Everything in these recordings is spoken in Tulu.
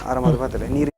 ಆರಾಮಾದ ಪಾತ್ರೆ ನೀರು.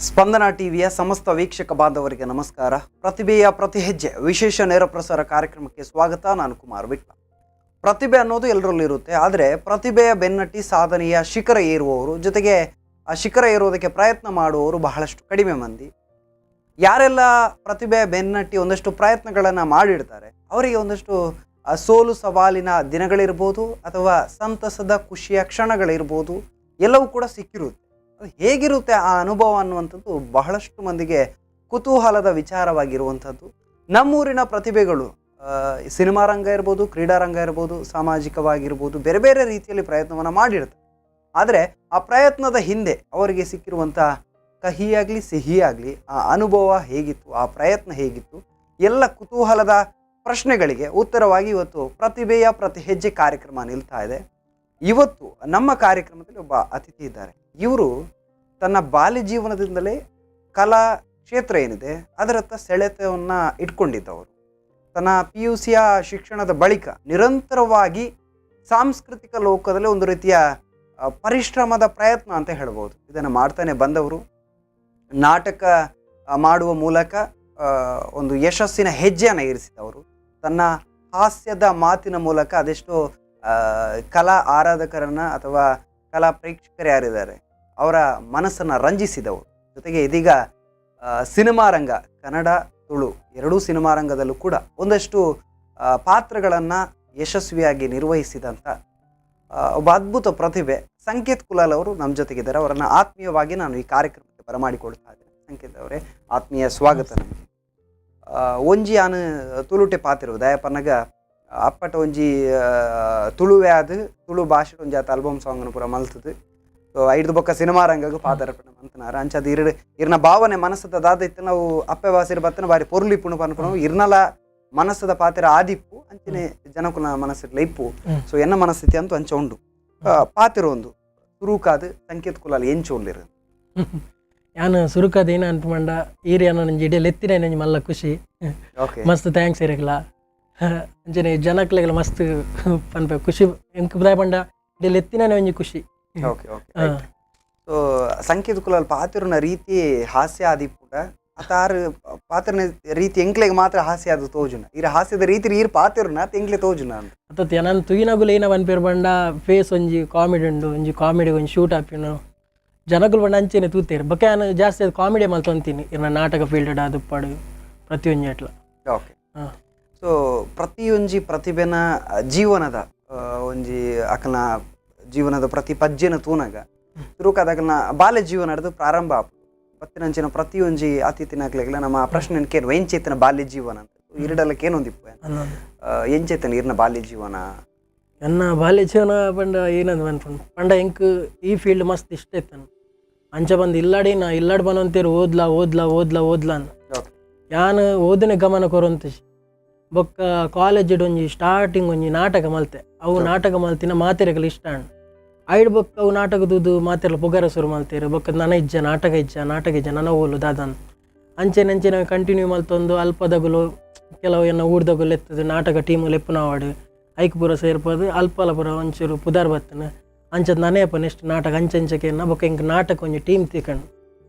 ಸ್ಪಂದನ ಟಿವಿಯ ಸಮಸ್ತ ವೀಕ್ಷಕ ಬಾಂಧವರಿಗೆ ನಮಸ್ಕಾರ. ಪ್ರತಿಭೆಯ ಪ್ರತಿ ಹೆಜ್ಜೆ ವಿಶೇಷ ನೇರ ಪ್ರಸಾರ ಕಾರ್ಯಕ್ರಮಕ್ಕೆ ಸ್ವಾಗತ. ನಾನು ಕುಮಾರ್ ವಿಟ್ಲ. ಪ್ರತಿಭೆ ಅನ್ನೋದು ಎಲ್ಲರಲ್ಲೂ ಇರುತ್ತೆ, ಆದರೆ ಪ್ರತಿಭೆಯ ಬೆನ್ನಟ್ಟಿ ಸಾಧನೆಯ ಶಿಖರ ಏರುವವರು, ಜೊತೆಗೆ ಆ ಶಿಖರ ಏರುವುದಕ್ಕೆ ಪ್ರಯತ್ನ ಮಾಡುವವರು ಬಹಳಷ್ಟು ಕಡಿಮೆ ಮಂದಿ. ಯಾರೆಲ್ಲ ಪ್ರತಿಭೆಯ ಬೆನ್ನಟ್ಟಿ ಒಂದಷ್ಟು ಪ್ರಯತ್ನಗಳನ್ನು ಮಾಡಿರ್ತಾರೆ ಅವರಿಗೆ ಒಂದಷ್ಟು ಸೋಲು ಸವಾಲಿನ ದಿನಗಳಿರ್ಬೋದು ಅಥವಾ ಸಂತಸದ ಖುಷಿಯ ಕ್ಷಣಗಳಿರ್ಬೋದು, ಎಲ್ಲವೂ ಕೂಡ ಸಿಕ್ಕಿರುತ್ತೆ. ಅದು ಹೇಗಿರುತ್ತೆ ಆ ಅನುಭವ ಅನ್ನುವಂಥದ್ದು ಬಹಳಷ್ಟು ಮಂದಿಗೆ ಕುತೂಹಲದ ವಿಚಾರವಾಗಿರುವಂಥದ್ದು. ನಮ್ಮೂರಿನ ಪ್ರತಿಭೆಗಳು ಸಿನಿಮಾ ರಂಗ ಇರ್ಬೋದು, ಕ್ರೀಡಾ ರಂಗ ಇರ್ಬೋದು, ಸಾಮಾಜಿಕವಾಗಿರ್ಬೋದು, ಬೇರೆ ಬೇರೆ ರೀತಿಯಲ್ಲಿ ಪ್ರಯತ್ನವನ್ನು ಮಾಡಿರ್ತಾರೆ. ಆದರೆ ಆ ಪ್ರಯತ್ನದ ಹಿಂದೆ ಅವರಿಗೆ ಸಿಕ್ಕಿರುವಂಥ ಕಹಿಯಾಗಲಿ ಸಿಹಿಯಾಗಲಿ ಆ ಅನುಭವ ಹೇಗಿತ್ತು, ಆ ಪ್ರಯತ್ನ ಹೇಗಿತ್ತು, ಎಲ್ಲ ಕುತೂಹಲದ ಪ್ರಶ್ನೆಗಳಿಗೆ ಉತ್ತರವಾಗಿ ಇವತ್ತು ಪ್ರತಿಭೆಯ ಪ್ರತಿ ಹೆಜ್ಜೆ ಕಾರ್ಯಕ್ರಮ ನಿಲ್ತಾ ಇದೆ. ಇವತ್ತು ನಮ್ಮ ಕಾರ್ಯಕ್ರಮದಲ್ಲಿ ಒಬ್ಬ ಅತಿಥಿ ಇದ್ದಾರೆ. ಇವರು ತನ್ನ ಬಾಲ್ಯ ಜೀವನದಿಂದಲೇ ಕಲಾ ಕ್ಷೇತ್ರ ಏನಿದೆ ಅದರತ್ತ ಸೆಳೆತವನ್ನು ಇಟ್ಕೊಂಡಿದ್ದವರು. ತನ್ನ PUCಯ ಶಿಕ್ಷಣದ ಬಳಿಕ ನಿರಂತರವಾಗಿ ಸಾಂಸ್ಕೃತಿಕ ಲೋಕದಲ್ಲಿ ಒಂದು ರೀತಿಯ ಪರಿಶ್ರಮದ ಪ್ರಯತ್ನ ಅಂತ ಹೇಳ್ಬೋದು ಇದನ್ನು ಮಾಡ್ತಾನೆ ಬಂದವರು. ನಾಟಕ ಮಾಡುವ ಮೂಲಕ ಒಂದು ಯಶಸ್ಸಿನ ಹೆಜ್ಜೆಯನ್ನು ಇರಿಸಿದವರು. ತನ್ನ ಹಾಸ್ಯದ ಮಾತಿನ ಮೂಲಕ ಅದೆಷ್ಟೋ ಕಲಾ ಆರಾಧಕರನ್ನು ಅಥವಾ ಕಲಾ ಪ್ರೇಕ್ಷಕರು ಯಾರಿದ್ದಾರೆ ಅವರ ಮನಸ್ಸನ್ನು ರಂಜಿಸಿದವರು. ಜೊತೆಗೆ ಇದೀಗ ಸಿನಿಮಾ ರಂಗ, ಕನ್ನಡ ತುಳು ಎರಡೂ ಸಿನಿಮಾ ರಂಗದಲ್ಲೂ ಕೂಡ ಒಂದಷ್ಟು ಪಾತ್ರಗಳನ್ನು ಯಶಸ್ವಿಯಾಗಿ ನಿರ್ವಹಿಸಿದಂಥ ಒಬ್ಬ ಅದ್ಭುತ ಪ್ರತಿಭೆ ಸಂಕೇತ್ ಕುಲಾಲ್ ಅವರು ನಮ್ಮ ಜೊತೆಗಿದ್ದಾರೆ. ಅವರನ್ನು ಆತ್ಮೀಯವಾಗಿ ನಾನು ಈ ಕಾರ್ಯಕ್ರಮಕ್ಕೆ ಬರಮಾಡಿಕೊಳ್ತಾ ಇದ್ದೇನೆ. ಸಂಕೇತ್ ಅವರೇ, ಆತ್ಮೀಯ ಸ್ವಾಗತ. ನಮಗೆ ಒಂಜಿ ಆನು ತುಳುಟೆ ಪಾತಿರು ದಯಪನ್ನಗ ಅಪ್ಪಟ ಒಂಜಿ ತುಳುವೆ ಆದ್ ತುಳು ಭಾಷೆ ಒಂಜಿ ಆತ ಆಲ್ಬಮ್ ಸಾಂಗ್ ಪೂರ ಮಲ್ತದು. ಸೊ ಐದು ಬೊಕ್ಕ ಸಿನಿಮಾ ರಂಗಗ್ ಪಾದರ್ಪಣೆ ಮಂತನಾರ ಅಂಚದ ಇರ್ ಇರ್ನ ಭಾವನೆ ಮನಸ್ಸದ ದಾದ ಇತ್ತು ನಾವು ಅಪ್ಪೆ ವಾಸಿರ ಬತ್ತನ ಬಾರಿ ಪೊರ್ಲಿಪ್ಪುನು ಪನ್ಪುನು ಇರ್ನಲ ಮನಸ್ಸದ ಪಾತ್ರ ಆದಿಪ್ಪು ಅಂಚನೆ ಜನಕುನ ಮನಸ್ಸಿರ್ಲ ಇಪ್ಪು. ಸೊ ಎನ್ನ ಮನಸ್ಥಿತಿ ಅಂತೂ ಅಂಚ ಉಂಡು ಪಾತಿರ ಒಂದು ಸುರುಕಾದು ಸಂಕೇತ್ ಕುಲಾಲ್ ಎಂಚ ಉಳ್ಳಿರು. ಯಾನ್ ಸುರುಕಾದ ಏನ ಅಂತ ಮಂಡ ಈರಿಯಾನ ನಂಜಿ ಇಡೀ ಲೆತ್ತಿನ ನಂಜಿ ಮಲ್ಲ ಖುಷಿ. ಮಸ್ತ್ thanks ಇರಕ್ಲ. ಅಂಚನೆ ಜನಕ್ಲೆಗ್ಲ ಮಸ್ತ್ ಪನ್ಪೆ ಖುಷಿ ಎಂಕ್ ಬುದಾಯ ಪಂಡ ಇಡೀ ಲೆತ್ತಿನ ಒಂಜಿ ಖುಷಿ. Okay okay. So ಸಂಕೇತ್ ಕುಲಾಲ್ ಪಾತಿರುನ ರೀತಿ ಹಾಸ್ಯ ಆದಿಪ್ಪುಡ ಅತಾರು ಪಾತ್ರನ ರೀತಿ ಎಂಕ್ಲೆಗ್ ಮಾತ್ರ ಹಾಸ್ಯ ಅದು ತೋಜುನ ಇರ ಹಾಸ್ಯದ ರೀತಿ ಈರ್ ಪಾತಿರುನ ಎಂಕ್ಲೆ ತೋಜುನ ಅಂತ. ಅತ್ತತ್ ನನ್ ತುಯಿನಗುಲು ಏನ ಪನ್ಪೇರು ಪಂಡ ಫೇಸ್ ಒಂಜಿ ಕಾಮಿಡಿ ಉಂಡು, ಒಂಜಿ ಕಾಮಿಡಿ ಒಂಜಿ ಶೂಟ್ ಆಪಿನ ಜನಕುಲು ಪಂಡ ಅಂಚೆನೆ ತೂತೇರು. ಬೊಕ್ಕ ಯಾನ್ ಜಾಸ್ತಿ ಅದು ಕಾಮಿಡಿ ಮಲ್ತೊಂತೀನಿ ಇರ್ನ ನಾಟಕ ಫೀಲ್ಡ್ ಆದುಪ್ಪಾಡು ಪ್ರತಿಯೊಂಜಿ ಅಟ್ಲ. ಓಕೆ. ಸೊ ಪ್ರತಿಯೊಂಜಿ ಪ್ರತಿಭೆನ ಜೀವನದ ಒಂಜಿ ಅಕಲ್ನ ಜೀವನದ ಪ್ರತಿ ಪಜ್ಜೆನ ತೂನಗ ತುರುಕಾದ ಅಕಲ್ನ ಬಾಲ್ಯ ಜೀವನದ ಪ್ರಾರಂಭ ಆಪುಂಡು. ಪತ್ತಿನಂಚಿನ ಪ್ರತಿಯೊಂಜಿ ಅತಿಥಿನಕ್ಲೆಗ್ಲ ನಮ್ಮ ಪ್ರಶ್ನೆ ಕೇನು ಎಂಚೇತನ ಬಾಲ್ಯ ಜೀವನ ಅಂತ ಇರಡಲಕ್ಕೆ ಏನೊಂದಿಪ್ಪು ಎಂಚೇತನ ಇರ್ನ ಬಾಲ್ಯ ಜೀವನ? ಎನ್ನ ಬಾಲ್ಯ ಜೀವನ ಪಂಡ ಏನಂದ್ ಪನ್ಪುಂಡು ಪಂಡ ಎಂಕ್ ಈ ಫೀಲ್ಡ್ ಮಸ್ತ್ ಇಷ್ಟ ಇತ್ತನು. ಅಂಚ ಬಂದು ಇಲ್ಲಾಡಿ ನಾ ಇಲ್ಲಾಡ್ ಬನಂತೇರು ಓದ್ಲಾ ಓದ್ಲಾ ಓದ್ಲಾ ಓದ್ಲಾ ಅಂದ್. ಯಾನ್ ಓದನೆ ಗಮನ ಕೊರೊಂತ ಬೊಕ್ಕ ಕಾಲೇಜ್ ಒಂಜಿ ಸ್ಟಾರ್ಟಿಂಗ್ ಒಂಜಿ ನಾಟಕ ಮಲ್ತೆ. ಅವು ನಾಟಕ ಮಲ್ತಿನ ಮಾತೆರೆಗ್ಲ ಇಷ್ಟ ಅಂಡ್ ಐಡ್ ಬೊಕ್ಕ ಅವು ನಾಟಕ ದೂದು ಮಾತೆರ್ಲ ಪುಗರ ಶುರು ಮಲ್ತೇರು. ಬೊಕ್ಕ ನನ ಇಜ್ಜ ನಾಟಕ ಇಜ್ಜ ನಾಟಕ ಇಜ್ಜ ನನ ಓಲು ದಾದನ್ ಅಂಚೆನೆ ಅಂಚೆನೆ ಕಂಟಿನ್ಯೂ ಮಲ್ತೊಂದು ಅಲ್ಪದಗುಲು ಕೆಲವು ಎನ್ನ ಊರ್ದಗುಲು ಎತ್ತದು ನಾಟಕ ಟೀಮು ಲೆಪ್ಪುನವಾಡು ಐಕ್ ಪೂರ ಸೇರ್ಪದು ಅಲ್ಪಲ ಪೂರ ಒಂಚೂರು ಪುದಾರ್ ಬತ್ತನ ಅಂಚದ ನನೇ ಅಪ್ಪ ನೆಕ್ಸ್ಟ್ ನಾಟಕ ಅಂಚೆ ಅಂಚಕ್ಕೆ ಬೊಕ್ಕ ಎಂಕ್ ನಾಟಕ ಒಂಜಿ ಟೀಮ್ ತಿಕಂಡು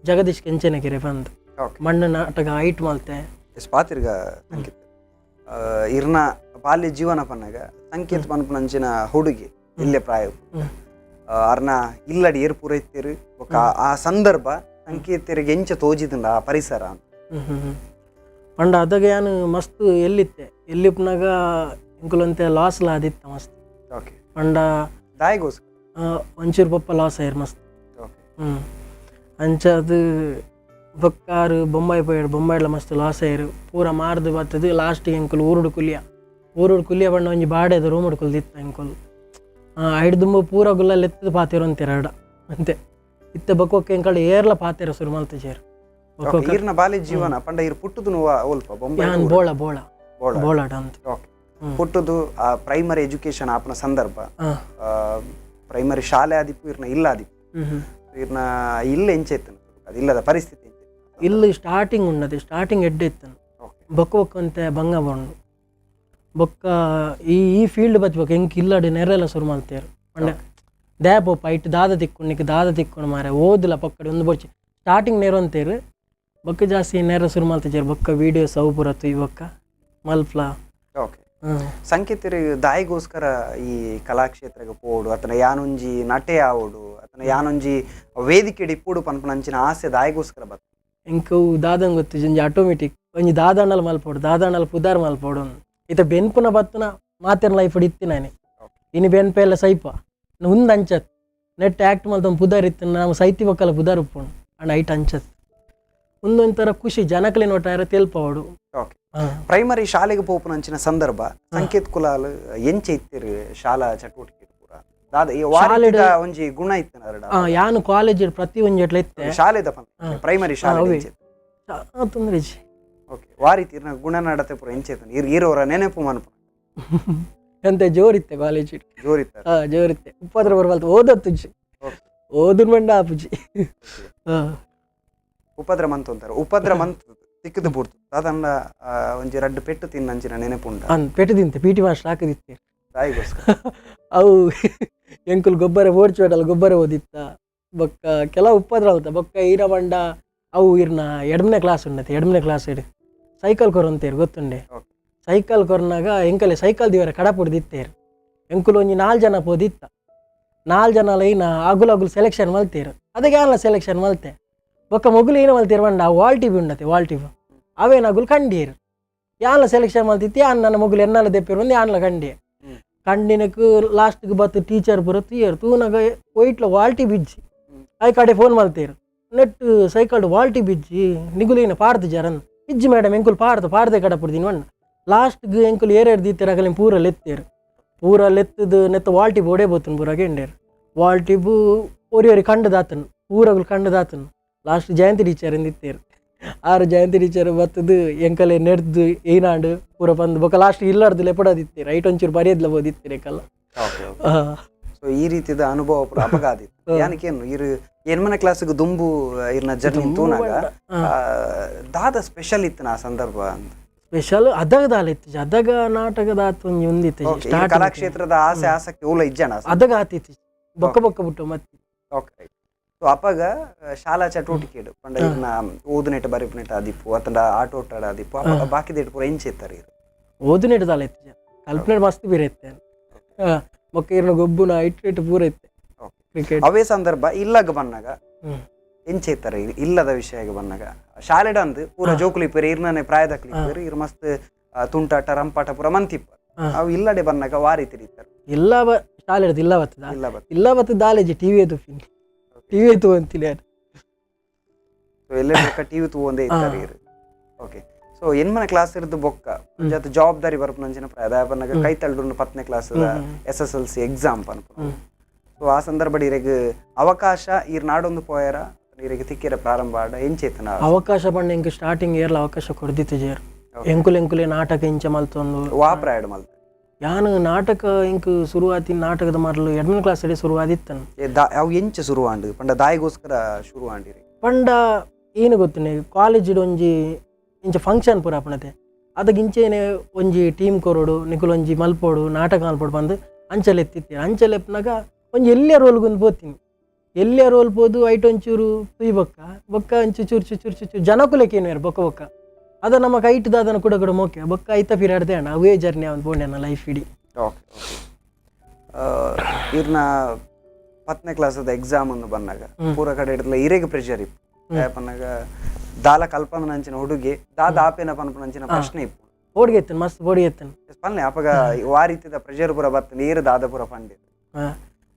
Jagadish Kenchanakere ಪಂದ್. ಮಣ್ಣು ನಾಟಕ ಐಟ್ ಮಲ್ತೆ. ಪಾತಿರ್ಗ ಸಂಕೇತ್ ಇರ್ನ ಬಾಲ್ಯ ಜೀವನ ಪನ್ನಾಗ ಸಂಕೇತ್ ಪನ್ಪುನಂಚಿನ ಹುಡುಗಿ ಇಲ್ಲೇ ಪ್ರಾಯ ಅರ್ನ ಇಲ್ಲಡಿ ಏರ್ ಪೂರೈತಿರು ಬೊಕ್ಕ ಆ ಸಂದರ್ಭ ಸಂಕೇತರಿಗೆ ಎಂಚ ತೋಜಿದಂಡ ಆ ಪರಿಸರ. ಪಂಡ ಅದಾಗ ಯಾನು ಮಸ್ತ್ ಎಲ್ಲಿತ್ತೆ ಎಲ್ಲಿಪ್ಪನಾಗ ಎಂಕುಲಂತೆ ಲಾಸ್ ಲ ಆದಿತ್ತ ಮಸ್ತ್. ಪಂಡ ದಾಯಿಗೋಸ್ಕರ ಒಂಚೂರು ಪಪ್ಪ ಲಾಸ್ ಆಯ್ರು ಮಸ್ತ್. ಅಂಚ ಅದು ಬೊಕ್ಕಾರು ಬೊಂಬಾಯಿ ಪೋಯಡು, ಬೊಂಬಾಯಿಡ್ಲ ಮಸ್ತ್ ಲಾಸ್ ಆಯ್ರು ಪೂರ ಮಾರ್ದು ಬತ್ತದು. ಲಾಸ್ಟಿಗೆ ಎಂಕುಲು ಊರುಡು ಕುಲಿಯ, ಊರುಡು ಕುಲಿಯ ಬಣ್ಣ ಒಂಜಿ ಬಾಡೆದ ರೂಮ್ ಕುಲ್ದಿತ್ತ ಎಂಕುಲು. ಐಡ್ ದುಂಬು ಪೂರ ಗುಲ್ಲಲ್ಲಿ ಎತ್ತದ ಪಾತೆರು ಅಂತೀರ ಅಡ ಅಂತೆ ಇತ್ತೆ ಬೊಕ್ಕೊಕ್ಕ ಎಂಕಲ್ಡ ಏರ್ಲ ಪಾತೆರ ಶುರು ಮಲ್ತಿಜೇರು. ಈರ್ನ ಬಾಲ್ಯ ಜೀವನ ಪಂಡ ಈರ್ ಪುಟ್ಟುದು ಒಲ್ಪ ಬೊಂಬೈ ಬೋಳ ಬೋಳ ಬೋಳಾಡ ಅಂತ. ಪುಟ್ಟುದು ಆ ಪ್ರೈಮರಿ ಎಜುಕೇಶನ್ ಆಪನ ಸಂದರ್ಭ, ಪ್ರೈಮರಿ ಶಾಲೆ ಆದಿಪ್ಪು ಇರ್ನ ಇಲ್ಲ ಆದಿಪ್ಪು ಇರ್ನ ಇಲ್ಲ ಎಂಚ ಇತ್ತು ಅದು ಇಲ್ಲದ ಪರಿಸ್ಥಿತಿ ಇಲ್ಲಿ ಸ್ಟಾರ್ಟಿಂಗ್ ಉಣ್ಣದು ಸ್ಟಾರ್ಟಿಂಗ್ ಎಡ್ಡೆ ಇತ್ತು. ಬೊಕ್ಕ ಬೊಕ್ಕಂತೆ ಬಂಗ ಬಂಡು ಬೊಕ್ಕ ಈ ಈ ಫೀಲ್ಡ್ ಬತ್ಬೇಕು ಎಂಕ್ ಇಲ್ಲಡೆ ನೆರೆಲ್ಲ ಶುರು ಮಲ್ತೇರು. ಪಂಡ ದ್ಯಾಪೋಪ ಐಟ್ ದಾದ ತಿಕ್ಕೊಂಡು ನಿಕ್ ದಾದ ತಿಕ್ಕೊಂಡು ಮಾರೆ ಓದಿಲ್ಲ ಪಕ್ಕಡೆ ಒಂದು ಬೊಚ್ಚಿ ಸ್ಟಾರ್ಟಿಂಗ್ ನೆರ ಅಂತೇರು ಬೊಕ್ಕ ಜಾಸ್ತಿ ನೆರ ಶುರು ಮಲ್ತಿಜೇರು. ಬೊಕ್ಕ ವೀಡಿಯೋಸ್ ಅವು ಪೂರ ತುಯ್ ಬೊಕ್ಕ ಮಲ್ಪ್ಲ. ಓಕೆ. ಸಂಕೇತರು ದಾಯಿಗೋಸ್ಕರ ಈ ಕಲಾಕ್ಷೇತ್ರಕ್ಕೆ ಪೋಡು ಅತನ ಯಾನೊಂಜಿ ನಟೆ ಆವೋಡು ಅತನ ಯಾನೊಂಜಿ ವೇದಿಕೆ ಇಪ್ಪುಡು ಪನ್ಪುನಂಚಿನ ಆಸೆ ದಾಯಿಗೋಸ್ಕರ ಬತ್ತ? ಎಂಕು ದಾದಂಗ್ ಗೊತ್ತು ಒಂಜಿ ಆಟೋಮೆಟಿಕ್ ಒಂಜಿ ದಾದಾಣಲ್ ಮಲ್ಪೋಡು, ದಾದಾಣಲ್ ಪುದಾರ್ ಮಲ್ಪೋಡು. ಇತ್ತ ಬೆನ್ಪುನ ಬತ್ತುನ ಮಾತೆರ್ ಲೈಫ್ ಇತ್ತಿ ನಾನೆ ಇನಿ ಬೆನ್ಪೆ ಎಲ್ಲ ಸೈಪ ಉಂದು ಅಂಚತ್ ನೆಟ್ ಆ್ಯಕ್ಟ್ ಮಲ್ತೊಂದು ಪುದಾರ್ ಇತ್ತು ನಾವು ಸೈತಿ ಬೊಕ್ಕಲ ಪುದಾರ್ ಉಪ್ಪುಂಡು ಅಂಡ್ ಐಟ್ ಅಂಚತ್ ಒಂದೊಂಥರ ಖುಷಿ ಜನಕಲಿನ ಒಟ್ಟಾರೆ ತೆಲ್ಪವಡು. ಪ್ರೈಮರಿ ಶಾಲೆಗೆ ಪೋಪುನಂಚಿನ ಸಂದರ್ಭ ಸಂಕೇತ್ ಕುಲಾಲ್ ಎಂಚೆ ಇತ್ತಿರು ಶಾಲಾ ಚಟುವಟಿಕೆ ಪೂರ ದಾದ ಒಂಜಿ ಗುಣ ಇತ್ತು? ಯಾನು ಕಾಲೇಜ್ ಪ್ರತಿ ಒಂಜಿ ಎಟ್ಲ ಇತ್ತೆ ಶಾಲೆದ ಪ್ರೈಮರಿ ಶಾಲೆ ತೊಂದರೆ. ಓಕೆ. ವಾರಿತಿ ಇರ್ನ ಗುಣ ನಡತೆ ಪೂರ ಎಂಚೆ ಇತ್ತು ಇರೋರ ನೆನಪು ಮನ್ಪು? ಎಂತ ಜೋರಿತ್ತೆ ಕಾಲೇಜ್ ಜೋರಿತ್ತ? ಜೋರಿತ್ತೆ. ಉಪದ್ರ ಬರಬಲ್ತು ಓದತ್ತುಜ್ಜಿ ಓದುನ್ ಬಂಡ ಆಪುಜಿ. ಉಪದ್ರ ಮಂತ್ ಅಂತಾರೆ ಉಪದ್ರ ಮಂತ್ ತಿಕ್ಕದು ಬೂಡ್ತು ಅದನ್ನ ಒಂಜಿ ರಡ್ಡು ಪೆಟ್ಟು ತಿನ್ನಂಚಿನ ನೆನಪುಂಡ? ಪೆಟ್ಟು ತಿಂತೆ P T master ಹಾಕದಿತ್ತೆ ತಾಯಿಗೋಸ್ಕರ. ಅವು ಎಂಕುಲು ಗೊಬ್ಬರ ಓಡ್ಚೋಡಲ್ಲ ಗೊಬ್ಬರ ಓದಿತ್ತ ಬೊಕ್ಕ ಕೆಲವು ಉಪದ್ರ ಅಲ್ತ ಬೊಕ್ಕ ಈರ ಬಂಡ ಅವು ಇರ್ನ ಎಡಮನೇ ಕ್ಲಾಸ್ ಉಂಡತೆ ಎಡಮನೇ ಕ್ಲಾಸ್ ಇಡು ಸೈಕಲ್ ಕೊರಂತೇರು ಗೊತ್ತುಂಡೆ. ಸೈಕಲ್ ಕೊರ್ನಾಗ ಎಂಕಲೆ ಸೈಕಲ್ ದಿವರ ಕಡಪುಡ್ದಿತ್ತೇರು ಎಂಕುಲು ಒಂಜಿ 4 ಜನ ಪೋದಿತ್ತ 4 ಜನ ಲೈನ ಅಗುಲು ಅಗುಲು ಸೆಲೆಕ್ಷನ್ ಮಲ್ತೇರು ಅದಕ್ಕೆ ಯಾನ್ಲ ಸೆಲೆಕ್ಷನ್ ಮಲ್ತೆ ಬೊಕ್ಕ ಮೊಗುಲು ಏನ ಮಲ್ತೇರು ಬಂಡ ವಾಲ್ ಟಿವಿ ಉಂಡತೆ ವಾಲ್ ಟಿವಿ ಅವೇನ ಅಗುಲು ಕಂಡೀರು ಯಾನ್ಲ ಸೆಲೆಕ್ಷನ್ ಮಲ್ತಿತ್ತು ಯಾನ್ ನನ್ನ ಮೊಗುಲು ಎನ್ನಲ ದೆಪ್ಪಿರು ಒಂದು ಯಾನ್ಲ ಕಂಡಿಯೆ ಕಂಡಿನಕ್ಕೆ ಲಾಸ್ಟ್ಗೆ ಬತ್ತು ಟೀಚರ್ ಪೂರ ತೂಯರು ತೂನಾಗ ಒಯ್ಟ್ಲ ವಾಲ್ಟಿ ಬಿಜ್ಜಿ I ಕಡೆ ಫೋನ್ ಮಲ್ತೇರು ನೆಟ್ ಸೈಕಲ್ಡ್ ವಾಲ್ಟಿ ಬಿಜ್ಜಿ ನಿಗುಲಿನ ಪಾಡ್ದು ಜರನ್ ಇಜ್ಜಿ ಮೇಡಮ್ ಎಂಕುಲು ಪಾಡ್ದು ಪಾಡ್ದೆ ಕಡಪುಡ್ದಿನಿ ವಣ್ಣ ಲಾಸ್ಟ್ಗೆ ಎಂಕುಲು ಏರೇರು ದೀತೇರು ಅಗಲಿನ ಪೂರ ಲೆತ್ತೇರು ಪೂರ ಲೆತ್ತದು ನೆತ್ತ ವಾಲ್ಟಿ ಬೋಡೆ ಬೋತನ್ ಪೂರ ಗೆಂಡೇರು ವಾಲ್ಟಿಬು ಒರಿ ಒರಿ ಕಂಡದಾತನು ಪೂರಗಳು ಕಂಡದಾತನು ಲಾಸ್ಟ್ ಜಯಂತಿ ಟೀಚರ್ ಎಂದಿತ್ತೇರು ಆರು ಜಯಂತಿ ಟೀಚರ್ ಬತ್ತದು ಎಂಕಲೆ ನೆಡ್ದು ಏನಾಂಡು ಪೂರ ಬಂದು ಬೊಕ ಲಾಸ್ಟ್ ಇಲ್ಲಾರ್ದು ಲೆಪಡದಿತ್ತೇರು ಐಟ್ ಒಂಚೂರು ಬರೆಯದ್ಲ ಬೋದಿತ್ತೇರು ಎಂಕಲ್ಲ. ಸೊ ಈ ರೀತಿದ ಅನುಭವ ಪೂರ ಅಪಘಾತ ಯಾನಕೇನು ಇರು ಎನ್ಮನೆ ಕ್ಲಾಸ್ಗೆ ದುಂಬು ಇರ್ನ ಜರ್ನಿ ತೂನಾಗ ದಾದ ಸ್ಪೆಷಲ್ ಇತ್ತು ಆ ಸಂದರ್ಭ ಅಂತ? ಸ್ಪೆಷಲ್ ಅದಾಗ ದಾಲ ಇತ್ತು ಅದಾಗ ನಾಟಕದ ಆತು ಒಂಜಿ ಒಂದಿತ್ತು ಕಲಾಕ್ಷೇತ್ರದ ಆಸೆ ಆಸಕ್ತಿ ಓಲ ಇಜ್ಜಣ ಅದಾಗ ಆತಿತ್ತು ಬೊಕ್ಕ ಬೊಕ್ಕ ಬಿಟ್ಟು ಮತ್ತೆ. ಓಕೆ. ಸೊ ಅಪಗ ಶಾಲಾ ಚಟುವಟಿಕೆ ಪಂಡ ಇರ್ನ ಓದುನೆಟ್ ಬರಿಪುನೆಟ್ ಆದಿಪ್ಪು ಅತಂಡ ಆಟೋಟ ಆದಿಪ್ಪು ಬಾಕಿ ಪೂರ ಎಂಚ ಇತ್ತಾರೆ? ಓದುನೆಟ್ ದಾಲ ಇತ್ತು ಕಲ್ಪನೆ ಮಸ್ತ್ ಬೀರ ಇತ್ತೆ ಬೊಕ್ಕ ಇರ್ನ ಗೊಬ್ಬುನ ಇಟ್ಟು ಇಟ್ಟು ಪೂರ ಇತ್ತೆ ಕ್ರಿಕೆಟ್. ಅವೇ ಸಂದರ್ಭ ಇಲ್ಲಗ ಬನ್ನಾಗ ಎಂಚ ಇತ್ತಾರೆ ಇಲ್ಲದ ವಿಷಯಕ್ಕೆ ಬನ್ನಾಗ ಶಾಲೆಡ ಅಂದ್ ಪೂರ ಜೋಕುಲಿ ಇಪ್ಪೇರು ಇರ್ನನೆ ಪ್ರಾಯದಕ್ಲಿ ಇಪ್ಪೇರು ಇರ್ ಮಸ್ತ್ ತುಂಟಾಟ ರಂಪಾಟ ಪೂರ ಮಂತಿಪ್ಪ ಅವು ಇಲ್ಲಡೆ ಬನ್ನಾಗ ವಾರಿ ತಿರಿತಾರೆ? ಇಲ್ಲ ಶಾಲೆ ಇಲ್ಲ ಬತ್ತದ ಇಲ್ಲ ಬತ್ತದ ದಾಲೇಜಿ ಟಿವಿ ತುಪ್ಪಿನಿ ಟಿವಿ ತೂ ಅಂತಿಲ್ಲ. ಸೊ ಎಲ್ಲೇ ಬೊಕ್ಕ ಟಿವಿ ತೂ ಒಂದೇ ಇತ್ತಾರೆ ಇರು. ಓಕೆ. ಸೊ ಎನ್ಮನ ಕ್ಲಾಸ್ ಇರ್ದು ಬೊಕ್ಕ ಜೊತೆ ಜವಾಬ್ದಾರಿ ಬರ್ಪುನಂಚಿನ ಪ್ರಾಯ ಬನ್ನಾಗ ಕೈ ತಳ್ಳು 10ನೇ class SSLC exam ಪನ್ಪುನ. So ಆ ಸಂದರ್ಭ ಇರೆಗ್ ಅವಕಾಶ ಈರ್ ನಾಡೊಂದು ಪೋಯರ ಇರೆಗ್ ತಿಕ್ಕಿರ ಪ್ರಾರಂಭ ಆಡ ಎಂಚೇತನ ಅವಕಾಶ ಪಂಡ ಎಂಕ್ ಸ್ಟಾರ್ಟಿಂಗ್ ಏರ್ಲ ಅವಕಾಶ ಕೊಡ್ದಿತ್ತು ಜೇರ್ ಎಂಕುಲು ಎಂಕುಲೆ ನಾಟಕ ಇಂಚ ಮಲ್ತೊಂದು ವಾ ಪ್ರಾಯಡ್ ಮಲ್ತ? ಯಾನು ನಾಟಕ ಇಂಕ್ ಶುರುವಾತಿ ನಾಟಕದ ಮರಲು 2ನೇ ಕ್ಲಾಸ್ ಅಡಿ ಶುರುವಾದಿತ್ತನು. ಅವು ಎಂಚ ಶುರು ಆಂಡ್ ಪಂಡ ದಾಯಿಗೋಸ್ಕರ ಶುರು ಆಂಡಿರಿ? ಪಂಡ ಏನು ಗೊತ್ತುನೆ ಕಾಲೇಜಿಡ್ ಒಂಜಿ ಇಂಚ ಫಂಕ್ಷನ್ ಪೂರ ಆಪಣತೆ ಅದಕ್ಕೆ ಇಂಚೇನೆ ಒಂಜಿ ಟೀಮ್ ಕೊರೋಡು ನಿಕುಲು ಒಂಜಿ ಮಲ್ಪೋಡು ನಾಟಕ ಮಲ್ಪೋಡು ಬಂದು ಅಂಚಲೆ ಎತ್ತಿತ್ತೀರ ಅಂಚಲೆ ಎಪ್ಪನಾಗ ಒಂಜಿ ಎಲ್ಲೇ ರೋಲ್ಗೊಂದು ಪೋತೀನಿ ಎಲ್ಲೇ ರೋಲ್ ಪೋದು ಐಟ್ ಒಂಚೂರು ತುಯ್ ಬೊಕ್ಕ ಬೊಕ್ಕ ಒಂಚು ಚೂರು ಚೂರು ಚೂರು ಚೂರು ಜನಕುಲೆಕ್ ಏನುವೇರು ಬೊಕ್ಕ ಬೊಕ್ಕ ಅದ ನಮ್ಮ ಕೈಟ್ ದಾದನ ಕೂಡ ಕೂಡ ಮೋಕೆ ಬೊಕ್ಕ ಐತ ಪಿರಾಡ್ದೆ ಅಣ್ಣ ಅವೇ ಜರ್ನಿ ಅವನು ಪೋಂಡೆ ಅಣ್ಣ ಲೈಫ್ ಇಡೀ. ಓಕೆ ಓಕೆ ಇರ್ನ 10ನೇ ಕ್ಲಾಸದ ಎಕ್ಸಾಮ್ ಅನ್ನು ಬಂದಾಗ ಪೂರ ಕಡೆ ಹಿಡಿದ್ಲ ಇರೆಗ್ ಪ್ರೆಷರ್ ಇಪ್ಪು ಪನ್ನಾಗ ದಾಲ ಕಲ್ಪನ ನಂಚಿನ ಹುಡುಗಿ ದಾದ ಆಪೇನ ಪನ್ಪುನ ನಂಚಿನ ಪ್ರಶ್ನೆ ಇಪ್ಪು. ಬೋಡಿಗೆ ಎತ್ತನು, ಮಸ್ತ್ ಬೋಡಿಗೆ ಎತ್ತನು. ಪನ್ನೆ ಅಪಗ ವಾ ರೀತಿದ ಪ್ರೆಷರ್ ಪೂರ ಬತ್ತ ನೀರು ದಾದ ಪೂರ ಪಂಡಿತು?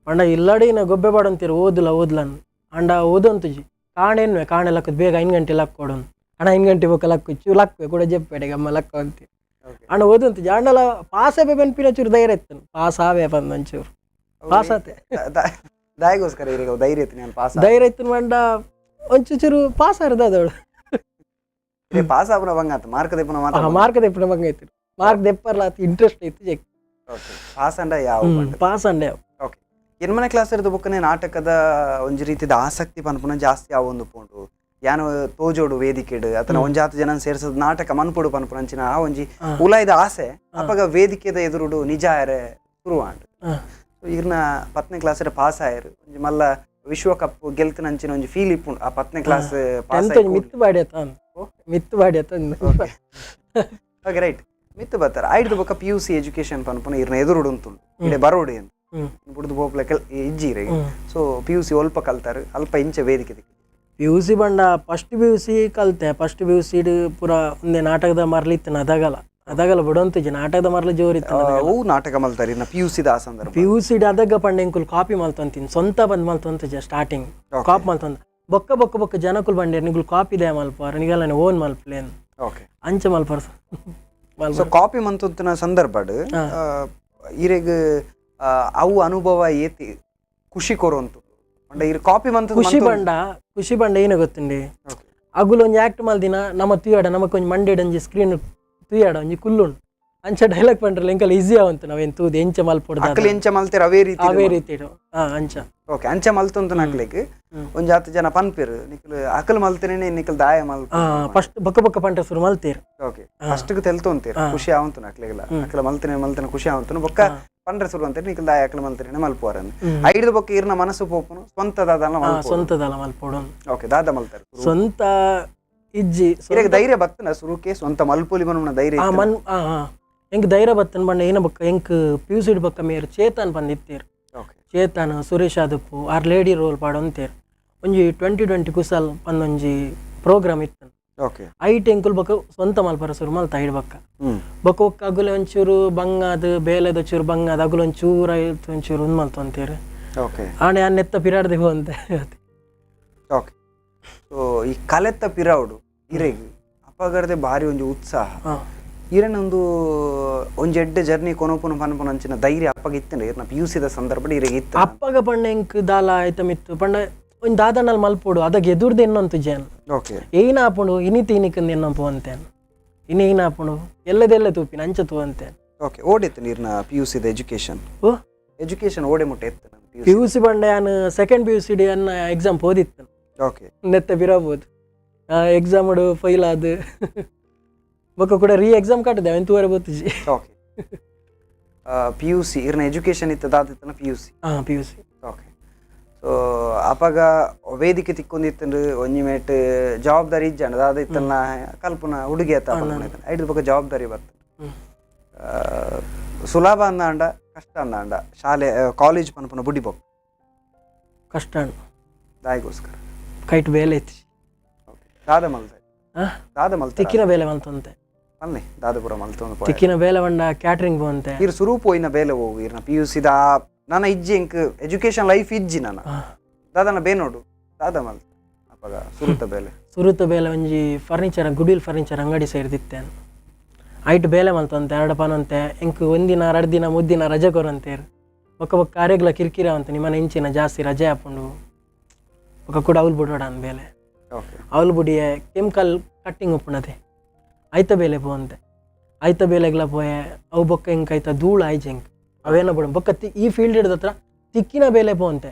ಪಂಡ ಇಲ್ಲಾಡಿ ನಾ ಗೊಬ್ಬೆ ಬಾಡಂತೀರು ಓದುಲ ಓದ್ಲನ್ ಅಂಡ ಓದಂತುಜಿ ಕಾಣೆನ್ವೆ ಕಾಣೆ ಲಕ್ಕದ್ ಬೇಗ 5 ಗಂಟೆ ಲಕ್ಕ ಕೊಡೋನು ಅಣ್ಣ 5 ಗಂಟೆ ಬೊಕ್ಕ ಲಕ್ಕು ಚೂ ಲಕ್ಕುವೆ ಕೂಡ ಜೆಪ್ಪೆಡೆಗೆ ಅಮ್ಮ ಲಕ್ಕ ಅಂತೀವಿ. ಅಣ್ಣ ಓದಂತುಜಿ ಅಣ್ಣಲ ಪಾಸೆ ಬೆನ್ಪಿನ ಚೂರು ಧೈರ್ಯ ಇತ್ತನು ಪಾಸ್ ಆವೆ ಬಂದ ಒಂಚೂರು ಪಾಸ್ ಆತೆ. ದಾಯಿಗೋಸ್ಕರ ಇರಿಗೆ ಧೈರ್ಯ ಇತ್ತು ನಾನು ಪಾಸ್? ಧೈರ್ಯ ಇತ್ತು ಮಂಡ ಒಂಚೂರು ಪಾಸ್ ಆರ್ದ ಅದವಳು. ಪಾಸ್ ಆಪುನ ಬಂಗಾತ ಮಾರ್ಕ್ ದೆಪ್ಪುನ ಮಾತ್ರ? ಮಾರ್ಕ್ ದೆಪ್ಪುನ ಬಂಗ ಇತ್ತು, ಮಾರ್ಕ್ ದೆಪ್ಪರ್ಲ ಇಂಟ್ರೆಸ್ಟ್ ಇತ್ತು ಜೆಕ್. ಪಾಸ್ ಅಂಡ ಯಾವ? ಪಾಸ್ ಅಂಡೆ. ಓಕೆ, ಎನ್ಮನೆ ಕ್ಲಾಸ್ ಇರೋದು ಬೊಕ್ಕನೆ ನಾಟಕದ ಒಂಜಿ ರೀತಿದ ಆಸಕ್ತಿ ಪನ್ಪುನ ಜಾಸ್ತಿ ಆವೊಂದು ಪೋಂಡು, ಯಾನು ತೋಜೋಡು ವೇದಿಕೆಡು ಅತನ ಒಂಜಾತ ಜನ ಸೇರ್ಸದ್ ನಾಟಕ ಮನ್ಪೊಡು ಪನ್ಪುನಂಚಿನ ಆ ಒಂಜಿ ಉಲಾಯ್ದ ಆಸೆ ಅಪಗ ವೇದಿಕೆದ ಎದುರುಡು ನಿಜ ಆಯರೆ ಶುರುವಾಂಡ್. ಇರ್ನ 10ನೇ ಕ್ಲಾಸ್ ಪಾಸ್ ಆಯರು, ಒಂಜಿ ಮಲ್ಲ ವಿಶ್ವಕಪ್ ಗೆಲ್ತನಂಚಿನ ಒಂಜಿ ಫೀಲ್ ಇಪ್ಪುಂಡು ಆ 10ನೇ ಕ್ಲಾಸ್ ಪಾಸ್. ಮಿತ್ತು ಬಾಡಿ ಆತ ಮಿತ್ತು ಬಾಡಿ ಆತ. ಓಕೆ ರೈಟ್, ಮಿತ್ತು ಬರ್ತಾರೆ ಆಯ್ದು ಬೊಕ್ಕ P U C education ಪನ್ಪುನ ಇರ್ನ ಎದುರುಡು ಉಂಟು ಇಡೆ ಬರೋಡು ಅಂತ ಬುಡ್ದು ಪೋಪ್ಲೆ ಕೆಲ್ ಇಜ್ಜಿ. So P U C ಅಲ್ಪ ಕಲ್ತಾರೆ, ಅಲ್ಪ ಇಂಚ ವೇದಿಕೆ. P U C ಬಂಡ first P U C ಕಲ್ತೆ. First P U C ಪೂರ ಒಂದೇ ನಾಟಕದ ಮರ್ಲಿ ಇತ್ತು. ಅದಗಲ ಅದಗಲ ಬುಡಂತುಜಿ ನಾಟಕದ ಮರ್ಲ ಜೋರಿತ್ತು. ಅವು ನಾಟಕ ಮಲ್ತಾರೆ ಇನ್ನ P U C ಆ ಸಂದರ್ಭ? P U C ಅದಗ ಪಂಡ ಎಂಕುಲು ಕಾಪಿ ಮಲ್ತೊಂತೀನಿ, ಸ್ವಂತ ಬಂದ್ ಮಲ್ತೊಂತುಜ. ಸ್ಟಾರ್ಟಿಂಗ್ ಕಾಪಿ ಮಲ್ತೊಂತ ಬೊಕ್ಕ ಬೊಕ್ಕ ಬೊಕ್ಕ ಜನಕುಲು ಬಂಡೇರು ನಿಗುಲು ಕಾಪಿ they ಮಲ್ಪಾರ ನಿಗಲನೆ ಓನ್ ಮಲ್ಪಲೇನ್. ಅಂಚ ಮಲ್ಪಾರ. ಸೊ ಕಾಪಿ ಮಂತೊಂತಿನ ಸಂದರ್ಭಡ್ ಇರೆಗ್ ಅವು ಅನುಭವ ಏತಿ ಖುಷಿ ಕೊರುವಂತು ಪಂಡ ಇರ್ ಕಾಪಿ ಮಂತ? ಖುಷಿ ಬಂಡ, ಖುಷಿ ಬಂಡ ಏನು ಗೊತ್ತುಂಡಿ, ಅಗುಲು ಒಂಜಿ ಆಕ್ಟ್ ಮಲ್ದಿನ ನಮ್ಮ ತುಯಾಡ ನಮಕ್ ಒಂಜಿ ಮಂಡೆಡ್ ಒಂಜಿ ಸ್ಕ್ರೀನ್ ತುಯಾಡ ಒಂಜಿ ಕುಲ್ಲುಂಡು ಅಂಚ ಡೈಲಾಗ್ ಪಂಡ್ರಲ್ಲ ಎಂಕಲ್ ಈಸಿ ಆವಂತು ನಾವೇನ್ ತೂದು ಎಂಚ ಮಲ್ಪೊಡ್ದು. ಅಕಲ್ ಎಂಚ ಮಲ್ತೆರ್ ಅವೇ ರೀತಿ? ಅವೇ ರೀತಿ ಅಂಚ. ಓಕೆ, ಅಂಚ ಮಲ್ತೊಂತು ನಕ್ಲೆಗ್ ಒಂಜಿ ಹತ್ತು ಜನ ಪನ್ಪೆರ್ ನಿಕಲ್ ಅಕಲ್ ಮಲ್ತೇನೆ ನಿಕಲ್ ದಾಯ ಮಲ್ಪ? ಫಸ್ಟ್ ಬೊಕ್ಕ ಬೊಕ್ಕ ಪಂಟ ಶುರು ಮಲ್ತೇರ್. ಓಕೆ, ಫಸ್ಟ್ ತೆಲ್ತೊಂತೇರ್, ಖುಷಿ ಆವಂತು ನಕ್ಲೆಗ್ಲ, ಅಕಲ ಮಲ್ತನೆ ಮಲ್ತನೆ ಖುಷಿ ಆವಂತು, ಬೊಕ್ಕ ಪಂಡ್ರೆ ಶುರು ಅಂತಾರೆ ನಿಕಲ್ ದಾಯ ಅಕಲ್ ಮಲ್ತೇನೆ ಮಲ್ಪುವರನ್. ಐದು ಬೊಕ್ಕ ಇರ್ನ ಮನಸ್ಸು ಪೋಪುನು ಸ್ವಂತದಾದಲ್ಲ? ಸ್ವಂತದಲ್ಲ ಮಲ್ಪೊಡು. ಓಕೆ, ದಾದ ಮಲ್ತಾರೆ? ಸ್ವಂತ ಇಜ್ಜಿ. ಇರೆಗ್ ಧೈರ್ಯ ಬತ್ತನ ಸುರುಕೆ ಸ್ವಂತ ಮಲ್ಪೊಲಿ ಮನುನ ಧೈರ್ಯ? ಮನ್ ಎಂಕ್ ಧೈರ್ಯ ಬತ್ತನ್ ಬಣ್ಣ ಏನ ಬೊಕ್ಕ ಎಂಕ್ P U C ಬೊಕ್ಕ ಮೇರ್ Chetan ಬಂದಿತ್ತೇರ್. Chetan Suresh ಆದಪ್ಪು R lady roll ಪಾಡೊಂತೇರ್. ಒಂಜಿ 20-20 ಕುಸಲ್ ಪಂದೊಂಜಿ ಪ್ರೋಗ್ರಾಮ್ ಇತ್ತು. ಐಟ್ ಎಂಕುಲು ಬೊಕ್ಕ ಸ್ವಂತ ಮಲ್ಪರ ಶುರು ಮಲ್ತ ಐಡ್ ಬೊಕ್ಕ. ಬೊಕ್ಕ ಒಕ್ಕ ಅಗುಲೆ ಒಂಚೂರು ಬಂಗಾದ ಬೇಲೆದ ಚೂರು ಬಂಗಾದ ಅಗುಲು ಒಂಚೂರು ಐತ್ ಒಂಚೂರು ಉಂದು ಮಲ್ತೊಂತೇರ್. ಆಣೆ ನೆತ್ತ ಪಿರಾಡ್ದೆ ಅಂತೆ. ಓಕೆ, ಸೊ ಈ ಕಲೆತ್ತ ಪಿರಾವುಡು ಇರೆಗ್ ಅಪಗರ್ದೆ ಭಾರಿ ಒಂಜಿ ಉತ್ಸಾಹ ಇರೆನೊಂದು ಒಂಜಿ ಎಡ್ಡೆ ಜರ್ನಿ ಕೊನೊಪುನ ಪನ್ಪುನ ಅಂಚಿನ ಧೈರ್ಯ ಅಪ್ಪಗ ಇತ್ತಂಡೆ ಇರ್ನ ಪಿ ಯು ಸಿದ ಸಂದರ್ಭಡ್ ಇರೆಗ್ ಇತ್ತ? ಅಪ್ಪಗ ಪಂಡ ಎಂಕ್ ದಾಲ ಐತಮ್ ಇತ್ತು ಪಂಡ ಒಂಜಿ ದಾದನಲ್ಲಿ ಮಲ್ಪೊಡು ಅದಾಗ ಎದುರ್ದು ಎನ್ನೊಂತು ಜನ್. ಏನ ಆಪುಂಡು ಇನಿತಿ ಇನಿಕಂದು ಎನ್ನೊಂಪು ಅಂತೇನು ಇನಿ ಏನ ಆಪುಂಡು ಎಲ್ಲದೆಲ್ಲ ತೂಪಿನ ಅಂಚ ತೂ ಅಂತೇನು. ಓಕೆ, ಓಡಿತ್ತು ನೀರ್ನ ಪಿ ಯು ಸಿದ ಎಜುಕೇಶನ್? ಓ ಎಜುಕೇಶನ್ ಓಡೆ ಮುಟ್ಟೆ ಇತ್ತು? P U C ಪಂಡ ಯಾನ್ second P U C D ಅನ್ನ ಎಕ್ಸಾಮ್ ಓದಿತ್ತು. ನೆತ್ತ ಬಿರಬೋದು ಎಕ್ಸಾಮ್ ಫೈಲ್ ಆದ್ ಬೊಕ್ಕ ಕೂಡ ರೀ ಎಕ್ಸಾಮ್ ಕಟ್ಟದೆ ಅವನ್ ತೂವರೆ ಬೋತಿಜಿ. Okay, P U C ಇರ್ನ ಎಜುಕೇಶನ್ ಇತ್ತು ದಾದಿತ್ತನ P U C? P U C. Okay, so ಅಪಗ ವೇದಿಕೆ ತಿಕ್ಕೊಂದಿತ್ತಂಡು ಒಂಜಿ ಮೇಟ್ ಜವಾಬ್ದಾರಿ ಇಜ್ಜಂಡ ದಾದ ಇತ್ತಲ್ಲ ಕಲ್ಪನ ಹುಡುಗಿ ಆತ ಐದು ಬೊಕ್ಕ ಜವಾಬ್ದಾರಿ ಬತ್ತ. ಸುಲಭ ಅಂದಾಂಡ ಕಷ್ಟ ಅಂದಾಂಡ ಶಾಲೆ ಕಾಲೇಜ್ ಪನ್ಪುನ ಬುಡಿ ಬೊಕ್ಕ? ಕಷ್ಟ. ದಾಯಿಗೋಸ್ಕರ? ಕೈಟ್ ಬೇಲೆ ಇತ್ತು. ದಾದ ಮಲ್ತ? ದಾದ ಮಲ್ತ? ತಿಕ್ಕಿನ ಬೇಲೆ ಮಲ್ತಂತೆ. ಪನ್ನೆ ದಾದಪುರ ಮಲ್ತೊಂದು? ತಿಕ್ಕಿನ ಬೇಲೆ ಬಂಡ ಕ್ಯಾಟ್ರಿಂಗ್ ಪೋಂತೆ. ಇರ್ ಸುರೂಪ ಹೋಯಿನ ಬೇಲೆ ಹೋಗು ಇರ್ನ ಪಿ ಯು ಸಿದ ನಾನ ಇಜ್ಜಿ ಎಂಕ್ ಎಜುಕೇಶನ್ ಲೈಫ್ ಇಜ್ಜಿ ನಾನ ದಾದನ ಬೇನೋಡು ದಾದ ಮಲ್ತ ಅಪಗ ಸುರುತ ಬೇಲೆ? ಸುರುತ ಬೇಲೆ ಒಂಜಿ furniture goodwill furniture ಅಂಗಡಿ ಸೇರ್ದಿತ್ತೆ. ಐಟ್ ಬೇಲೆ ಮಲ್ತಂತೆ ಎರಡು ಪನಂತೆ ಎಂಕ್ ಒಂದಿನ ಎರಡು ದಿನ ಮುದ್ದಿನ ರಜೆ ಕೊರಂತೇರು. ಬೊಕ್ಕ ಬೊಕ್ಕ ಕಾರ್ಯಗ್ಲ ಕಿರಿಕಿರ ಅಂತ ನಿಮ್ಮನೆ ಇಂಚಿನ ಜಾಸ್ತಿ ರಜೆ ಹಾಪುಂಡು ಬೊಕ್ಕ ಕೂಡ ಅವ್ಲು ಬಿಡೋಡ ಅನ್ ಬೇಲೆ. ಅವ್ಲು ಬುಡಿಯೆ ಕೆಮಿಕಲ್ ಕಟ್ಟಿಂಗ್ ಉಪ್ಪುಣತೆ ಐತ ಬೇಲೆ ಪೋಂತೆ. ಐತ ಬೇಲೆಗ್ಲ ಪೋಯೆ ಅವು ಬೊಕ್ಕ ಎಂಕ್ ಐತ ಧೂಳು ಆಯ್ಜೆ ಎಂಕ್ ಅವೇನ ಬಿಡ ಬೊಕ್ಕ ಈ ಫೀಲ್ಡ್ ಹಿಡ್ದ ಹತ್ರ ತಿಕ್ಕಿನ ಬೇಲೆ ಪೋಂತೆ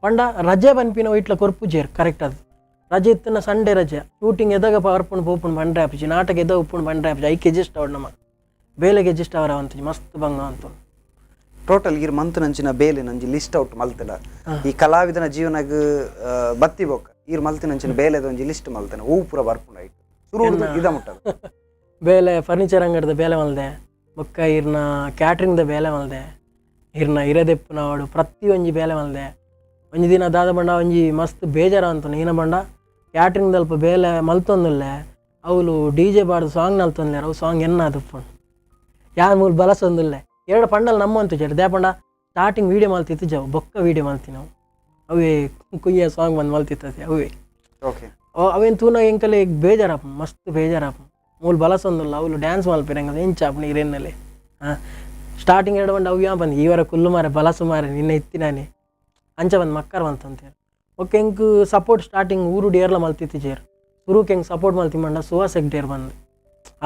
ಪಂಡ ರಜೆ ಪನ್ಪಿನ ವೈಟ್ಲ ಕೊರ್ಪುಜೇರ್ ಕರೆಕ್ಟ್ ಅದು ರಜೆ ಇತ್ತನ ಸಂಡೇ ರಜೆ ಶೂಟಿಂಗ್ ಎದಾಗ ಪರ್ಪುಂಡು ಪೋಪುಂಡು ಬಂಡ್ರೆ ಆಪುಜಿ ನಾಟಕ ಎದಾಗ ಉಪ್ಪುಂಡು ಬಂಡ್ರೆ ಆಪುಜಿ ಐಕ್ ಎಜಿಸ್ಟ್ ಅವಡ್ ನಮ್ಮ ಬೇಲೆಗೆ ಎಜಿಸ್ಟ್ ಅವರ ಅಂತ ಮಸ್ತ್ ಬಂಗ ಅಂತ Total ಈರ್ ಮಂತ್ ನಂಚಿನ ಬೇಲೆ ನಂಜಿ ಲಿಸ್ಟ್ ಔಟ್ ಮಲ್ತಿಲ್ಲ. ಈ ಕಲಾವಿದನ ಜೀವನಗ್ ಬತ್ತಿ ಬೊಕ್ಕ ಈರ್ ಮಲ್ತಿನಂಚಿನ ಬೇಲೆದ ಒಂಜಿ ಲಿಸ್ಟ್ ಮಲ್ತನ, ಹೂ ಪೂರ ಬರ್ಪುಂಡು ಐಟ್ ಸುರು ಇದ ಮುಟ್ಟದ. ಬೇಲೆ ಫರ್ನಿಚರ್ ಅಂಗಡಿದ ಬೇಲೆ ಮಲ್ದೆ, ಬೊಕ್ಕ ಇರ್ನ ಕ್ಯಾಟ್ರಿಂಗ್ದ ಬೇಲೆ ಮಲ್ದೆ, ಇರ್ನ ಇರದೆಪ್ಪುನವಡು ಪ್ರತಿಯೊಂಜಿ ಬೇಲೆ ಮಲ್ದೆ. ಒಂಜಿ ದಿನ ದಾದ ಬಂಡ ಒಂಜಿ ಮಸ್ತ್ ಬೇಜಾರ ಅಂತ ಈನ ಬಂಡ ಕ್ಯಾಟ್ರಿಂಗ್ ದಲ್ಪ ಬೇಲೆ ಮಲ್ತೊಂದುಲ್ಲೆ, ಅವಳು ಡಿ ಜೆ ಬಾಡ್ದು ಸಾಂಗ್ ನಲ್ತೊಂದುಲ್ಲೆ, ಅವು ಸಾಂಗ್ ಎನ್ನ ಅದು ಯಾನ್ ಮೂಲು ಬಲಸೊಂದುಲ್ಲೆ. ಎರಡು ಪಂಡಲ್ ನಮ್ಮಂತು ಜಡ್ they ಪಂಡ ಸ್ಟಾರ್ಟಿಂಗ್ ವೀಡಿಯೋ ಮಲ್ತಿತ್ತು ಜವು, ಬೊಕ್ಕ ವೀಡಿಯೋ ಮಲ್ತಿ ನಾವು ಅವೇ ಕುಯ್ಯ ಸಾಂಗ್ ಬಂದು ಮಲ್ತಿತ್ತದೆ ಅವೇ. ಓಕೆ. ಅವೇನು ತೂನಾಗ ಎಂಕಲೆ ಬೇಜಾರಪ್ಪ, ಮಸ್ತ್ ಬೇಜಾರಪ್ಪ. ಮೂಲು ಬಲಸೊಂದುಲ್ಲ, ಅವಳು ಡ್ಯಾನ್ಸ್ ಮಲ್ಪಿರಂಗ ಎಂಚಾಪ್ ನೀರೇನಲ್ಲೇ. ಹಾಂ, ಸ್ಟಾರ್ಟಿಂಗ್ ಎರಡು ಬಂದು ಅವು ಯಾ ಬಂದು ಇವರ ಕುಲ್ಲು ಮಾರೆ ಬಲಸು ಮಾರೆ ನಿನ್ನೆ ಇತ್ತಿನಾನೆ ಅಂಚ ಬಂದು ಮಕ್ಕರ್ ಬಂತಂತೇಳಿ. ಓಕೆ, ಎಂಕ್ ಸಪೋರ್ಟ್ ಸ್ಟಾರ್ಟಿಂಗ್ ಊರು ಡೇರ್ಲ ಮಲ್ತಿತ್ತು ಜೇರ್. ಸುರುಕ್ ಹೆಂಗೆ ಸಪೋರ್ಟ್ ಮಲ್ತಿ ಮಂಡ ಸುಹಾಸ್ ಹೆಗ್ಡೇರ್ ಬಂದು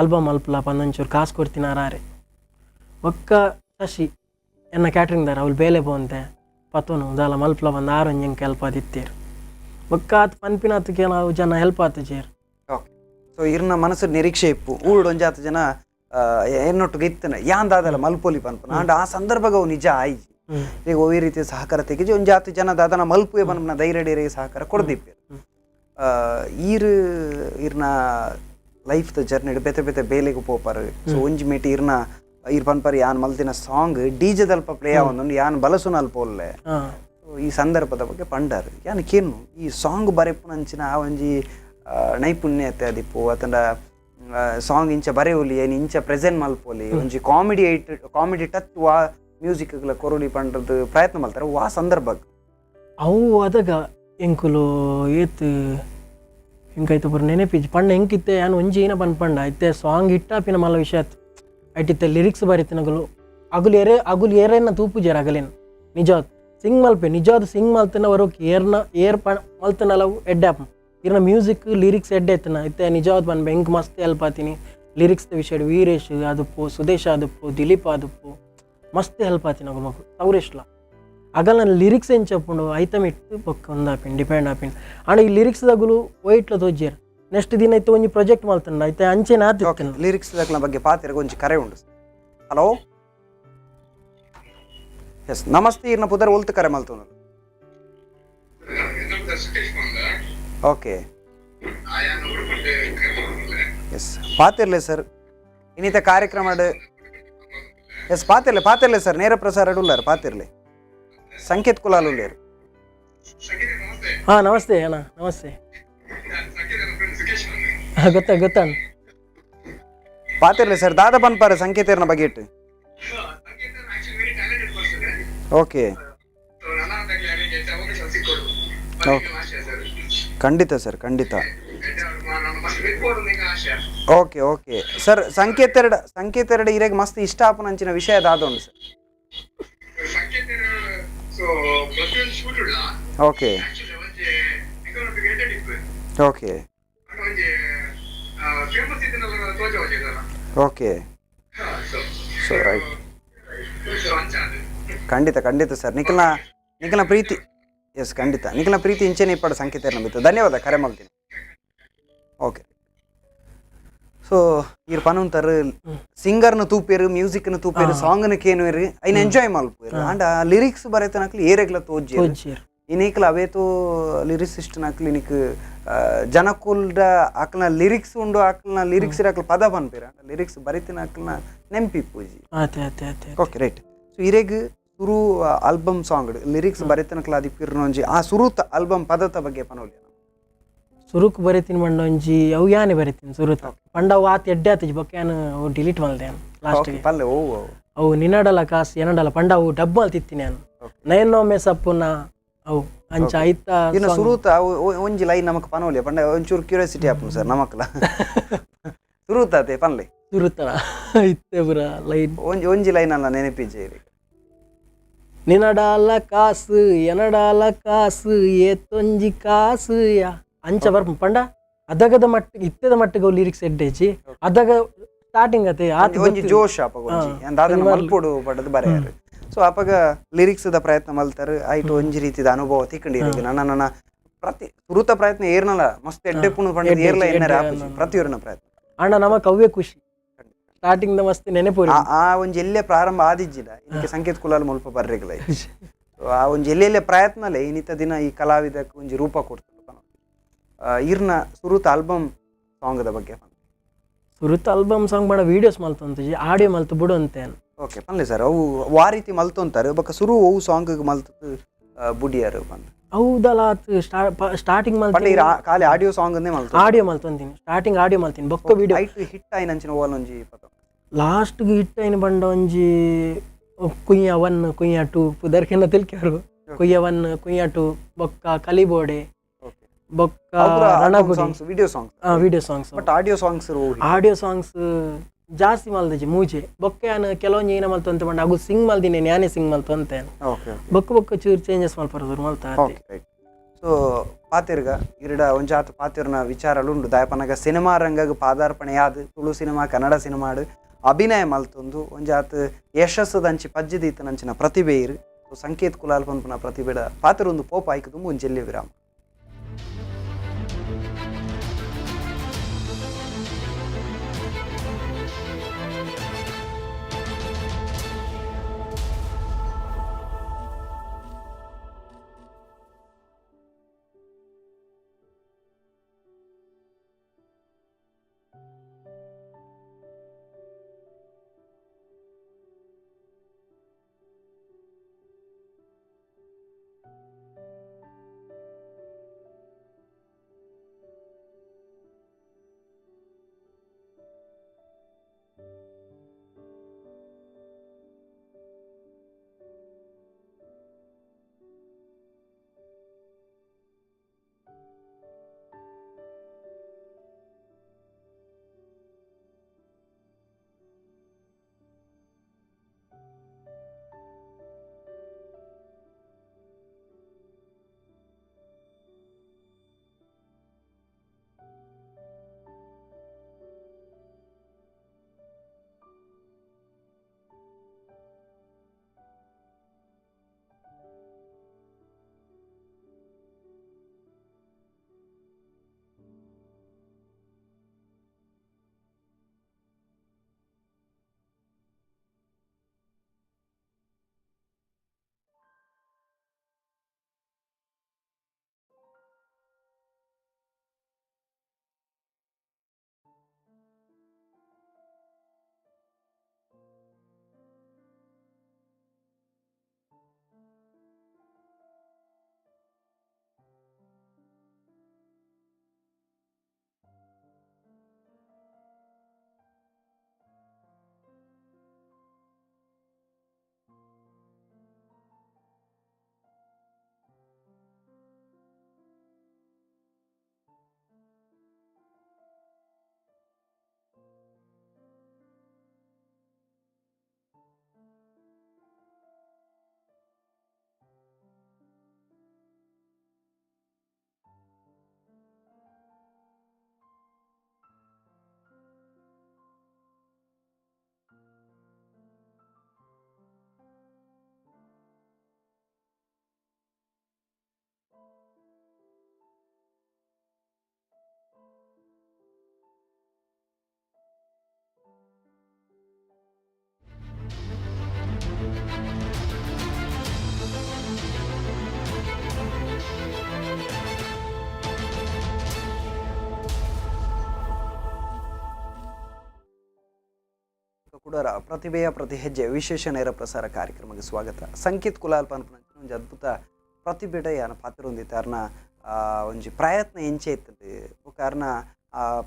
ಆಲ್ಬಮ್ ಮಲ್ಪಲ ಪಂದೊಂಚೂರು ಕಾಸು ಕೊಡ್ತೀನಾರಾರೆ. ಒಕ್ಕ ಶಶಿ ಎನ್ನ ಕ್ಯಾಟ್ರಿಂಗ್ ದಾರ ಅವ್ಲು ಬೇಲೆ ಪೋಂತೆ ಪತೋನು ದಾಲ ಮಲ್ಪಲ ಬಂದು ಆರು ಒಂಜಿ ಎಂಕ್ ಹೆಲ್ಪ್ ಆದಿತ್ತೇರು. ಬೊಕ್ಕ ಆತ್ ಪನ್ಪಿನಾತಕ್ಕೆ ನಾವು ಜನ ಹೆಲ್ಪ್ ಆತು ಜೇರ್. ಓಕೆ, ಸೊ ಇರ್ನ ಮನಸ್ಸು ನಿರೀಕ್ಷೆ ಇಪ್ಪು ಊರುಡು ಒಂಜಾತ ಜನ ಎನ್ನೊಟ್ಟಿಗೆ ಇತ್ತನ ಯಾನ್ ದಾದಲ ಮಲ್ಪೊಲಿ ಪನ್ಪುನ. ಆಂಡ ಆ ಸಂದರ್ಭಗ ಅವು ನಿಜ ಆಯ್ಜಿ. ಈಗ ಒವ್ವೇ ರೀತಿಯ ಸಹಕಾರ ತೆಗಿಜಿ, ಒಂಜಾತಿ ಜನ ದಾದನ ಮಲ್ಪುವೆ ಪನ್ಪುನ ಧೈರ್ಯ ಸಹಕಾರ ಕೊಡ್ದಿಪ್ಪೇರು. ಈರ್ ಇರ್ನ ಲೈಫ್ the journey ಬೇತೆ ಬೇತೆ ಬೇಲೆಗ್ ಪೋಪರ್. ಸೊ ಒಂಜಿ ಮೇಟಿ ಇರ್ನ ಈರ್ ಪನ್ಪರ್ ಯಾನ್ ಮಲ್ತಿನ ಸಾಂಗ್ ಡಿಜೆದಲ್ಪ ಪ್ಲೇ ಆವೊಂದುಂಡು, ಯಾನ್ ಬಲಸುನ ಅಲ್ಪ ಒಲ್ಲೆ. ಈ ಸಂದರ್ಭದ ಬಗ್ಗೆ ಪಂಡಾರ್ ಯಾನ್ ಕೇನು ಈ ಸಾಂಗ್ ಬರೆಪುನಂಚಿನ ಆ ಒಂಜಿ ನೈಪುಣ್ಯತೆ ಅದಿಪ್ಪು ಅತಂಡ ಸಾಂಗ್ ಇಂಚ ಬರೆಯೋಲಿ ಏನ್ ಇಂಚ ಪ್ರೆಸೆಂಟ್ ಮಲ್ಪೊಲಿ, ಒಂಜಿ comedy eight comedy touch ವಾ ಮ್ಯೂಸಿಕ್ ಕೊರೊಲಿ ಪಂಡದ್ ಪ್ರಯತ್ನ ಮಲ್ತಾರೆ ವಾ ಸಂದರ್ಭ? ಅವು ಅದಗ ಎಂಕುಲು ಏತ್ ಎಂಕೈತ ಪೂರ ನೆನಪಿಜಿ ಪಂಡ ಎಂಕಿತ್ತೆ ಯಾನ್ ಒಂಜಿ ಏನ ಪನ್ಪಂಡ ಇತ್ತೆ ಸಾಂಗ್ ಇಟ್ಟಾಪಿನ ಮಲ್ಲ ವಿಷಯ ಆತು. ಐಟಿತ್ತೆ ಲಿರಿಕ್ಸ್ ಬರೀತಿನಗಲು ಅಗುಲು ಎರೆ ಅಗುಲು ಏರೇನ ತೂಪುಜೇರ್ ಅಗಲೇನು ನಿಜವಾದ ಸಿಂಗ್ ಮಲ್ಪೆ ನಿಜವಾದ ಸಿಂಗ್ ಮಲ್ತನ ವರೋಕ್ ಏರ್ನ ಏರ್ ಪ ಮಲ್ತನಲವು ಎಡ್ಡೆ ಆಪ್ ಇರ್ನ ಮ್ಯೂಸಿಕ್ ಲಿರಿಕ್ಸ್ ಎಡ್ಡೆ ಎತ್ತನ. ಇತ್ತೆ ನಿಜವಾದ ಪನ್ಪೆ ಎಂಕ್ ಮಸ್ತ್ ಹೆಲ್ಪ್ ಆತೀನಿ ಲಿರಿಕ್ಸ್ ವಿಷಯ. ವೀರೇಶ್ ಆದುಪ್ಪು, ಸುದೇಶ್ ಆದುಪ್ಪು, ದಿಲೀಪ್ ಆದುಪ್ಪು, ಮಸ್ತ್ ಹೆಲ್ಪ್ ಆತೀನಿ ಅಗು ಮಗು ಸೌರೇಶ್ಲ. ಅಗಲ ನನ್ನ ಲಿರಿಕ್ಸ್ ಎಂಚಪ್ಪುಂಡು ಐತಮ್ ಇಟ್ಟು ಬೊಕ್ಕ ಒಂದಾಪಿನ್ ಡಿಪೆಂಡ್ ಆಪಿನ್. ಆಂಡ ಈ ಲಿರಿಕ್ಸ್ ದಗುಲು ವೈಟ್ಲ ತೋಜ್ಜೇರ್. ನೆಕ್ಸ್ಟ್ ದಿನ ಇತ್ತೆ ಒಂಜಿ ಪ್ರಾಜೆಕ್ಟ್ ಮಲ್ತಂಡ ಐತೆ ಅಂಚೆನೆ ಆತಿತ್ತು. ಲಿರಿಕ್ಸ್ ದಕ್ಲ ಬಗ್ಗೆ ಪಾತೆರ್ಗ ಒಂಜಿ ಕರೆ ಉಂಡು. ಹಲೋ, ಎಸ್, ನಮಸ್ತೆ, ಇರ್ನ ಪುದರ್, ಒಲ್ತು ಕರೆ ಮಲ್ತೊಂದು? ಓಕೆ, ಎಸ್, ಪಾತಿರ್ಲೆ ಸರ್ ಇನ್ನಿತ ಕಾರ್ಯಕ್ರಮ. ಎಸ್, ಪಾತಿರ್ಲೆ ಪಾತಿರ್ಲೆ ಸರ್, ನೇರ ಪ್ರಸಾರ ಉಲ್ಲಾರ, ಪಾತಿರ್ಲೆ. ಸಂಕೇತ್ ಕುಲಾಲ್ ಉಲ್ಲೇರು. ಹಾಂ, ನಮಸ್ತೆ ಅಣ್ಣ, ನಮಸ್ತೆ. ಹಾಂ, ಗೊತ್ತಾ ಗೊತ್ತಾ. ಪಾತಿರ್ಲೆ ಸರ್, ದಾದ ಪನ್ಪಾರೆ ಸಂಕೇತರ್ನ ಬಗ್ಗೆ ಇಟ್ಟು? ಓಕೆ, ಖಂಡಿತ ಸರ್, ಖಂಡಿತ. Okay okay sir. ಸಂಕೇತ ಎರಡು ಸಂಕೇತ ಎರಡು ಇರೆಗ್ ಮಸ್ತ್ ಇಷ್ಟ ಆಪುನಂಚಿನ ವಿಷಯ ದಾದ ಉಂಡು sir? Okay okay okay, so right, ಖಂಡಿತ ಖಂಡಿತ ಸರ್. ನಿಖಲ್ನ ನಿಖಲ್ನ ಪ್ರೀತಿ, ಎಸ್, ಖಂಡಿತ ನಿಖಲ್ನ ಪ್ರೀತಿ ಇಂಚೆನೆ ಇಪ್ಪಡು ಸಂಕೇತ ನಂಬಿತ್ತು. ಧನ್ಯವಾದ ಕರೆ ಮಾಡ್ತೀನಿ. ಓಕೆ, ಸೊ ಈರ್ ಪನೊಂತರ್ ಸಿಂಗರ್ನ ತೂಪೇರು, ಮ್ಯೂಸಿಕ್ನ ತೂಪೇರು, ಸಾಂಗ್ನ ಕೇನುವೇರು, ಐನ್ ಎಂಜಾಯ್ ಮಲ್ಪುವೆರ್. ಆಂಡ ಲಿರಿಕ್ಸ್ ಬರೆತನಕ್ಲು ಏರೆಗ್ಲ ತೋಜ್ಜೇರು. ತೋಜ್ಜೇರು. ಇನೇಕ್ಲ ಅವೇತೋ ಲಿರಿಸಿಸ್ಟ್ ನಕ್ಲು ಇನಿಕ್ ಜನಕುಲ್ಡ ಅಕ್ಲ್ನ ಲಿರಿಕ್ಸ್ ಉಂಡು, ಅಕ್ಲ್ನ ಲಿರಿಕ್ಸ್ ಅಕ್ಲ ಪದ ಪನ್ಪೇರು. ಆಂಡ ಲಿರಿಕ್ಸ್ ಬರಿತಿನ ಅಕ್ಲ್ನ ನೆಂಪಿ ಪೂಜಿ. ಆತೆ ಆತೆ ಆತೆ. Okay, right. So ಇರೆಗ್ ಸುರು album song lyrics ಬರೆತನಕ್ಲ ಅದಿಪ್ಪಿರ್ನ ಒಂಜಿ ಆ ಸುರುತ ಆಲ್ಬಮ್ ಪದತ ಬಗ್ಗೆ ಪನೊಲಿ. ಸುರುಕ್ ಬರೀತೀನಿ ಪಂಡ ಒಂಜಿ ಅವು ಯಾನೆ ಬರೀತೀನಿ ಸುರುತ ಪಂಡ ಅವು ಆತ್ ಎಡ್ಡೆ ಆತಿಜಿ. ಬೊಕ್ಕ ಯಾನ್ ಅವು ಡಿಲೀಟ್ ಮಲ್ದೆ ಯಾನ್ ಲಾಸ್ಟ್ಗೆ. ಪಲ್ಲೆ ಓ ಓ. ಅವು ನಿನ್ನಡಲ ಕಾಸು ಎನ್ನಡಲ ಪಂಡ ಅವು ಡಬ್ ಮಲ್ತಿತ್ತೀನಿ ಯಾನ್. ನಯನ್ನೊಮ್ಮೆ ಸಪ್ಪುನ ಅವು ಅಂಚ ಐತ. ಇನ್ನು ಸುರುತ ಅವು ಒಂಜಿ ಲೈನ್ ನಮಕ್ ಪನೊಲಿ ಪಂಡ ಒಂಚೂರು ಕ್ಯೂರಿಯಾಸಿಟಿ ಆಪುಂಡು ಸರ್ ನಮಕ್ಲ. ಸುರುತ ಅತೆ ಪನ್ಲೆ. ಸುರುತ ಇತ್ತೆ ಪುರ ಲೈನ್. ಒಂಜಿ ಒಂಜಿ ಲೈನ್ ಅಲ್ಲ ನೆನಪಿಜ್ಜೆ ಇರೆಗ್. ನಿನಡಾಲ ಕಾಸು ಎನಡಾಲ ಕಾಸು ಏತೊಂಜಿ ಕಾಸು ಯಾ ಅಂಚ ಬರ್ಪು. ಪಂಡ ಅದಗದ ಮಟ್ಟ ಇತ್ತೆದ ಮಟ್ಟಿಗೆ ಲಿರಿಕ್ಸ್ ಎಡ್ಡೇಜಿ ಅದಗ ಸ್ಟಾರ್ಟಿಂಗ್ ಅತೆ ಆತ. ಒಂಜಿ ಜೋಶ್ ಅಪಗ ಒಂಜಿ ದಾದನ ಮಲ್ಪೊಡು ಪಡದು ಬರೆಯಾರು. ಸೊ ಅಪಗ ಲಿರಿಕ್ಸ್ ದ ಪ್ರಯತ್ನ ಮಲ್ತಾರು. ಆಯ್ತು, ಒಂಜಿ ರೀತಿದ ಅನುಭವ ತಿಕ್ಕಂಡಿರಿಗೆ. ನನ್ನ ನನ್ನ ಪ್ರತಿ ಸುರುತ ಪ್ರಯತ್ನ ಏರ್ನಲ ಮಸ್ತ್ ಎಡ್ಡೆ ಪುಣು ಪಂಡ ಏರ್ಲ ಎನ್ನರೆ ಆಪುಜಿ ಪ್ರತಿಯೊರನ ಪ್ರಯತ್ನ. ಅಣ್ಣ ನಮಕ್ ಅವೇ ಖುಷಿ. Starting the ಮಸ್ತ್ ನೆನಪು. ಆ ಆ ಒಂಜಿ ಎಲ್ಲೇ ಪ್ರಾರಂಭ ಆದಿಜ್ಜಿಡ ಇದಕ್ಕೆ ಸಂಕೇತ್ ಕುಲಾಲ್ ಮುಲ್ಪ ಬರ್ರೆಗ್ಲ. ಆ ಒಂಜಿ ಎಲ್ಲೆಲ್ಲೆ ಪ್ರಯತ್ನಲೇ ಇನ್ನಿತ ದಿನ ಈ ಕಲಾವಿದಕ್ಕೆ ಒಂಜಿ ರೂಪ ಕೊಡ್ತದೆ. ಇರ್ನ ಸುರುತ ಆಲ್ಬಮ್ ಸಾಂಗ್ದ ಬಗ್ಗೆ ಪನ್ಲೆ. ಸುರುತ ಆಲ್ಬಮ್ ಸಾಂಗ್ ಮಾಡ ವೀಡಿಯೋಸ್ ಮಲ್ತೊಂತುಜಿ, ಆಡಿಯೋ ಮಲ್ತು ಬುಡು ಅಂತೆ. ಓಕೆ, ಪನ್ಲೆ ಸರ್, ಅವು ವಾ ರೀತಿ ಮಲ್ತೊಂತಾರೆ ಬೊಕ್ಕ ಸುರು ಅವು ಸಾಂಗ್ ಮಲ್ತು ಬುಡಿಯರು ಪಂದ್? ಹೌದಲ್ಲ, ಆತ್ ಸ್ಟಾರ್ಟಿಂಗ್ ಪಂಡ ಮಲ್ತಿ ಇರ್ ಖಾಲಿ ಆಡಿಯೋ ಸಾಂಗ್ ಅಂದೇ ಮಲ್ತು? ಆಡಿಯೋ ಮಲ್ತೊಂತೀನಿ, ಸ್ಟಾರ್ಟಿಂಗ್ ಆಡಿಯೋ ಮಲ್ತೀನಿ, ಬೊಕ್ಕ ವಿಡಿಯೋ. ಐಟ್ ಹಿಟ್ ಆಯಿನಂಚಿನ ಓಲ್ ಒಂಜಿ ಪದ? ಲಾಸ್ಟ್ ಹಿಟ್ అయిన ಬಂಡ ಒಂಜಿ ಕುಯ್ಯ 1 ಕುಯ್ಯ 2, ಪುದರ್ಕೆನ ತಿಳ್ಕ್ಯಾರು. ಕುಯ್ಯ 1 ಕುಯ್ಯ 2, ಬೊಕ್ಕ ಕಲಿಬೋಡೆ, ಬೊಕ್ಕ Ranagudi. Songs video songs? Video songs. But audio songs? Audio songs ಜಾಸ್ತಿ ಮಲ್ದಜಿ, ಮೂಜೆ. ಬೊಕ್ಕ ಯಾನ್ ಕೆಲವೊಂಜಿ ಏನ ಮಲ್ತೊಂತೆ ಪಂಡ ಅಗು ಸಿಂಗ್ ಮಲ್ದಿನಿ, ಯಾನೇ ಸಿಂಗ್ ಮಲ್ತೊಂತೆ. ಓಕೆ ಬೊಕ್ಕ ಬೊಕ್ಕ ಚೂರು ಚೇಂಜಸ್ ಮಲ್ಪರ ಶುರು ಮಲ್ತ. Okay, right. So ಪಾತಿರ್ಗ ಇರಡ ಒಂಜಾತ್ ಪಾತಿರ್ನ ವಿಚಾರಲು ಉಂಡು. ದಾಯಪನಗ ಸಿನಿಮಾ ರಂಗಗ್ ಪಾದಾರ್ಪಣೆ ಯಾದ್ ತುಳು ಸಿನಿಮಾ, ಕನ್ನಡ ಸಿನಿಮಾಡ್ ಅಭಿನಯ ಮಲ್ತೊಂದು ಒಂಜಾತ್ ಯಶಸ್ಸದಂಚಿ ಪಜ್ಜಿ ದೀತನಂಚಿನ ಪ್ರತಿಭೆ ಇರು. ಸೊ ಸಂಕೇತ್ ಕುಲಾಲ್ ಪನ್ಪುನ ಪ್ರತಿಭೆಡ ಪಾತಿರೊಂದು ಪೋಪ ಆಯ್ಕೆ ತುಂಬ ಒಂಜೆಲ್ಲಿ ವಿರಾಮ. ಕುಡರ ಪ್ರತಿಭೆಯ ಪ್ರತಿ ಹೆಜ್ಜೆ ವಿಶೇಷ ನೇರ ಪ್ರಸಾರ ಕಾರ್ಯಕ್ರಮಕ್ಕೆ ಸ್ವಾಗತ. ಸಂಕೇತ್ ಕುಲಾಲ್ ಪನ್ಪುನಂಚಿನ ಒಂಜಿ ಅದ್ಭುತ ಪ್ರತಿಭೆಡ ಯಾನ ಪಾತ್ರೊಂದಿತ್ತೆ. ಅರ್ನ ಒಂಜಿ ಪ್ರಯತ್ನ ಎಂಚೆ ಇತ್ತುಂಡು, ಬೊಕ್ಕ ಅರ್ನ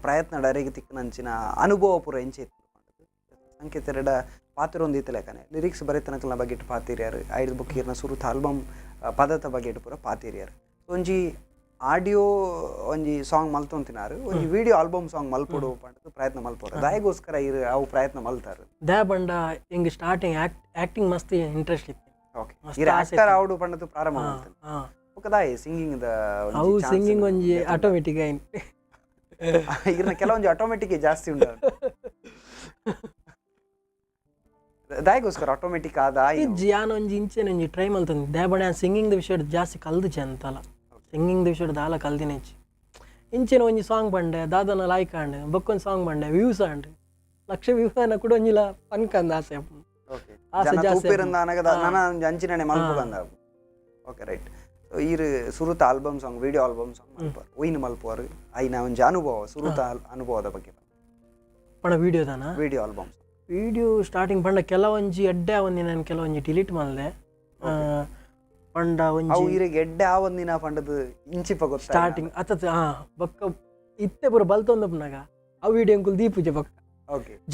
ಪ್ರಯತ್ನ ಅರೆಗ್ ತಿಕ್ಕನಂಚಿನ ಅನುಭವ ಪೂರ ಎಂಚೆ ಇತ್ತು. ಸಂಕೇತ್ ಎರಡ ಪಾತ್ರೊಂದಿತ್ತು ಲೆಕ್ಕನೆ ಲಿರಿಕ್ಸ್ ಬರೆತನಕಲ್ನ ಬಗ್ಗೆ ಪಾತಿರ್ಯಾರು, ಐದು ಬೊಕ್ಕ ಇರ್ನ ಸುರುತ ಆಲ್ಬಮ್ ಪದತ ಬಗ್ಗೆ ಪೂರ ಪಾತಿರ್ಯಾರು. ಒಂಜಿ ಆಡಿಯೋ ಒಂಜಿ ಸಾಂಗ್ ಮಲ್ತೊಂತಿನಾರು, ಒಂಜಿ video album song ಮಲ್ಪೊಡು ಪಂಡದು ಪ್ರಯತ್ನ ಮಲ್ಪೊಡು. ದಾಯಗೋಸ್ಕರ ಇರು ಅವು ಪ್ರಯತ್ನ ಮಲ್ತಾರು? ದೇ ಬಂಡ ಹಿಂಗೆ ಸ್ಟಾರ್ಟಿಂಗ್ ಆಕ್ಟಿಂಗ್ ಮಸ್ತ್ ಇಂಟ್ರೆಸ್ಟ್ ಇತ್ತು. ಮಸ್ತ್ ಇರ್ ಆಸೆ. ಆಕ್ಟರ್ ಆವಡು ಪಂಡದು ಪ್ರಾರಂಭ ಮಲ್ತೇನೆ. ಬೊಕ್ಕ ದಾಯೆ ಸಿಂಗಿಂಗ್ ದ? ಅವು ಸಿಂಗಿಂಗ್ ಒಂಜಿ ಆಟೋಮೆಟಿಕ್ ಆಯ್ತು. ಇರ್ನ ಕೆಲವೊಂಜಿ ಆಟೋಮೆಟಿಕ್ ಜಾಸ್ತಿ ಉಂಟು. ದಾಯಗೋಸ್ಕರ ಆಟೋಮೆಟಿಕ್ ಆದ? ಇಜ್ಜಿ, ಯಾನ್ ಒಂಜಿ ಇಂಚೆನೆ ಒಂಜಿ ಟ್ರೈ ಮಲ್ತೊಂದು. ದೇ ಬಂಡ ಸಿಂಗಿಂಗ್ the ವಿಷಯ ಜಾಸ್ತಿ ಕಲ್ದುಜೆ ಅಂತಲ್ಲ, ಸಿಂಗಿಂಗ್ the ವಿಷಯ ದಾಲ ಕಲ್ದಿನ ಇಜ್ಜಿ. ಇಂಚಿನ ಒಂಜಿ ಸಾಂಗ್ ಪಂಡೆ ದಾದನ ಲಾಯ್ಕ್ ಆಂಡ್, ಬೊಕ್ಕೊಂದು ಸಾಂಗ್ ಪಂಡೆ ವ್ಯೂಸ್ ಆಂಡ್. ಲಕ್ಷ ವ್ಯೂ ಆನ ಕೂಡ ಒಂಜಿಲ ಪನ್ಕಂದ ಆಸೆ ಆಪುಂಡು. ಓಕೆ. ಆಸೆ ಜನ ಜಾಸ್ತಿ ತೂಪೆರಂದ ಅನಗದ ಹಾ. ನನ ಒಂಜಿ ಅಂಚಿನನೆ ಮಲ್ಪುಗಂದ. Okay, right. So ಈರ್ ಸುರುತ album song, video album song ಮಲ್ಪುವರ್, ಒಯ್ನ್ ಮಲ್ಪುವರ್, ಐನ ಒಂಜಿ ಅನುಭವ, ಸುರುತ ಅನುಭವದ ಬಗ್ಗೆ. ಪಣ ವಿಡಿಯೋ ದಾನ? Video album. Video starting ಪಂಡ ಕೆಲವೊಂಜಿ ಎಡ್ಡೆ ಒಂಜಿ ನಾನು ಕೆಲವೊಂಜಿ ಡಿಲೀಟ್ ಮಲ್ದೆ. ಪಂಡ ಅವು ಒಂಜಿ ಈರೆಗ್ ಎಡ್ಡೆ ಆವಂದಿನ ಪಂಡದು ಇಂಚಿಪ ಗೊತ್ತ? ಸ್ಟಾರ್ಟಿಂಗ್ ಅತ್ತ ಹಾ, ಬೊಕ್ಕ ಇತ್ತೆ ಪೂರ ಬಲ್ತೊಂದಪ್ಪನಾಗ ಅವು ವಿಡಿಯೋ ಅಂಕುಲ್ ದೀಪುಜೆ ಬೊಕ್ಕ.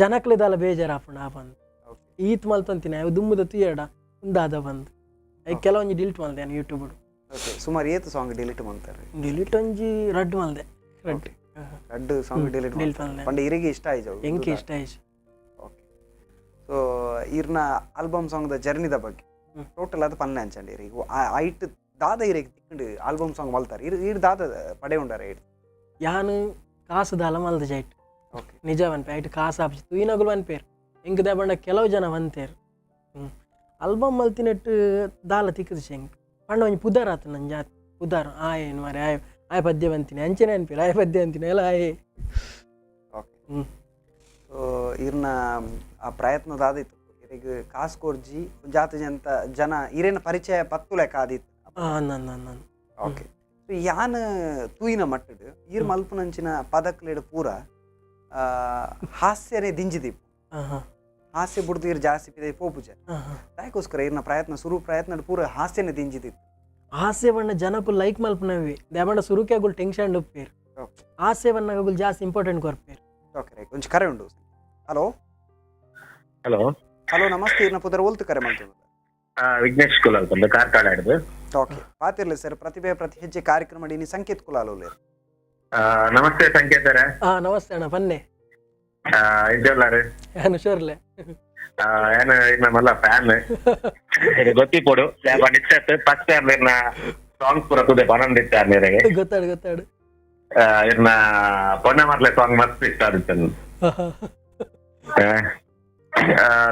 ಜನಕ್ಲೆದಾಲ ಬೇಜಾರಾಪುಂಡು ಆ ಬಂದು. ಈತ್ ಮಲ್ತೊಂತಿನ ಅವು ದುಮ್ಮುದ ತುಯಡ ಉಂದಾದ ಬಂದು ಐಕ್ ಕೆಲವೊಂಜಿ ಡಿಲೀಟ್ ಮಲ್ದೆ ನಾನು ಯೂಟ್ಯೂಬ್. ಓಕೆ, ಸುಮಾರು ಏತ್ ಸಾಂಗ್ ಡಿಲೀಟ್ ಮಾಡ್ತಾರೆ? ಡಿಲೀಟ್ ಒಂಜಿ ರಡ್ಡ್ ಮಲ್ದೆ, ರಡ್ಡ್. ರಡ್ಡ್ song delete? Delete ಮಲ್ದೆ. ಪಂಡ ಇರೆಗೆ ಇಷ್ಟ ಆಯ್ತು? ಎಂಕ್ ಇಷ್ಟ ಆಯ್ತು. ಓಕೆ, ಸೊ ಇರ್ನ ಆಲ್ಬಮ್ ಸಾಂಗ್ ದ ಜರ್ನಿದ ಬಗ್ಗೆ ಟೋಟಲ್ ಅದು ಪನ್ನೆ ಅಂಚಂడి. ಇರಿಗೆ ಐಟ್ ದಾದ ಇರೆಗ್ ತಿಕ್ಕಂಡು ಆಲ್ಬಮ್ ಸಾಂಗ್ ಮಲ್ತಾರೆ? ಇರ್ ಇರ್ ದಾದ ಪಡೆ ಉಂಡಾರ ಇರ್? ಯಾನ್ ಕಾಸು ದಾಲ ಮಲ್ದ ಜೈಟ್. ನಿಜ ಪನ್ಪೆ, ಐಟ್ ಕಾಸು ಆಪುಜಿ. ತೂಯಿನಗುಲು ಪನ್ಪೇರ್, ಎಂಕ್ ದಾಯೆ ಪಂಡ ಕೆಲವು ಜನ వంತೇರ್. ಆಲ್ಬಮ್ ಮಲ್ತಿನೆಟ್ ದಾಲ ತಿಕ್ಕುದು ಎಂಕ್. ಪಂಡ ಒಂಜಿ ಪುದರ್ ಆತು ನಂಜಿ ಆತ್ ಪುದರ್. ಆಯೆ ಮಾರೆ, ಆಯೆ ಆಯೆ ಪದ್ಯ ಬಂತೀನಿ ಅಂಚೆನೆ ಅನ್ಪೇರ್, ಆಯೆ ಪದ್ಯ ಅಂತೀನಿ ಎಲ್ಲ ಆಯೆ. ಸೊ ಇರ್ನ ಆ ಪ್ರಯತ್ನ ದಾದಿತ್ತು ಇರೆಗ್ ಕಾಸು ಕೊರ್ಜಿ ಜಾತ ಜಂತ ಜನ ಇರೇನ ಪರಿಚಯ ಪತ್ತು ಲೆಕ್ಕ ಆದಿತ್ತು? ಅಂದ್ ಅಂದ್ ಅಂದ್ ಅಂದ್. ಓಕೆ, ಸೊ ಯಾನ್ ತೂಯಿನ ಮಟ್ಟಡ್ ಈರ್ ಮಲ್ಪುನಂಚಿನ ಪದಕ್ಲೆಡ್ ಪೂರ ಹಾಸ್ಯನೇ ದಿಂಜಿದೀಪು. ಹಾ ಹಾ ಹಾಸ್ಯ ಬುಡ್ದು ಈರ್ ಜಾಸ್ತಿ ಪಿದೈ ಪೋಪುಜ. ಹಾ ಹಾ ದಾಯಕೋಸ್ಕರ ಇರ್ನ ಪ್ರಯತ್ನ, ಸುರು ಪ್ರಯತ್ನ ಪೂರ ಹಾಸ್ಯನೇ ದಿಂಜಿದಿತ್ತು? ಹಾಸ್ಯ ಬಣ್ಣ ಜನಕ್ಕೂ ಲೈಕ್ ಮಲ್ಪನವಿ. ದಾಯೆ ಸುರುಕೆ ಅಗುಲ್ ಟೆನ್ಷನ್ ಉಪ್ಪೇರ್. ಹಾಸ್ಯ ಬಣ್ಣಗುಲ್ ಜಾಸ್ತಿ ಇಂಪಾರ್ಟೆಂಟ್ ಕೊರ್ಪೇರ್. Okay, right. ಒಂಜಿ ಕರೆ ಉಂಡು. Hello. Hello. Hello, ನಮಸ್ತೆ. ಇರ್ನ ಪುದರ್, ಒಲ್ತು ಕರೆ ಮಲ್ತೊಂದು? ವಿಘ್ನೇಶ್ ಕುಲಾಲ್ ಬಂದು ಕಾರ್ಕಳ ಹಿಡ್ದು. ಓಕೆ, ಪಾತಿರ್ಲಿ ಸರ್. ಪ್ರತಿಭೆ ಪ್ರತಿ ಹೆಜ್ಜೆ ಕಾರ್ಯಕ್ರಮ ಇನಿ ಸಂಕೇತ್ ಕುಲಾಲ್ ಉಲ್ಲೇರ್. ನಮಸ್ತೆ ಸಂಕೇತರ. ಹಾ, ನಮಸ್ತೆ ಅಣ್ಣ, ಪನ್ನೆ. ಇಂಜಲ್ಲಾರು? ಯಾನ್ ಹುಷಾರ್ಲೆ. ಏನು ಇರ್ನ ಮಲ್ಲ ಫ್ಯಾನ್, ಗೊತ್ತಿಪೋಡು. ಫಸ್ಟ್ ಟೈಮ್ ಇರ್ನ ಸಾಂಗ್ಸ್ ಪೂರ ತೂದೆ ಪನೊಂದಿತ್ತ ಮೇರೆಗೆ. ಗೊತ್ತಾಡು ಗೊತ್ತಾಡು. ಇರ್ನ ಪೊನ್ನ ಮಾರ್ಲೆ ಸಾಂಗ್ ಮಸ್ತ್ ಇಷ್ಟ ಆದಿತ್ತು.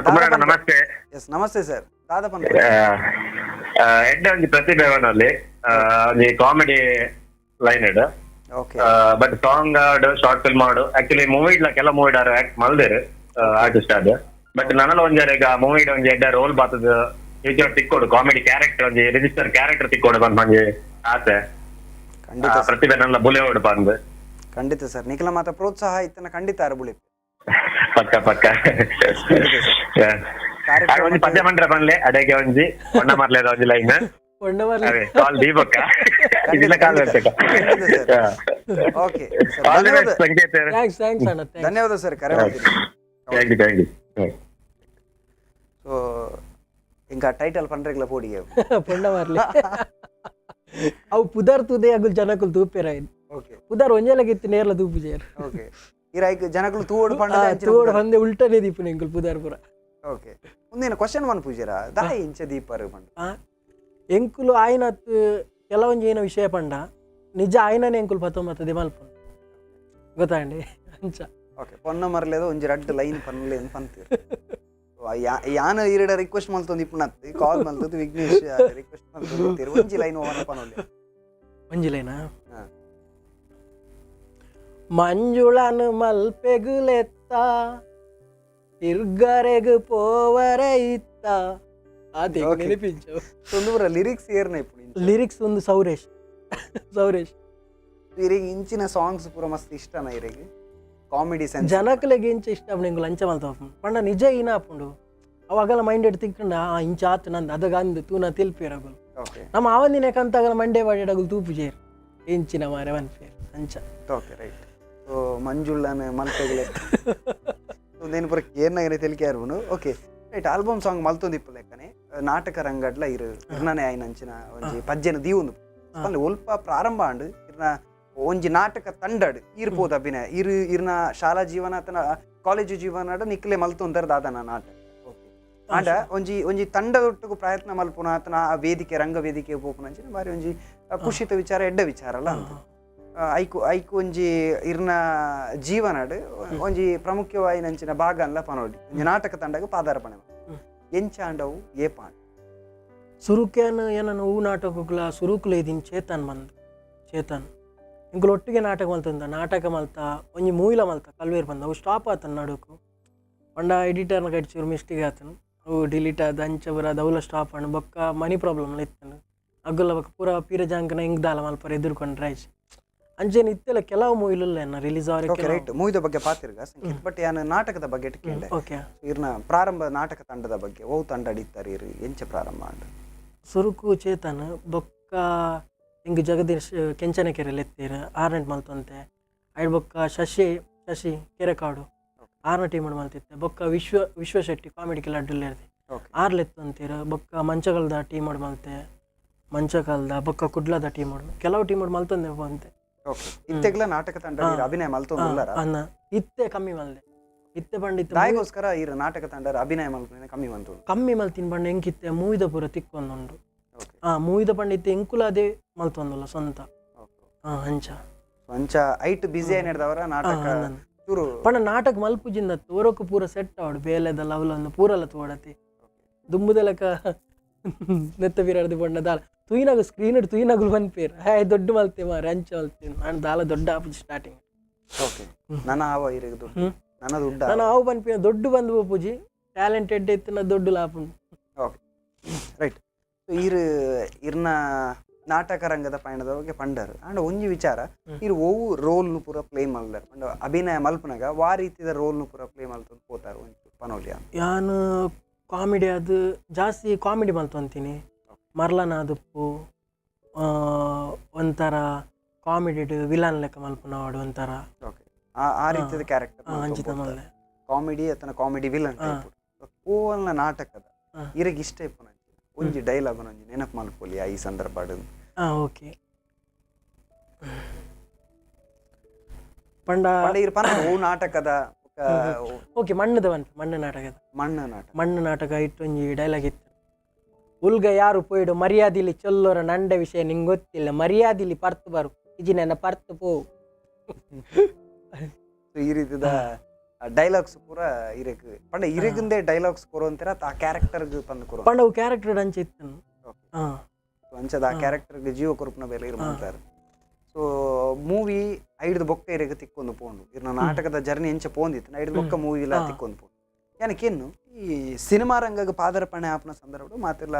ಕುಮಾರಣ್ಣ, ನಮಸ್ತೆ. ಎಸ್, ನಮಸ್ತೆ ಸರ್. ದಾದ ಪನ್ಪ? ಎಡ್ಡೆ ಒಂಜಿ ಪ್ರತಿಭೆ ಅಲ್ಲಿ, ಒಂಜಿ ಕಾಮಿಡಿ ಲೈನ್ ಇಡ್. ಬಟ್ ಸಾಂಗ್ ಆಡು, ಶಾರ್ಟ್ ಫಿಲ್ಮ್ ಆಡು, ಆಕ್ಚುಲಿ ಮೂವಿ ಇಡ್ಲ ಕೆಲ ಮೂವಿ ಆಕ್ಟ್ ಮಲ್ದೇರು ಆರ್ಟಿಸ್ಟ್ ಆದ್. ಬಟ್ ನನಲ ಒಂಜಾರ ಈಗ ಮೂವಿ ಒಂಜಿ ಎಡ್ಡೆ ರೋಲ್ ಬಾತದ ಫ್ಯೂಚರ್ ತಿಕ್ಕೋಡು, ಕಾಮಿಡಿ ಕ್ಯಾರೆಕ್ಟರ್, ಒಂಜಿ ರಿಜಿಸ್ಟರ್ ಕ್ಯಾರೆಕ್ಟರ್ ತಿಕ್ಕೋಡು ಬಂದ್ ಒಂಜಿ ಆಸೆ. ಖಂಡಿತ ಸರ್. ಪ್ರತಿಭೆ ನನ್ನ ಬುಲೆ ಓಡು ಬಂದು. ಖಂಡಿತ ಸರ್, ನಿಖಿಲ ಮಾತ ಪ್ರೋತ್ಸಾಹ ಇತ್ತನ ಖಂಡಿತ ಅರಬುಳಿ. ಪಕ್ಕ ಪಕ್ಕ. ಕಾರ್ಯಕ್ರಮ ಒಂಜಿ ಪದ್ಯ ಮಂಡ್ರ ಬನ್ಲೆ ಅಡೆಗೆ, ಒಂಜಿ ಹೊಣ್ಣ ಮಾರ್ಲೇದ ಒಂಜಿ ಲೈನ್. ಪೊಣ್ಣ ಮಾರ್ಲೆ. ಅದೇ ಕಾಲ್ ದೀಪಕ್ಕ ಇದೆಲ್ಲ ಕಾಲ್. ಖಂಡಿತ sir. Okay sir, ಧನ್ಯವಾದ. ಸಂಕೇತ. Thanks thanks ಅಣ್ಣ, thanks. ಧನ್ಯವಾದ ಸರ್, ಕರೆ ಮಾಡ್ತೀನಿ. Thank you, thank you. So ఇంకా ಟೈಟಲ್ ಪಂಡ್ರೆಗ್ಲ ಪೋಡಿಗೆ. ಪೊಣ್ಣ ಮಾರ್ಲೆ ಅವು ಪುದರ್ ತೂದೆ ಅಗುಲ್ ಜನಕುಲ್ ತೂಪೇರ. ಪುದರ್ ಒಂಜೆಲಗಿತ್ತು ನೇರ್ಲ ತೂಪುಜೇರ್. ಓಕೆ, ಇರಾಯ್ಕ್ ಜನಕುಲು ತೂವೋಡು ಪಂಡ. ತೂವೋಡು ಬಂದೆ ಉಲ್ಟನೆ ದೀಪುನ ಎಂಕುಲ್ ಪುದರ್ ಪೂರ. ಓಕೆ, ಮುಂದಿನ ಕ್ವಶನ್ ಒನ್ ಪೂಜಾರ ದಾಯಿ ಇಂಚ ದೀಪರು ಪಂಡ? ಎಂಕುಲು ಆಯ್ನತ್ ಕೆಲವೊಂಜಿ ಏನ ವಿಷಯ ಪಂಡ ನಿಜ ಆಯ್ನನೆ ಎಂಕುಲು ಪತ್ತೊಂಬತ್ತದೆ ಮಲ್ಪುನು ಗೊತ್ತಾಂಡಿ ಅಂಚ. ಓಕೆ, ಪೊನ್ನ ಮರಲೇದ ಒಂಜಿ ರಡ್ಡ್ ಲೈನ್ ಪನ್ಲೆ ಅಂತ ಪಂತೀರ್. ಯಾನ ಈರಡ ರಿಕ್ವೆಸ್ಟ್ ಮಲ್ತೊಂದು ಇಪ್ಪುನತ್, ಕಾಲ್ ಮಲ್ತದ್ದು ವಿಘ್ನೇಶ್ ರಿಕ್ವೆಸ್ಟ್ ಮಲ್ತೊಂದು ಒಂಜಿ ಲೈನ್ ಓವನ ಪನೊಲ್ಲೆ. ಒಂಜಿ ಲೈನಾ? ಹಾ. ಮಂಜುಳನ್ ಮಲ್ಪೆಗುಲೆತ್ತ ತಿರ್ಗರೆಗ್ ಪೋವರೆ ಇತ್ತ ಅದೇ. ನೆನಪಿಂಚು. ತೊಂದು ಲಿರಿಕ್ಸ್ ಏರ್ನ ಇಪ್ಪುನು? ಲಿರಿಕ್ಸ್ ಒಂದು ಸೌರೇಶ್ ಸೌರೇಶ್. ಇರೆಗ್ ಇಂಚಿನ ಸಾಂಗ್ಸ್ ಪೂರ ಮಸ್ತ್ ಇಷ್ಟನ ಇರೆಗ್, ಕಾಮಿಡಿ ಸೆನ್ಸ್? ಜನಕಲೆಗ್ ಇಂಚ ಇಷ್ಟ ಆಪುಂಡು, ಎಂಕುಲು ಅಂಚ ಮಲ್ತ ಪಂಡ ನಿಜ ಏನ ಆಪುಂಡು ಅವಾಗಲ ಮೈಂಡೆಡ್ ತಿಕ್ಕಂಡ ಆ ಇಂಚ ಆತು ನಂದು ಅದಗ ಅಂದ್ ತೂನ ತಿಲ್ಪೇರ್ ಅಗುಲು. ನಮ್ಮ ಆವಂದಿನ ಕಂತಾಗಲ ಮಂಡೆ ಬಾಡೆಡ್ ತೂಪುಜೇರ್ ಇಂಚಿನ ಮಾರೆ ವನ್ಪೇರ್ ಅಂಚ. Okay, right. So ಮಂಜುಳ್ಳನ ಮಲ್ಪೆಗ್ಲೆ ಸೊ ಪೂರ ಕೇರ್ನಾಗನೆ ತೆಲಿಕೆ ಆರ್ಬುನು. Okay, right. Album song ಮಲ್ತೊಂದು ಇಪ್ಪು ಲೆಕ್ಕನೆ ನಾಟಕ ರಂಗಡ್ಲ ಇರು ಇರ್ನನೆ ಆಯ್ನಂಚಿನ ಒಂಜಿ ಪಜ್ಜೆನ ದೀವೊಂದು ಪಂಡ ಒಲ್ಪ ಪ್ರಾರಂಭ ಆಂಡ್ ಇರ್ನ ಒಂಜಿ ನಾಟಕ ತಂಡಡ್ ಈರ್ ಪೋದ ಅಭಿನಯ? ಇರು ಇರ್ನ ಶಾಲಾ ಜೀವನ ಅತನ ಕಾಲೇಜು ಜೀವನ ನಿಕ್ಲೆ ಮಲ್ತೊಂದರ್ ದಾದನ ನಾಟಕ? ಓಕೆ, ಆಂಡ ಒಂಜಿ ಒಂಜಿ ತಂಡದೊಟ್ಟುಗು ಪ್ರಯತ್ನ ಮಲ್ಪುನ ಆತನ ಆ ವೇದಿಕೆ, ರಂಗ ವೇದಿಕೆ ಪೋಪುನಂಚಿನ ಬಾರಿ ಒಂಜಿ ಖುಷಿತ ವಿಚಾರ, ಎಡ್ಡೆ ವಿಚಾರ ಅಲ್ಲ ಅಂತ. ಐಕು ಐಕು ಒಂಜಿ ಇರ್ನ ಜೀವನಡ್ ಒಂಜಿ ಪ್ರಮುಖವಾಯಿನಂಚಿನ ಭಾಗ ಅನ್ಲ ಪನೋಡಿ. ಒಂಜಿ ನಾಟಕ ತಂಡಗ್ ಪಾದಾರ್ಪಣೆ ಎಂಚ ಆಂಡವು, ಏಪಾಂಡ್? ಸುರುಕೇನು ಏನನ ಹೂ ನಾಟಕಗಳ ಸುರುಕುಲು ಇದ್ದೀನಿ ಚೇತನ್ ಬಂದು, ಚೇತನ್ ಎಂಕುಲು ಒಟ್ಟಿಗೆ ನಾಟಕ ಮಲ್ತಂದ, ನಾಟಕ ಮಲ್ತ ಒಂಜಿ ಮೂವಿಲ ಮಲ್ತ ಕಲ್ವೇರ್ ಬಂದ. ಅವು ಸ್ಟಾಪ್ ಆತನ ನಡುಕು. ಪಂಡ ಎಡಿಟರ್ನ ಕಟ್ಚೂರು ಮಿಸ್ಟೇಕ್ ಆತನು ಅವು ಡಿಲೀಟ್ ಆದ ಅಂಚ ಪೂರ ಅದು ಅವಲ ಸ್ಟಾಪ್ ಆಂಡ್ ಬೊಕ್ಕ ಮನಿ ಪ್ರಾಬ್ಲಮ್ ಇತ್ತನು ಅಗ್ಗುಲ ಬೊಕ್ಕ ಪೂರ ಪೀರ ಜಾಂಕನ ಹಿಂಗ್ ದಾಲ ಮಲ್ಪರ ಎದುರ್ಕೊಂಡ್ರೆ ಆಯ್ತು. ಅಂಚೆನೆ ಇತ್ತೆಲ್ಲ ಕೆಲವು ಮೂವಿಲು ಎನ್ನ ರಿಲೀಸ್ ಓಕೆ ಅವರೆ. ರೈಟ್, ಮೂವಿದ ಬಗ್ಗೆ ಪಾತಿರ್ಗ ಸಂಕೇತ್, ಬಟ್ ಯಾನ್ ನಾಟಕದ ಬಗ್ಗೆ ಕೇಂಡೆ. ಓಕೆ. ಇರ್ನ ಪ್ರಾರಂಭ ನಾಟಕ ತಂಡದ ಬಗ್ಗೆ, ಓ ತಂಡ ಅಡಿತಾರೆ ಇರು ಎಂಚ ಪ್ರಾರಂಭ ಆಂಡ್? ಸುರುಕು ಚೇತನ್ ಬೊಕ್ಕ ಹಿಂಗ್ ಜಗದೀಶ್ ಕೆಂಚನಕೆರೆಲ್ ಎತ್ತೀರ್ ಆರ್ನೆಟ್ ಮಲ್ತೊಂತೆ. ಐಡ್ ಬೊಕ್ಕ ಶಶಿ ಶಶಿ ಕೆರೆಕಾಡು ಆರ್ನ ಟೀಮ್ ಮಲ್ತಿತ್ತೆ. ಬೊಕ್ಕ ವಿಶ್ವ ವಿಶ್ವ ಶೆಟ್ಟಿ ಕಾಮಿಡಿ ಕಿಲಾಡ್ಡುಲ್ಲೇರ್ದೆ ಆರ್ಲ್ ಎತ್ತೊಂತೀರ್. ಬೊಕ್ಕ ಮಂಚಗಲ್ದ ಟೀಮ್ ಮಲ್ತೆ, ಮಂಚಗಲ್ದ ಬೊಕ್ಕ ಕುಡ್ಲದ ಟೀಮ್ ಕೆಲವು ಟೀಮ್ ಮಲ್ತೊಂದೆ ಪೋಂತೆ. ಓಕೆ, ಇತ್ತೆಗ್ಲ ನಾಟಕ ತಂಡ ಇರ್ ಅಭಿನಯ ಮಲ್ತೊಂದುಲ್ಲಾರ? ಅನ್ನ ಇತ್ತೆ ಕಮ್ಮಿ ಮಲ್ದೆ, ಇತ್ತೆ ಪಂಡ ಇತ್ತೆ ದಾಯಿಗೋಸ್ಕರ ಇರ್ ನಾಟಕ ತಂಡ ಅಭಿನಯ ಮಲ್ಪುನ ಕಮ್ಮಿ ಮಂತು? ಕಮ್ಮಿ ಮಲ್ತಿನ ಪಂಡ ಎಂಕಿತ್ತೆ ಮೂವಿದ ಪೂರ ತಿಕ್ಕೊಂದುಂಡು. ಮೂವಿದ ಪಂಡ ಇತ್ತೆ ಎಂಕುಲ ಅದೇ ಮಲ್ತೊಂದುಲ್ಲ ಸ್ವಂತ. ಅಂಚ ಅಂಚ ಐಟ್ ಬಿಸಿ ಏನಿಡ್ದವರ ನಾಟಕ ಚೂರು ಪಂಡ ನಾಟಕ ಮಲ್ಪುಜಿಂದ ತೋರಕು ಪೂರ ಸೆಟ್ ಆವಡು, ಬೇಲೆದ ಲವ್ಲನ್ನು ಪೂರಲ ತೋಡತಿ ದುಂಬುದಲಕ ನೆತ್ತ ಬಿರಾಡ್ದು ಪಂಡ ದಾಲ ತುಯಿನಾಗ ಸ್ಕ್ರೀನ್ ತುಯಿನಗುಲು ಪನ್ಪೇರ್ ಹಾಯ್ ದೊಡ್ಡ ಮಲ್ತೆ ಮಾರೆ ಅಂಚ ಮಲ್ತೆ. ನಾನು ದಾಲ ದೊಡ್ಡ ಆಪುಜಿ ಸ್ಟಾರ್ಟಿಂಗ್. ಓಕೆ, ನನ್ನ ಆವ ಇರೆಗ್ ದುಡ್ಡು ನನ್ನ ದುಡ್ಡು ನಾನು ಆವು ಪನ್ಪಿನ ದೊಡ್ಡ ಬಂದು ಪೋಪುಜಿ, ಟ್ಯಾಲೆಂಟೆಡ್ ಇತ್ತಿನ ದೊಡ್ಡ ಲಾಪುಂಡು. ಓಕೆ ರೈಟ್, ಇರ್ ಇರ್ನ ನಾಟಕ ರಂಗದ ಪಯಣದ ಬಗ್ಗೆ ಪಂಡರು. ಅಂಡ್ ಒಂಜಿ ವಿಚಾರ, ಇರ್ ಒವು ರೋಲ್ನು ಪೂರ ಪ್ಲೇ ಮಲ್ದಾರ್ ಪಂಡ ಅಭಿನಯ ಮಲ್ಪನಾಗ ವಾ ರೀತಿದ ರೋಲ್ನು ಪೂರ ಪ್ಲೇ ಮಲ್ತೊಂದು ಪೋತಾರ ಒಂಚು ಪನೋಲಿಯ? ಯಾನು ಕಾಮಿಡಿ ಅದು ಜಾಸ್ತಿ ಕಾಮಿಡಿ ಮಲ್ತೊಂತೀನಿ. ಮರ್ಲನಾದುಪ್ಪು ಒಂಥರ ಕಾಮಿಡಿಡ್ ವಿಲನ್ ಲೆಕ್ಕ ಮಲ್ಪುನವಾಡು ಒಂಥರ. ಓಕೆ, ಆ ರೀತಿದ ಕ್ಯಾರೆಕ್ಟರ್ ಅಂಚಿತ ಮಲ್ಲೆ ಕಾಮಿಡಿ ಅತನ ಕಾಮಿಡಿ ವಿಲನ್ ಟೈಪ್ ಓವಲ್ನ ನಾಟಕದ ಇರಗ್ ಇಷ್ಟ ಇಪ್ಪುನ ಒಂಜಿ ಡೈಲಾಗ್ ಒಂಜಿ ನೆನಪು ಮಲ್ಪೊಲಿ ಈ ಸಂದರ್ಭ? ಓಕೆ, ಪಂಡ ಪಂಡ ಇರ್ ಪನ ಓ ನಾಟಕದ ಓಕೆ ಮಣ್ಣುದ ಪನ್ಪೆ, ಮಣ್ಣು ನಾಟಕದ ಮಣ್ಣು ನಾಟಕ. ಮಣ್ಣು ನಾಟಕ ಇಟ್ಟೊಂಜಿ ಡೈಲಾಗ್ ಇತ್ತು. ಉಲ್ಗ ಯಾರು ಪೋಯ್ಡು ಮರ್ಯಾದಿಲಿ ಚೊಲ್ಲೋರ ನಂಡ ವಿಷಯ ನಿಂಗೆ ಗೊತ್ತಿಲ್ಲ, ಮರ್ಯಾದಿಲಿ ಪರ್ತು ಬರು ಇಜಿ ನನ್ನ ಪರ್ತು ಪೋ. ಈ ರೀತಿದ ಡೈಲಾಗ್ಸ್ ಪೂರ ಇರೆಗ್ ಪಂಡ ಇರೆಗುಂದೇ ಡೈಲಾಗ್ಸ್ ಕೊರು ಅಂತೀರ ಆ ಕ್ಯಾರೆಕ್ಟರ್ ಪಂದ್ ಕೊರು? ಪಂಡ ಅವು ಕ್ಯಾರೆಕ್ಟರ್ ಅಂಚ ಇತ್ತು. ಅಂಚದ ಆ ಕ್ಯಾರೆಕ್ಟರ್ ಜೀವ ಕೊರುಪುನ ಬೇಲೆ ಇರ್ ಮಾಡ್ತಾರೆ. ಸೊ ಮೂವಿ ಐಡ್ದು ಬೊಕ್ಕ ಇರೆಗ್ ತಿಕ್ಕೊಂದು ಪೋಂಡು ಇರ್ನ ನಾಟಕದ ಜರ್ನಿ ಎಂಚ ಪೋಂದಿತ್ತು, ಐಡ್ದು ಬೊಕ್ಕ ಮೂವಿ ಇಲ್ಲ ತಿಕ್ಕೊಂದು ಪೋಂಡು. ಯಾನಕ್ಕೆನ್ನು ಈ ಸಿನಿಮಾ ರಂಗಗ್ ಪಾದರ್ಪಣೆ ಆಪುನ ಸಂದರ್ಭ ಮಾತೆಲ್ಲ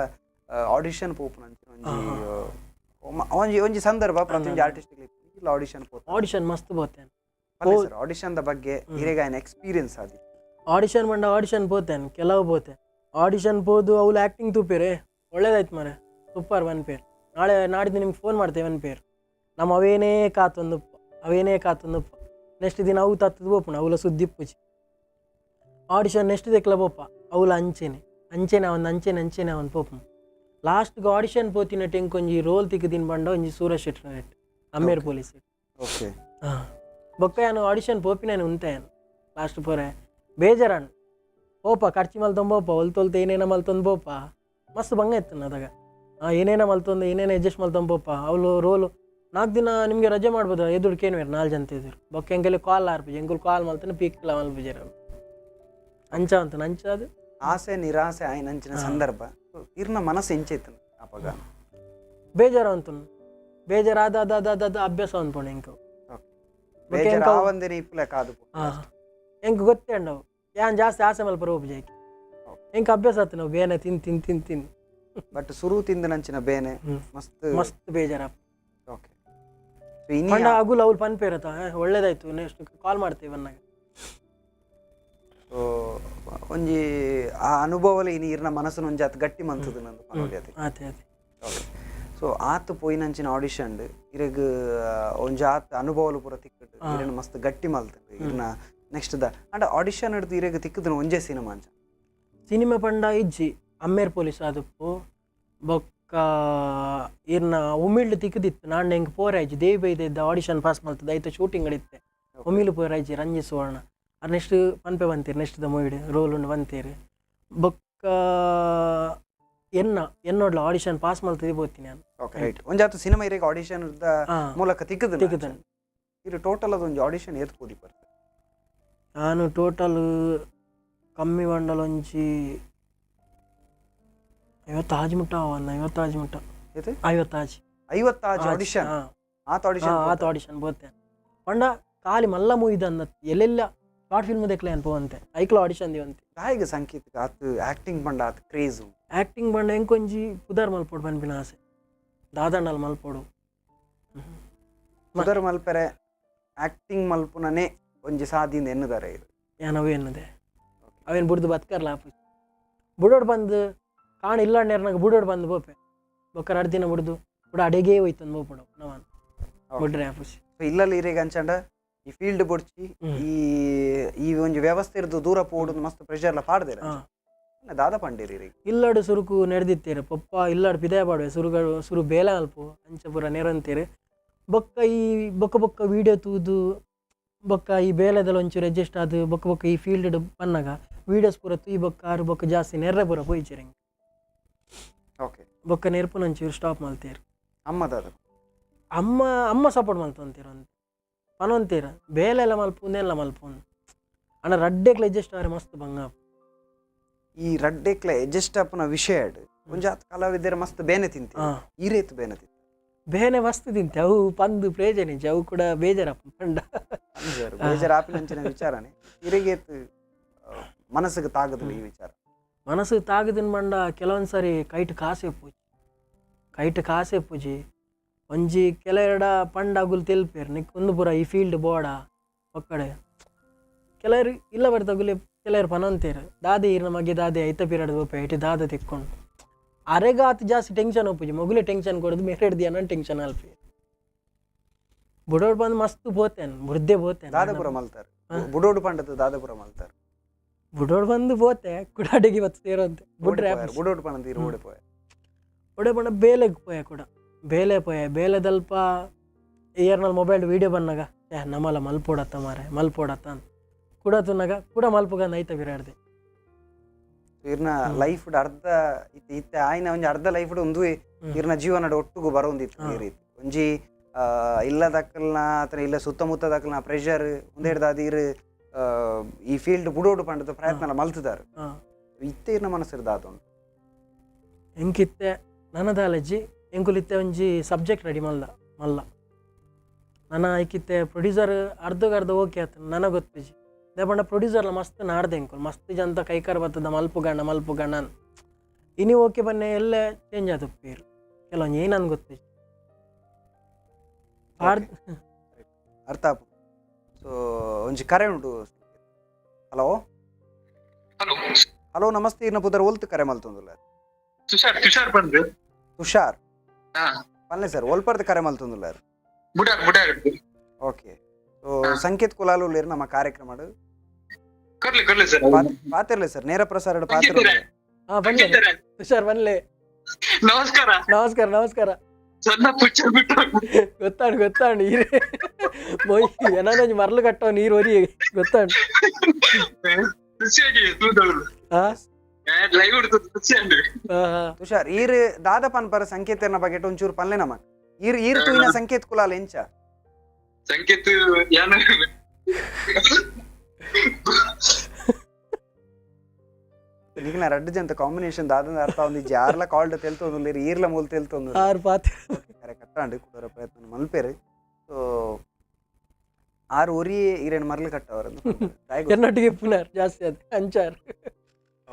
ಆಡಿಷನ್ ಪೋಪುನ ಒಂಜಿ ಒಂಜಿ ಒಂಜಿ ಸಂದರ್ಭ ಪ್ರತಿಯೊಂಜಿ ಆರ್ಟಿಸ್ಟ್ ಇಲ್ಲ ಆಡಿಷನ್ ಪೋತ ಆಡಿಷನ್ ಮಸ್ತ್ ಪೋತೇನೆ ಸರ್. ಆಡಿಷನ್ the ಬಗ್ಗೆ ಇರೆಗ್ ಆಯ್ನ ಎಕ್ಸ್ಪೀರಿಯನ್ಸ್ ಆದಿ? ಆಡಿಷನ್ ಮಂಡ ಆಡಿಷನ್ ಪೋತೇನೆ, ಕೆಲವು ಪೋತೆ ಆಡಿಷನ್ ಪೋದು ಅವ್ಲು ಆ್ಯಕ್ಟಿಂಗ್ ತೂಪೇರೆ ಒಳ್ಳೇದಾಯ್ತು ಮಾರೆ ಸೂಪರ್ ಒನ್ ಪೇರ್, ನಾಳೆ ನಾಡಿದ್ದು ನಿಮ್ಗೆ ಫೋನ್ ಮಾಡ್ತೇವೆ ಒನ್ ಪೇರ್. ನಮ್ಮ ಅವೇನೇ ಕಾತೊಂದುಪ್ಪ ಅವೇನೇ ಕಾತೊಂದುಪ್ಪ ನೆಕ್ಸ್ಟ್ ದಿನ ಅವು ತತ್ತದ ಪೋಪುಣ ಅವಲ ಸುದ್ದಿ ಪೂಜಿ ಆಡಿಷನ್ ನೆಕ್ಸ್ಟ್ ದೆಕ್ಲ ಪೋಪ ಅವಲ ಅಂಚೆನೆ ಅಂಚೆನೆ ಅವನ್ ಅಂಚೆನೆ ಅಂಚೆನೆ ಅವನ್ ಪೋಪು. ಲಾಸ್ಟ್ಗೆ ಆಡಿಷನ್ ಪೋತಿನ ಟೆಂಕೊಂಜಿ ರೋಲ್ ತಿಕ್ಕದಿನ ಬಂಡ ಒಂಜಿ ಸೂರಜ್ ಶೆಟ್ಟಿ ನೆಟ್ ಅಮ್ಮೇರ್ ಪೊಲೀಸ್. ಓಕೆ. ಹಾಂ, ಬೊಕ್ಕ ಯಾನು ಆಡಿಷನ್ ಪೋಪಿನ ಉಂತಾಯನು ಲಾಸ್ಟ್ ಪೋರೆ ಬೇಜಾರನ್ ಪೋಪ ಖರ್ಚು ಮಲ್ತೊಂದು ಪೋಪ ಒಲ್ತೊಲ್ತ ಏನೇನ ಮಲ್ತೊಂದು ಪೋಪ ಮಸ್ತ್ ಬಂಗ ಇತ್ತು ಅದಾಗ. ಏನೇನ ಮಲ್ತೊಂದು ಏನೇನ ಅಡ್ಜಸ್ಟ್ ಮಲ್ತೊಂದು ಪೋಪ ಅವಳು ರೋಲು 4 ದಿನ ನಿಮಗೆ ರಜೆ ಮಾಡ್ಬೋದು ಎದುರು ಕೇನ್ವೇರು 4 ಜನ ಎದುರು ಬೊಕ್ಕ ಎಂಕಲ್ಲಿ ಕಾಲ್ ಆರ್ಪುಜಿ ಎಂಕುಲು ಕಾಲ್ ಮಲ್ತಾನೆ ಪೀಕ್ಲ ಮಲ್ಪುಜೆರ್ ಅಂಚ ಅಂತ ಅಂಚ ಅದು ಆಸೆ ನಿರಾಸೆ ಆಯ್ನಂಚಿನ ಸಂದರ್ಭ ಇರ್ನ ಮನಸ್ಸು ಎಂಚೈತನ ಅಪಗ? ಬೇಜಾರು ಅಂತ ಬೇಜಾರು ಆದ ಅದ ಅದ ಅದ ಅಭ್ಯಾಸ ಅನ್ಪೋಣ ಎಂಕು ಬೇಜಾರು ಆವಂದಿನ ಇಪ್ಪುಲೆ ಕಾದು. ಎಂಕ್ ಗೊತ್ತೇ ಉಂಡವು ಯಾನ್ ಜಾಸ್ತಿ ಆಸೆ ಮಲ್ಪರ ಹೋಗ್ಜಾಕಿ ಎಂಕ್ ಅಭ್ಯಾಸ ಆತು ನಾವು ಬೇನೆ ತಿನ್ ತಿನ್ ತಿನ್ ತಿನ್. ಬಟ್ ಸುರು ತಿಂದನಂಚಿನ ಬೇನೆ ಮಸ್ತ್ ಮಸ್ತ್ ಬೇಜಾರ. ಓಕೆ, ಪಂಡ ಅಗುಲ್ ಅವ್ಲು ಪನ್ಪೇರತ ಒಳ್ಳೇದಾಯ್ತು ನೆಕ್ಸ್ಟ್ ಕಾಲ್ ಮಾಡ್ತೇವೆ ಅನ್ನಾಗ. ಸೊ ಒಂಜಿ ಆ ಅನುಭವಲ ಇನಿ ಇರ್ನ ಮನಸ್ಸುನ ಒಂಜಿ ಆತ್ ಗಟ್ಟಿ ಮಂತದ ನಂದು ಪನೊಲಿ ಅತೆ. ಆತೆ ಆತೆ. ಓಕೆ, ಸೊ ಆತ್ ಪೋಯಿನಂಚಿನ ಆಡಿಷನ್ ಇರೆಗ್ ಒಂಜಿ ಆತ್ ಅನುಭವಲು ಪೂರ ತಿಕ್ಕಡ್ ಇರೆನ ಮಸ್ತ್ ಗಟ್ಟಿ ಮಲ್ತಂಡ್ ಇರ್ನ next the and audition ಹಿಡ್ದು ಇರೆಗ್ ತಿಕ್ಕದನ ಒಂಜೇ ಸಿನಿಮಾ ಅಂಚ? ಸಿನಿಮಾ ಪಂಡ ಇಜ್ಜಿ ಅಮ್ಮೇರ್ ಪೊಲೀಸ್ ಆದುಪ್ಪು ಬೊಕ್ಕ ಇರ್ನ ಉಮಿಳ್ಳು ತಿಕ್ಕದಿತ್ತು ನಾನ್ ಎಂಕ್ ಪೋರಾಯ್ಜಿ ದೇವಿ ಬೈದ ಆಡಿಷನ್ ಪಾಸ್ ಮಲ್ತದ ಐತ ಶೂಟಿಂಗ್ ಇತ್ತೆ ಉಮಿಳು ಪೋರಾಯ್ಜಿ ರಂಜಿತ್ ಸುವರ್ಣ ಅರ್ ನೆಕ್ಸ್ಟ್ ಪನ್ಪೆ ಬಂತೀರಿ ನೆಕ್ಸ್ಟ್ the ಮೂವಿಡ್ ರೋಲ್ ಉಂಡು ಬಂತೀರಿ ಬೊಕ್ಕ ಎನ್ನ ಎನ್ನೋಡ್ಲ ಆಡಿಷನ್ ಪಾಸ್ ಮಲ್ತದೆ ಪೋತೀನಿ ನಾನು. ಓಕೆ ರೈಟ್, ಒಂಜಾತು ಸಿನಿಮಾ ಇರೆಗ್ ಆಡಿಷನ್ ಮೂಲಕ ತಿಕ್ಕದ ತಿಕ್ಕದನ್ ಇರು ಟೋಟಲ್ ಅದೊಂಜಿ ಆಡಿಷನ್ ಏತ್ ಪೋದಿ ಬರ್ತದೆ? ನಾನು ಟೋಟಲ್ ಕಮ್ಮಿ ಬಂಡಲ್ ಒಂಜಿ 50 ಮುಟ್ಟ ಅವನ್ನ 50 ಮುಟ್ಟ. ಏತ್? 50. 50 ಆಡಿಷನ್? ಆತ ಆಡಿಷನ್ ಆತ ಆಡಿಷನ್ ಬೋತೆ ಪಂಡ ಖಾಲಿ ಮಲ್ಲ ಮೂವಿದ ಅಂದ ಎಲ್ಲೆಲ್ಲ ಶಾರ್ಟ್ ಫಿಲ್ಮ್ ದೆಕ್ಲೆ ಅನ್ಪೋವಂತೆ ಐಕ್ಲ ಆಡಿಷನ್ ದಿವಂತೆ. ದಾಯಿಗ ಸಂಕೇತ್ ಆತ್ ಆಕ್ಟಿಂಗ್ ಪಂಡ ಆತ್ ಕ್ರೇಜ್? ಆ್ಯಕ್ಟಿಂಗ್ ಬಂಡ ಎಂಕೊಂಜಿ ಪುದರ್ ಮಲ್ಪೊಡು ಪನ್ಪಿನ ಆಸೆ, ದಾದಣ್ಣಲ್ ಮಲ್ಪೊಡು. ಪುದರ್ ಮಲ್ಪೆರೆ ಆಕ್ಟಿಂಗ್ ಮಲ್ಪುನನೇ ಒಂಜಿ ಸಾದಿಂದ ಎನ್ನುದಾರೆ ಇದು? ಯಾನ್ ಅವೇ ಎನ್ನದೆ, ಅವೇನು ಬುಡ್ದು ಬತ್ಕರ್ಲ ಆಪು. ಬುಡೋಡು ಬಂದು ಕಾಣ ಇಲ್ಲಾಂಡೇರ್ನಾಗ ಬುಡೋಡು ಬಂದು ಬೋಪೆ ಬೊಕ್ಕ 2 ದಿನ ಬುಡ್ದು ಬುಡ ಅಡೆಗೇ ಹೋಯ್ತಂದು ಬೋಪಡು ನವಾನ್ ಬುಡ್ರೆ ಆಪುಜಿ. ಸೊ ಇಲ್ಲಲ್ಲಿ ಇರೇಗ ಅಂಚಂಡ ಈ ಫೀಲ್ಡ್ ಬೊಡ್ಚಿ, ಈ ಈ ಒಂಜಿ ವ್ಯವಸ್ಥೆ ಇರ್ದು ದೂರ ಪೋಡು, ಮಸ್ತ್ ಪ್ರೆಷರ್ ಲ ಪಾಡ್ದೇರ. ದಾದ ಪಂಡೇರಿ ಇರೆಗ್? ಇಲ್ಲಡು ಸುರುಕು ನೆರೆದಿತ್ತೇರು ಪೊಪ್ಪ, ಇಲ್ಲಡು ಪಿದಾಯ ಪಾಡುವೆ ಸುರುಗಳು, ಸುರು ಬೇಲೆ ಅಲ್ಪ ಅಂಚ ಪೂರ ನೆರಂತೇರು. ಬೊಕ್ಕ ಈ ಬೊಕ್ಕ ಬೊಕ್ಕ ವೀಡಿಯೋ ತೂದು, ಬೊಕ್ಕ ಈ ಬೇಲೆದಲ್ಲ ಒಂಚೂರು ಅಡ್ಜಸ್ಟ್ ಆದ್, ಬೊಕ್ಕ ಬೊಕ್ಕ ಈ ಫೀಲ್ಡ್ ಪನ್ನಗ ವೀಡಿಯೋಸ್ ಪೂರ ತೂಯಿ ಬೊಕ್ಕ ಆರು ಬೊಕ್ಕ ಜಾಸ್ತಿ ನೆರ್ರೆ ಪೂರ ಪೋಯಿಚೆರ್ ಎಂಕ್. ಬೊಕ್ಕ ನೆರ್ಪುನ ಒಂಚೂರು ಸ್ಟಾಪ್ ಮಲ್ತೇರು. ಅಮ್ಮ ದಾದ? ಅಮ್ಮ ಅಮ್ಮ ಸಪೋರ್ಟ್ ಮಲ್ತೊಂತೀರು ಅಂತ ಪನೊಂತೀರ, ಬೇಲೆ ಎಲ್ಲ ಮಲ್ಪುಂದೆಲ್ಲ ಮಲ್ಪುಂದು ಅಣ್ಣ ರಡ್ಡೆಕ್ಲ ಅಡ್ಜಸ್ಟ್ ಆರೆ ಮಸ್ತ್ ಬಂಗ. ಈ ರಡ್ಡೆಕ್ಲ ಅಡ್ಜಸ್ಟ್ ಆಪುನ ವಿಷಯ ಒಂಜಾತ್ ಕಲಾವಿದರ ಮಸ್ತ್ ಬೇನೆ ತಿಂತೆ. ಈ ರೇತ್ ಬೇನೆ ತಿಂತೆ? ಬೇನೆ ಮಸ್ತ್ ತಿಂತೆ, ಅವು ಪಂದು ಪ್ರೇಜನೆ ಅವು ಕೂಡ ಬೇಜಾರಪ್ಪ ಪಂಡ. ಬೇಜಾರು ಆಪಿನಂಚಿನ ವಿಚಾರನೆ ಇರೆಗೇತ್ ಮನಸ್ಸಿಗೆ ತಾಗದಿಲ್ಲ ಈ ವಿಚಾರ? ಮನಸ್ಸಿಗೆ ತಾಗದಿನ ಬಂಡ ಕೆಲವೊಂದು ಸಾರಿ ಕೈಟ್ ಕಾಸೆ ಪೂಜಿ, ಕೈಟ್ ಕಾಸೆ ಪೂಜಿ ಒಂಜಿ ಕೆಲವೆರಡ ಪಂಡ ಅಗುಲು ತೆಲ್ಪೇರು ನಿಕ್ ಒಂದು ಪೂರ ಈ ಫೀಲ್ಡ್ ಬೋಡ ಒಕ್ಕಡೆ. ಕೆಲವರು ಇಲ್ಲ ಬರ್ತಗುಲೆ, ಕೆಲವರು ಪನಂತೇರು ದಾದೆ ಈರ್ನ ಮಗೆ ದಾದೆ ಐತ ಪಿರಡ್ ಬೋಪೆ ಐಟಿ ದಾದ ತಿಕ್ಕೊಂಡು ಅರೆಗಾತ್ ಜಾಸ್ತಿ ಟೆನ್ಷನ್ ಒಪ್ಪುಜಿ, ಮೊಗುಲೆ ಟೆನ್ಷನ್ ಕೊಡೋದು ಮೇರೆಡ್ ದಿನ ಟೆನ್ಷನ್ ಅಲ್ಪಿ. ಬುಡೋಡ್ ಬಂದು ಮಸ್ತ್ ಬೋತೇನೆ, ಬುಡ್ದೆ ಬೋತೇನೆ. ದಾದಪುರ ಮಲ್ತಾರೆ ಬುಡೋಡು ಪಂಡದ ದಾದಪುರ ಮಲ್ತಾರೆ? ಬುಡೋಡ್ ಬಂದು ಬೋತೆ ಕುಡಾಡಿಗೆ ಬತ್ತು ಸೇರೋಂತೆ ಬುಡ್ರೆ. ಬುಡೋಡು ಪಂಡದ ಇರು ಓಡೆ ಪೋಯೆ? ಒಡೆ ಪಂಡ ಬೇಲೆಗ್ ಪೋಯೆ, ಕೂಡ ಬೇಲೆ ಪೋಯೆ. ಬೇಲೆದಲ್ಪ ಏರ್ನಲ್ಲಿ ಮೊಬೈಲ್ ವೀಡಿಯೋ ಬಂದಾಗ ಏ ನಮ್ಮಲ್ಲ ಮಲ್ಪೋಡತ್ತ ಮಾರೆ ಮಲ್ಪೋಡತ್ತ ಅಂತ ಕೂಡ ತುನ್ನಾಗ ಕೂಡ ಮಲ್ಪುಗಂದು ಐತ ಬಿರಾಡ್ದೆ. ಇರ್ನ ಲೈಫ್ ಅರ್ಧ ಇತ್ತೆ ಇತ್ತೆ ಆಯ್ನ ಒಂಜಿ ಅರ್ಧ ಲೈಫ್ ಒಂದು ಇರ್ನ ಜೀವನದ ಒಟ್ಟುಗು ಬರೋಂದಿತ್ತು ಈ ರೀತಿ ಒಂಜಿ ಇಲ್ಲ ದಕ್ಕಲ್ನ ಅಥವಾ ಇಲ್ಲ ಸುತ್ತಮುತ್ತ ದಕ್ಕಲ್ನ ಪ್ರೆಷರ್ ಒಂದೆಡ್ದು ಅದು ಇರು ಈ ಫೀಲ್ಡ್ ಬುಡೋಡು ಪಂಡದ ಪ್ರಯತ್ನ ಮಲ್ತದಾರು. ಇತ್ತೆ ಇರ್ನ ಮನಸ್ಸಿರ್ದ ಆತುಂಡು? ಎಂಕಿತ್ತೆ ನನದಾಲಜ್ಜಿ ಎಂಕುಲಿತ್ತೆ ಒಂಜಿ ಸಬ್ಜೆಕ್ಟ್ ರೆಡಿ ಮಲ್ಲ ಮಲ್ಲ ನನ್ನ ಐಕಿತ್ತೆ ಪ್ರೊಡ್ಯೂಸರ್ ಅರ್ಧಗರ್ಧ ಓಕೆ ಆತ ನನಗೆ ಗೊತ್ತಿಜಿ. ದೇಪಂಡ ಪ್ರೊಡ್ಯೂಸರ್ಲ ಮಸ್ತ್ ನಾಡ್ದೆ ಎಂಕುಲು ಮಸ್ತ್ ಜಂತ ಕೈಕಾರ ಬರ್ತದ ಮಲ್ಪು ಗಣ್ಣ ಮಲ್ಪು ಗಣ್ಣ ಇನಿ ಓಕೆ ಬನ್ನೆ ಎಲ್ಲ ಚೇಂಜ್ ಆದ ಪೇರು ಕೆಲವೊಂದು ಏನಂದ್ ಗೊತ್ತಿಜಿ. ಅರ್ಥ ಆಪು. ಸೊ ಒಂಜಿ ಕರೆ ಉಂಟು. ಹಲೋ. ಹಲೋ. ಹಲೋ, ನಮಸ್ತೆ, ಇರ್ನ ಪುದರ್, ಒಲ್ತು ಕರೆ ಮಲ್ತೊಂದುಲ್ಲ? ತುಷಾರ್, ತುಷಾರ್ ಬಂದು. ತುಷಾರ್. ಪಲ್ಲೆ ಸರ್, ಒಲ್ಪರ್ದ ಕರೆ ಮಲ್ತೊಂದುಲ್ಲ? ಬುಡಾರ್, ಬುಡಾರ್. ಓಕೆ, ಸೊ ಸಂಕೇತ್ ಕುಲಾಲು ನಮ್ಮ ಕಾರ್ಯಕ್ರಮ. ಕರ್ಲಿ ಕರ್ಲಿ ಸರ್. ಪಾತಿರ್ಲಿ ಸರ್, ನೇರ ಪ್ರಸಾರ ಪಾತಿರ್ಲಿ. ತುಷಾರ್ ಬನ್ಲೆ. ನಮಸ್ಕಾರ. ನಮಸ್ಕಾರ ನಮಸ್ಕಾರ. ಸಣ್ಣ ಪಿಕ್ಚರ್ ಬಿಟ್ಟು. ಗೊತ್ತಾಂಡು ಗೊತ್ತಾಂಡು, ಈರೆ ಮೊಯ್ ಏನಾದ್ರು ಮರಳು ಕಟ್ಟೋ ನೀರು ಒರಿ ಗೊತ್ತಾಂಡು. ಖುಷಿಯಾಗಿ ಲೈವ್ ಖುಷಿ. ತುಷಾರ್, ಈರ್ ದಾದ ಪನ್ಪರ ಸಂಕೇತನ ಬಗ್ಗೆ ಒಂಚೂರು ಪಲ್ಲೆ ನಮಕ್. ಈರ್ ಈರ್ ತೂಯಿನ ಸಂಕೇತ್ ಕುಲಾಲ್ ಎಂಚ? ಸಂಕೇತ್ ಯಾನ ನಿಗ್ನ ರಡ್ಡು ಜಂತ ಕಾಂಬಿನೇಷನ್ ದಾದ ಅರ್ಥ ಒಂದು ಜಾರ್ಲ ಕಾಲ್ಡ್ ತೆಲ್ತೊಂದು ಈರ್ಲ ಮೂಲ ತೆಲ್ತೊಂದು. ಆರು ಪಾತ್ ಕರೆ ಕಟ್ಟಾಂಡು ಕುಡರ ಪ್ರಯತ್ನ ಮಲ್ಪೇರು. ಸೊ ಆರು ಒರಿ ಈರೇನು ಮರಳು ಕಟ್ಟವರ? ಎನ್ನೊಟ್ಟಿಗೆ ಪುನರ್ ಜಾಸ್ತಿ ಅದು ಅಂಚಾರ್.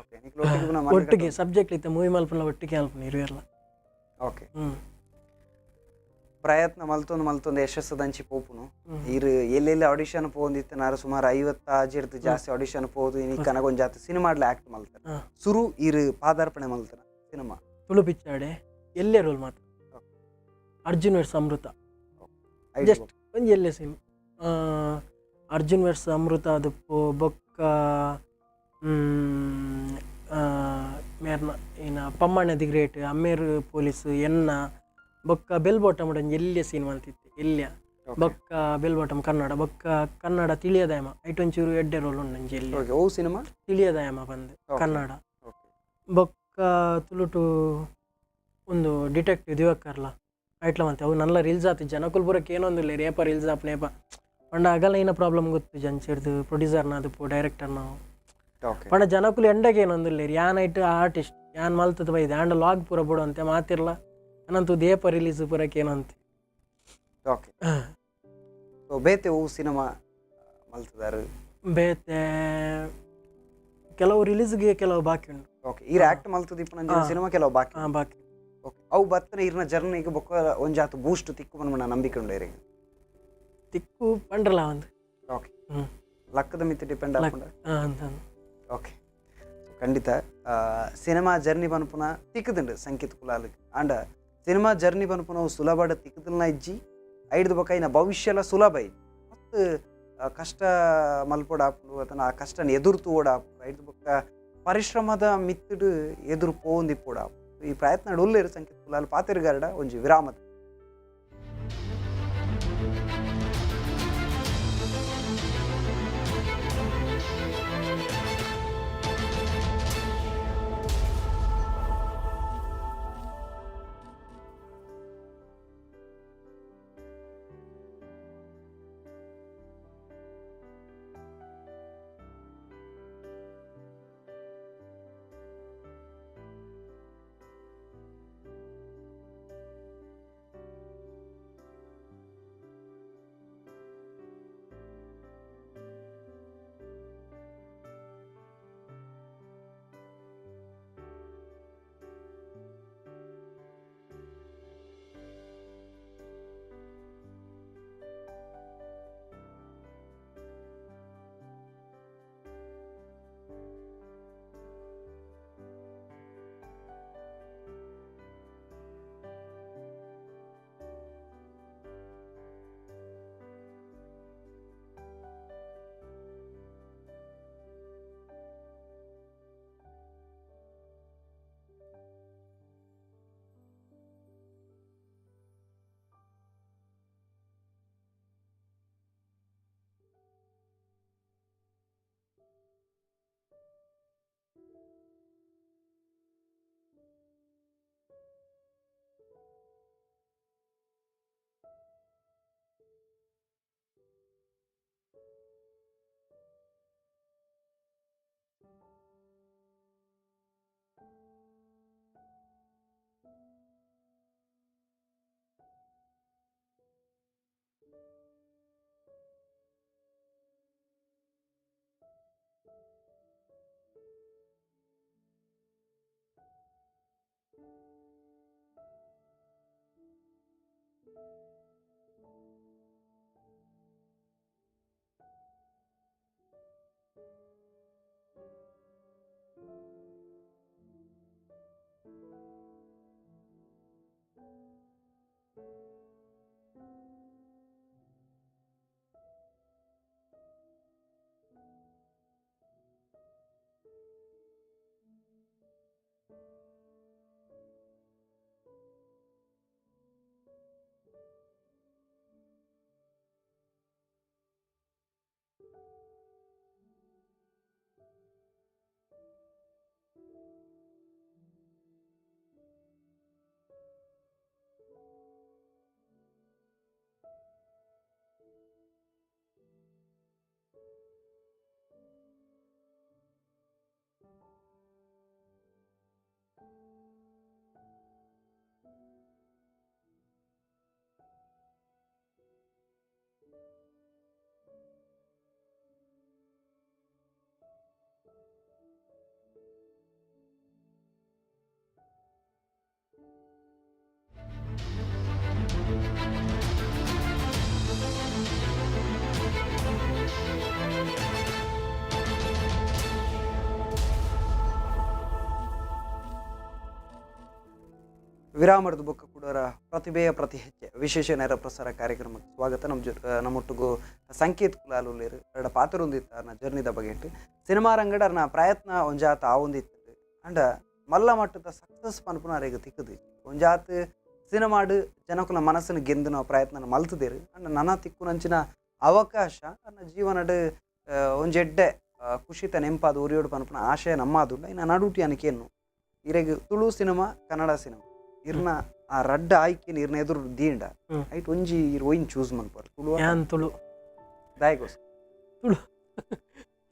ಓಕೆ, ನಿಕ್ಲು ಒಟ್ಟಿಗೆ ಪುನಃ ಮರಳು? ಒಟ್ಟಿಗೆ ಸಬ್ಜೆಕ್ಟ್ ಇತ್ತು ಮೂವಿ ಮಲ್ಪುನ ಒಟ್ಟಿಗೆ ಅಲ್ಪನ ಇರುವೆಲ್ಲ. ಓಕೆ. ಪ್ರಯತ್ನ ಮಲ್ತೊಂದು ಮಲ್ತೊಂದು ಯಶಸ್ಸದಂಚಿ ಪೋಪುನು. ಈರ್ ಎಲ್ಲೆಲ್ಲಿ ಆಡಿಷನ್ ಪೋಂದಿತ್ತು ನಾರು ಸುಮಾರು 50 ಜಾಸ್ತಿ ಆಡಿಷನ್ ಪೋದು ಇನಿ ಕನಗೊಂದು ಜಾತಿ ಸಿನಿಮಾಡ್ಲ ಆಕ್ಟ್ ಮಲ್ತಾರ. ಸುರು ಈರ್ ಪಾದಾರ್ಪಣೆ ಮಲ್ತಾರ ಸಿನಿಮಾ? ತುಳು ಪಿಚ್ಚಾಡೆ ಎಲ್ಲೇ ರೋಲ್ ಮಾತ್ರ, ಅರ್ಜುನ್ ವೆರ್ಸ್ ಅಮೃತ. ಜಸ್ಟ್ ಒಂಜಿ ಎಲ್ಲೆ ಸೀನ್. ಅರ್ಜುನ್ ವೆರ್ಸ್ ಅಮೃತ ಅದು ಬೊಕ್ಕ ಮೇರ್ನ ಏನ ಪಮ್ಮಣ್ಣ the great, ಅಮ್ಮೇರ್ ಪೊಲೀಸ್ ಎನ್ನ, ಬೊಕ್ಕ ಬೆಲ್ ಬಾಟಮ್ ಒಂಜಿ ಎಲ್ಲಿಯ ಸೀನ್ ಮಲ್ತಿತ್ತೆ ಎಲ್ಲಿಯ. ಬೊಕ್ಕ ಬೆಲ್ ಬಾಟಮ್ ಕನ್ನಡ, ಬೊಕ್ಕ ಕನ್ನಡ ತಿಳಿಯದಾಯಮ ಐಟೊಂಚೂರು ಎಡ್ಡೆ ರೋಲ್ ಉಂಡು ಒಂಜಿ ಎಲ್ಲಿ. ಓ ಸಿನಿಮಾ? ತಿಳಿಯದಾಯಮ ಬಂದು ಕನ್ನಡ. ಬೊಕ್ಕ ತುಳುಟು ಒಂದು ಡಿಟೆಕ್ಟಿವ್ ದಿವಾಕರ್ಲ ಐಟ್ಲ ಮಂತೆ. ಅವು ನಲ್ಲ ರೀಲ್ಸ್ ಆತು, ಜನಕುಲ್ ಪೂರಕ್ಕೆ ಏನೊಂದಿಲ್ಲ ರೇಪ ರೀಲ್ಸ್ ಆಪ್ ನೇಪ ಪಂಡ ಅಗಲ ಏನ ಪ್ರಾಬ್ಲಮ್ ಗೊತ್ತು ಜಂಚಿಡ್ದು ಪ್ರೊಡ್ಯೂಸರ್ನ ಅದು ಡೈರೆಕ್ಟರ್ ನಾವು. ಪಂಡ ಜನಕುಲು ಎಂಡಗೆ ಏನೊಂದಿಲ್ಲ ಯಾನ್ ಐಟ್ ಆರ್ಟಿಸ್ಟ್ ಯಾನ್ ಮಲ್ತದ ಬೈದೆ ಆಂಡ ಲಾಗ್ ಪೂರ ಬಿಡು ಅಂತೆ ಮಾತಿರ್ಲ ಅನಂತು ದೇಪ ರಿಲೀಸ್ ಪೂರಕ್ಕೆ ಏನಂತೆ. ಓಕೆ, ಸೊ ಬೇತೆ ಹೂ ಸಿನಿಮಾ ಮಲ್ತದಾರು? ಬೇತೆ ಕೆಲವು ರಿಲೀಸ್ಗೆ ಕೆಲವು ಬಾಕಿ ಉಂಟು. ಓಕೆ, ಈರ್ ಆಕ್ಟ್ ಮಲ್ತದಿಪ್ಪುನಂಚಿನ ಸಿನಿಮಾ ಕೆಲವು ಬಾಕಿ? ಹಾ, ಬಾಕಿ. ಓಕೆ, ಅವು ಬತ್ತನ ಇರ್ನ ಜರ್ನಿಗೆ ಬೊಕ್ಕ ಒಂಜಾತ್ ಬೂಸ್ಟ್ ತಿಕ್ಕು ಪನ್ಪುನ ನಂಬಿಕೆ ಉಂಡು ಇರೆಗ್? ತಿಕ್ಕು ಪಂಡ್ರಲ್ಲ ಒಂದು. ಓಕೆ, ಲಕ್ಕದ ಮಿತ್ತು ಡಿಪೆಂಡ್ ಆಪುಂಡು. ಅಂತ. ಓಕೆ, ಖಂಡಿತ ಸಿನಿಮಾ ಜರ್ನಿ ಪನ್ಪುನ ತಿಕ್ಕುದುಂಡು ಸಂಕೇತ್ ಕುಲಾಲ್ಗ್. ಆಂಡ ಸಿನಿಮಾ ಜರ್ನಿ ಪನ್ಪುನವು ಸುಲಭಡ್ ತಿಕ್ಕುದಿಲ್ಲ ಇಜ್ಜಿ, ಐಡ್ದ್ ಬೊಕ್ಕ ಇನ್ನ ಭವಿಷ್ಯಲ ಸುಲಭ ಇಜ್ಜಿ. ಮಸ್ತ್ ಕಷ್ಟ ಮಲ್ಪೊಡಾಪುಂಡು, ಅತನ ಆ ಕಷ್ಟನ ಎದುರು ತೂವೊಡಾಪುಂಡು, ಐಡ್ದ್ ಬೊಕ್ಕ ಪರಿಶ್ರಮದ ಮಿತ್ತುಡು ಎದುರು ಪೋವೊಂದಿಪ್ಪೊಡಾಪುಂಡು. ಈ ಪ್ರಯತ್ನ ಉಲ್ಲೆರ್ ಸಂಕೇತ್ ಕುಲಾಲ್. ಪಾತೆರ್ಗಾರಡ ಒಂಜಿ ವಿರಾಮದ. ವಿರಾಮರದ ಬೊಕ್ಕ ಕೂಡರ ಪ್ರತಿಭೆಯ ಪ್ರತಿ ಹೆಜ್ಜೆ ವಿಶೇಷ ನೇರ ಪ್ರಸಾರ ಕಾರ್ಯಕ್ರಮಕ್ಕೆ ಸ್ವಾಗತ. ನಮ್ಮ ಜೊ ನಮ್ಮೊಟ್ಟಿಗೂ ಸಂಕೇತ್ ಕುಲಾಲ್ ಉಲ್ಲೇರು ಎರಡ ಪಾತ್ರ ಹೊಂದಿತ್ತು ಅರ್ನ ಜರ್ನಿದ ಬಗೆಟ್ ಸಿನಿಮಾ ರಂಗಡ ಅರ್ನ ಪ್ರಯತ್ನ ಒಂಜಾತ ಆವೊಂದಿತ್ತು ಅಂಡ ಮಲ್ಲ ಮಟ್ಟದ ಸಕ್ಸಸ್ ಪನ್ಪುನ ಅರೆಗ್ ತಿಕ್ಕದು. ಒಂಜಾತ ಸಿನಿಮಾಡು ಜನಕುಲ ಮನಸ್ಸನ್ನು ಗೆಂದಿನ ಪ್ರಯತ್ನ ಮಲ್ತದೇರು ಅಂಡ ನನ ತಿಕ್ಕುನಂಚಿನ ಅವಕಾಶ ಅರ್ನ ಜೀವನಡ್ ಒಂಜೆಡ್ಡೆ ಖುಷಿತ ನೆಂಪಾದ ಉರಿಯೋಡು ಪನ್ಪುನ ಆಶಯ ನಮ್ಮಾದುಲ್ಲ. ಇನ್ನು ನಡುಟಿ ಅನಕೇನು ಇರೆಗ್ ತುಳು ಸಿನಿಮಾ ಕನ್ನಡ ಸಿನಿಮಾ ಇರ್ನ ಆ ರಡ್ಡ ಆಯ್ಕೆ ಇರ್ನ ಎದುರು ದೀಂಡ ಐಟ್ ಒಂಜಿ ಇರ್ ಒಯಿನ್ ಚೂಸ್ ಮನ್ಪರ್? ತುಳು ಯಾನ್ ತುಳು ದಾಯಗೋಸ್ ತುಳು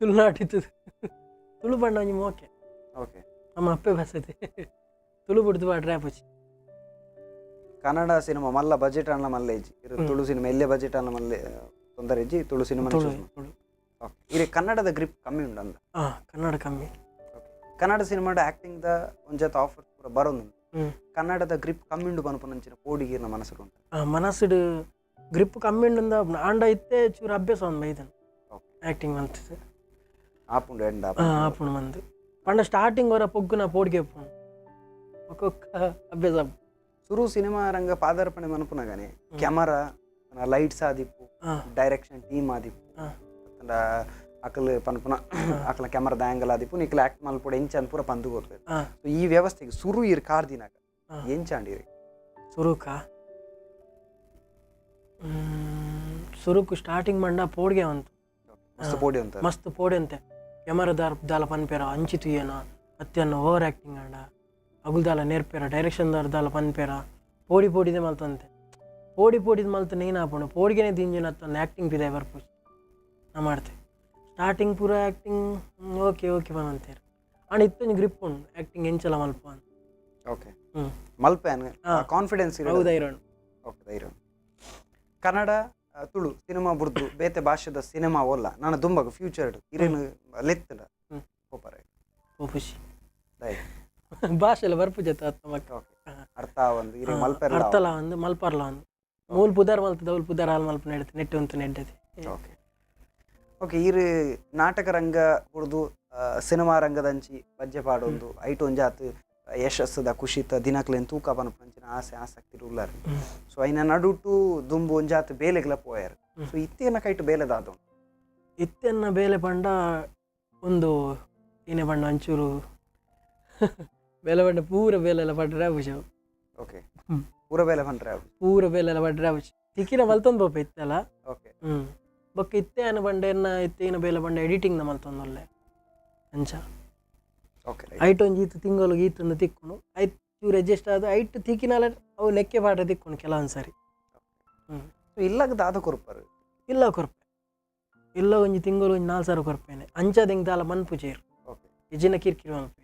ತುಳುನಾಟಿತ್ತು ತುಳು ಬಣ್ಣ ಒಂಜಿ ಮೋಕೆ. ಓಕೆ ನಮ್ಮ ಅಪ್ಪೆ ಬಸತೆ ತುಳು ಬುಡ್ದು ಬಾಡ್ರೆ ಆಪುಜಿ. ಕನ್ನಡ ಸಿನಿಮಾ ಮಲ್ಲ ಬಜೆಟ್ ಅನ್ನ ಮಲ್ಲ ಇಜ್ಜಿ, ಇರ್ ತುಳು ಸಿನಿಮಾ ಎಲ್ಲೇ ಬಜೆಟ್ ಅನ್ನ ಮಲ್ಲ ತೊಂದರೆ ಇಜ್ಜಿ. ತುಳು ಸಿನಿಮಾ ತುಳು ತುಳು Okay, ಇರೆ ಕನ್ನಡದ ಗ್ರಿಪ್ ಕಮ್ಮಿ ಉಂಡಂದ? ಹಾ, ಕನ್ನಡ ಕಮ್ಮಿ. ಕನ್ನಡ ಸಿನಿಮಾದ ಆಕ್ಟಿಂಗ್ the ಒಂಜಾತ ಆಫರ್ ಪೂರ ಬರೋದು. ಕನ್ನಡದ ಗ್ರಿಪ್ ಕಮ್ಮಿ ಉಂಡು ಪನ್ಪುನಂಚಿನ ಪೋಡಿಗೀರ್ನ ಮನಸ್ಸು ಉಂಟು? ಮನಸ್ಸುಡು ಗ್ರಿಪ್ ಕಮ್ಮಿ ಉಂಡು ಆಂಡ ಇತ್ತೆ ಚೂರು ಅಭ್ಯಾಸ ಒಂದು ಬೈದನ್. ಆಕ್ಟಿಂಗ್ ಮಲ್ತದೆ. ಆಪುಂಡು ಎಂಡ? ಆಪುಂಡು ಮಂದು ಪಂಡ ಸ್ಟಾರ್ಟಿಂಗ್ ವರ ಪೊಗ್ಗುನ ಪೋಡಿಗೆ ಉಪ್ಪುಂಡು, ಒಕ್ಕೊಕ್ಕ ಅಭ್ಯಾಸ ಆಪುಂಡು. ಸುರು ಸಿನಿಮಾ ರಂಗ ಪಾದಾರ್ಪಣೆ ಮನ್ಪುನಗನೆ ಕ್ಯಾಮರಾ ಲೈಟ್ಸ್ ಆದಿಪ್ಪು, ಡೈರೆಕ್ಷನ್ ಟೀಮ್ ಆದಿಪ್ಪು, ಅತ್ತಂಡ ಅಕಲ್ ಪನ್ಪುನ ಅಕಲ ಕ್ಯಾಮರಾದ ಆ್ಯಂಗಲ್ ಆದಿಪ್ಪು, ನಿಕ್ಲ ಆಕ್ಟ್ ಮಲ್ಪೊಡು ಎಂಚ ಅಂದ್ ಪೂರ ಪಂದು ಕೊರ್ಪೆರ್. ಸೊ ಈ ವ್ಯವಸ್ಥೆಗೆ ಸುರು ಇರ್ ಕಾರ್ ದಿನಾಗ ಎಂಚಾಂಡಿರಿ? ಸುರುಕ ಸುರುಕು ಸ್ಟಾರ್ಟಿಂಗ್ ಮಂಡ ಪೋಡಿಗೆ ಅಂತು. ಮಸ್ತ್ ಪೋಡಿ ಅಂತ? ಮಸ್ತ್ ಪೋಡಿ ಅಂತೆ. ಕ್ಯಾಮರಾದಾರ್ ದಾಲ ಪನ್ಪೇರ, ಅಂಚಿತು ಏನ ಅತ್ಯನ್ನ ಓವರ್ ಆಕ್ಟಿಂಗ್ ಆಂಡ ಅಗುಲ್ ದಾಲ ನೇರ್ಪೇರ, ಡೈರೆಕ್ಷನ್ ದಾರ್ ದಾಲ ಪನ್ಪೇರ. ಪೋಡಿ ಪೋಡಿದೆ ಮಲ್ತಂತೆ. ಪೋಡಿ ಪೋಡಿದ ಮಲ್ತ ನೇನ್ ಆಪುಂಡು, ಪೋಡಿಗೆನೆ ದಿಂಜಿನ ಅತ್ತಂದು ಆ್ಯಕ್ಟಿಂಗ್ ಪಿದಾಯ್ ಬರ್ಪುಜಿ. ನಾ ಮಾಡ್ತೆ ಸ್ಟಾರ್ಟಿಂಗ್ ಪೂರ acting okay okay ಪನಂತೇರು. ಆಂಡ ಇತ್ತೊಂಜಿ ಗ್ರಿಪ್ ಉಂಡು, ಆ್ಯಕ್ಟಿಂಗ್ ಎಂಚಲ ಮಲ್ಪ ಅಂತ. ಓಕೆ, ಮಲ್ಪೆ ಕಾನ್ಫಿಡೆನ್ಸ್? ಹೌದು, ಇರೋಣ. ಓಕೆ, ಧೈರ್ಯ. ಕನ್ನಡ ತುಳು ಸಿನಿಮಾ ಬುಡ್ದು ಬೇತೆ ಭಾಷೆದ ಸಿನಿಮಾ ಒಲ್ಲ ನಾನು ದುಂಬಗ ಫ್ಯೂಚರ್ ಇರೇನು ಲೆತ್ತಡ ಪೋಪರೆ? ಖುಷಿ. ಧೈರ್ಯ. ಭಾಷೆ ಎಲ್ಲ ಬರ್ಪುಜತ್ತ ಅತ್ತ ಮಕ್ಕ. ಓಕೆ, ಅರ್ಥ ಒಂದು ಇರೆ ಮಲ್ಪೆರ್ಲ? ಅರ್ಥಲ ಒಂದು, ಮಲ್ಪರ್ಲ ಒಂದು. ಮೂಲ್ ಪುದರ್ ಮಲ್ತದ, ಅವ್ಲು ಪುದರ್ ಹಾಲ್ ಮಲ್ಪ ನೆಡ್ತು ನೆಟ್ಟು ಅಂತ ನೆಡ್ಡದೆ. ಓಕೆ ಓಕೆ, ಈರು ನಾಟಕ ರಂಗ ಬುಡ್ದು ಸಿನಿಮಾ ರಂಗದಂಚಿ ಪಜ್ಜೆ ಪಾಡೊಂದು ಐಟ್ ಒಂಜಾತ್ ಯಶಸ್ಸದ ಖುಷಿತ ದಿನಕ್ಲೆನ್ ತೂಕ ಪನ್ಪುನಂಚಿನ ಆಸೆ ಆಸಕ್ತಿ ಉಲ್ಲಾರ. ಸೊ ಐನ ನಡುಟು ದುಂಬು ಒಂಜಾತ್ ಬೇಲೆಗ್ಲ ಪೋಯರ್. ಸೊ ಇತ್ತೇನ ಕೈಟ್ ಬೇಲೆ ದಾದ? ಇತ್ತೆನ್ನ ಬೇಲೆ ಪಂಡ ಒಂದು ಏನೇ ಪಂಡ ಒಂಚೂರು ಬೇಲೆ ಪಂಡ ಪೂರ ಬೇಲೆ ಎಲ್ಲ ಪಡ್ರೆ ಆಪುಜಿ ಅವು. ಓಕೆ, ಪೂರ ಬೇಲೆ ಪಂಡ್ರೆ? ಪೂರ ಬೇಲೆ ಎಲ್ಲ ಪಡ್ರೆ ಆಪುಜಿ. ತಿಕ್ಕಿನ ಮಲ್ತೊಂದು ಪೋಪ ಇತ್ತಲ್ಲ. ಓಕೆ. ಬೊಕ್ಕ ಇತ್ತೆ ಅನ ಪಂಡ ಎನ್ನ ಇತ್ತೆ ಏನ ಬೇಲೆ ಪಂಡ ಎಡಿಟಿಂಗ್ ನ ಮಲ್ತೊಂದುಲ್ಲೆ ಅಂಚ. ಓಕೆ. ಐಟ್ ಒಂಜಿ ಈತ್ ತಿಂಗಳು ಈತಂದು ತಿಕ್ಕುಂಡು, ಐಟ್ ಚೂರು ಅಡ್ಜಸ್ಟ್ ಆದ್ ಐಟ್ ತಿಕ್ಕಿನಾಲ ಅವು ನೆಕ್ಕೆ ಪಾಡ ತಿಕ್ಕುಂಡು ಕೆಲವೊಂದು ಸಾರಿ. ಸೊ ಇಲ್ಲಗ ದಾದ ಕೊರ್ಪರು? ಇಲ್ಲ ಕೊರ್ಪೆ. ಇಲ್ಲ ಒಂಜಿ ತಿಂಗಳು ಒಂಜಿ 4000 ಕೊರ್ಪೇನೆ. ಅಂಚಾದ ದಾಲ ಮನ್ಪುಜೇರು. ಇಜಿನ ಕಿರ್ಕಿರಿ ಮನ್ಪೆ.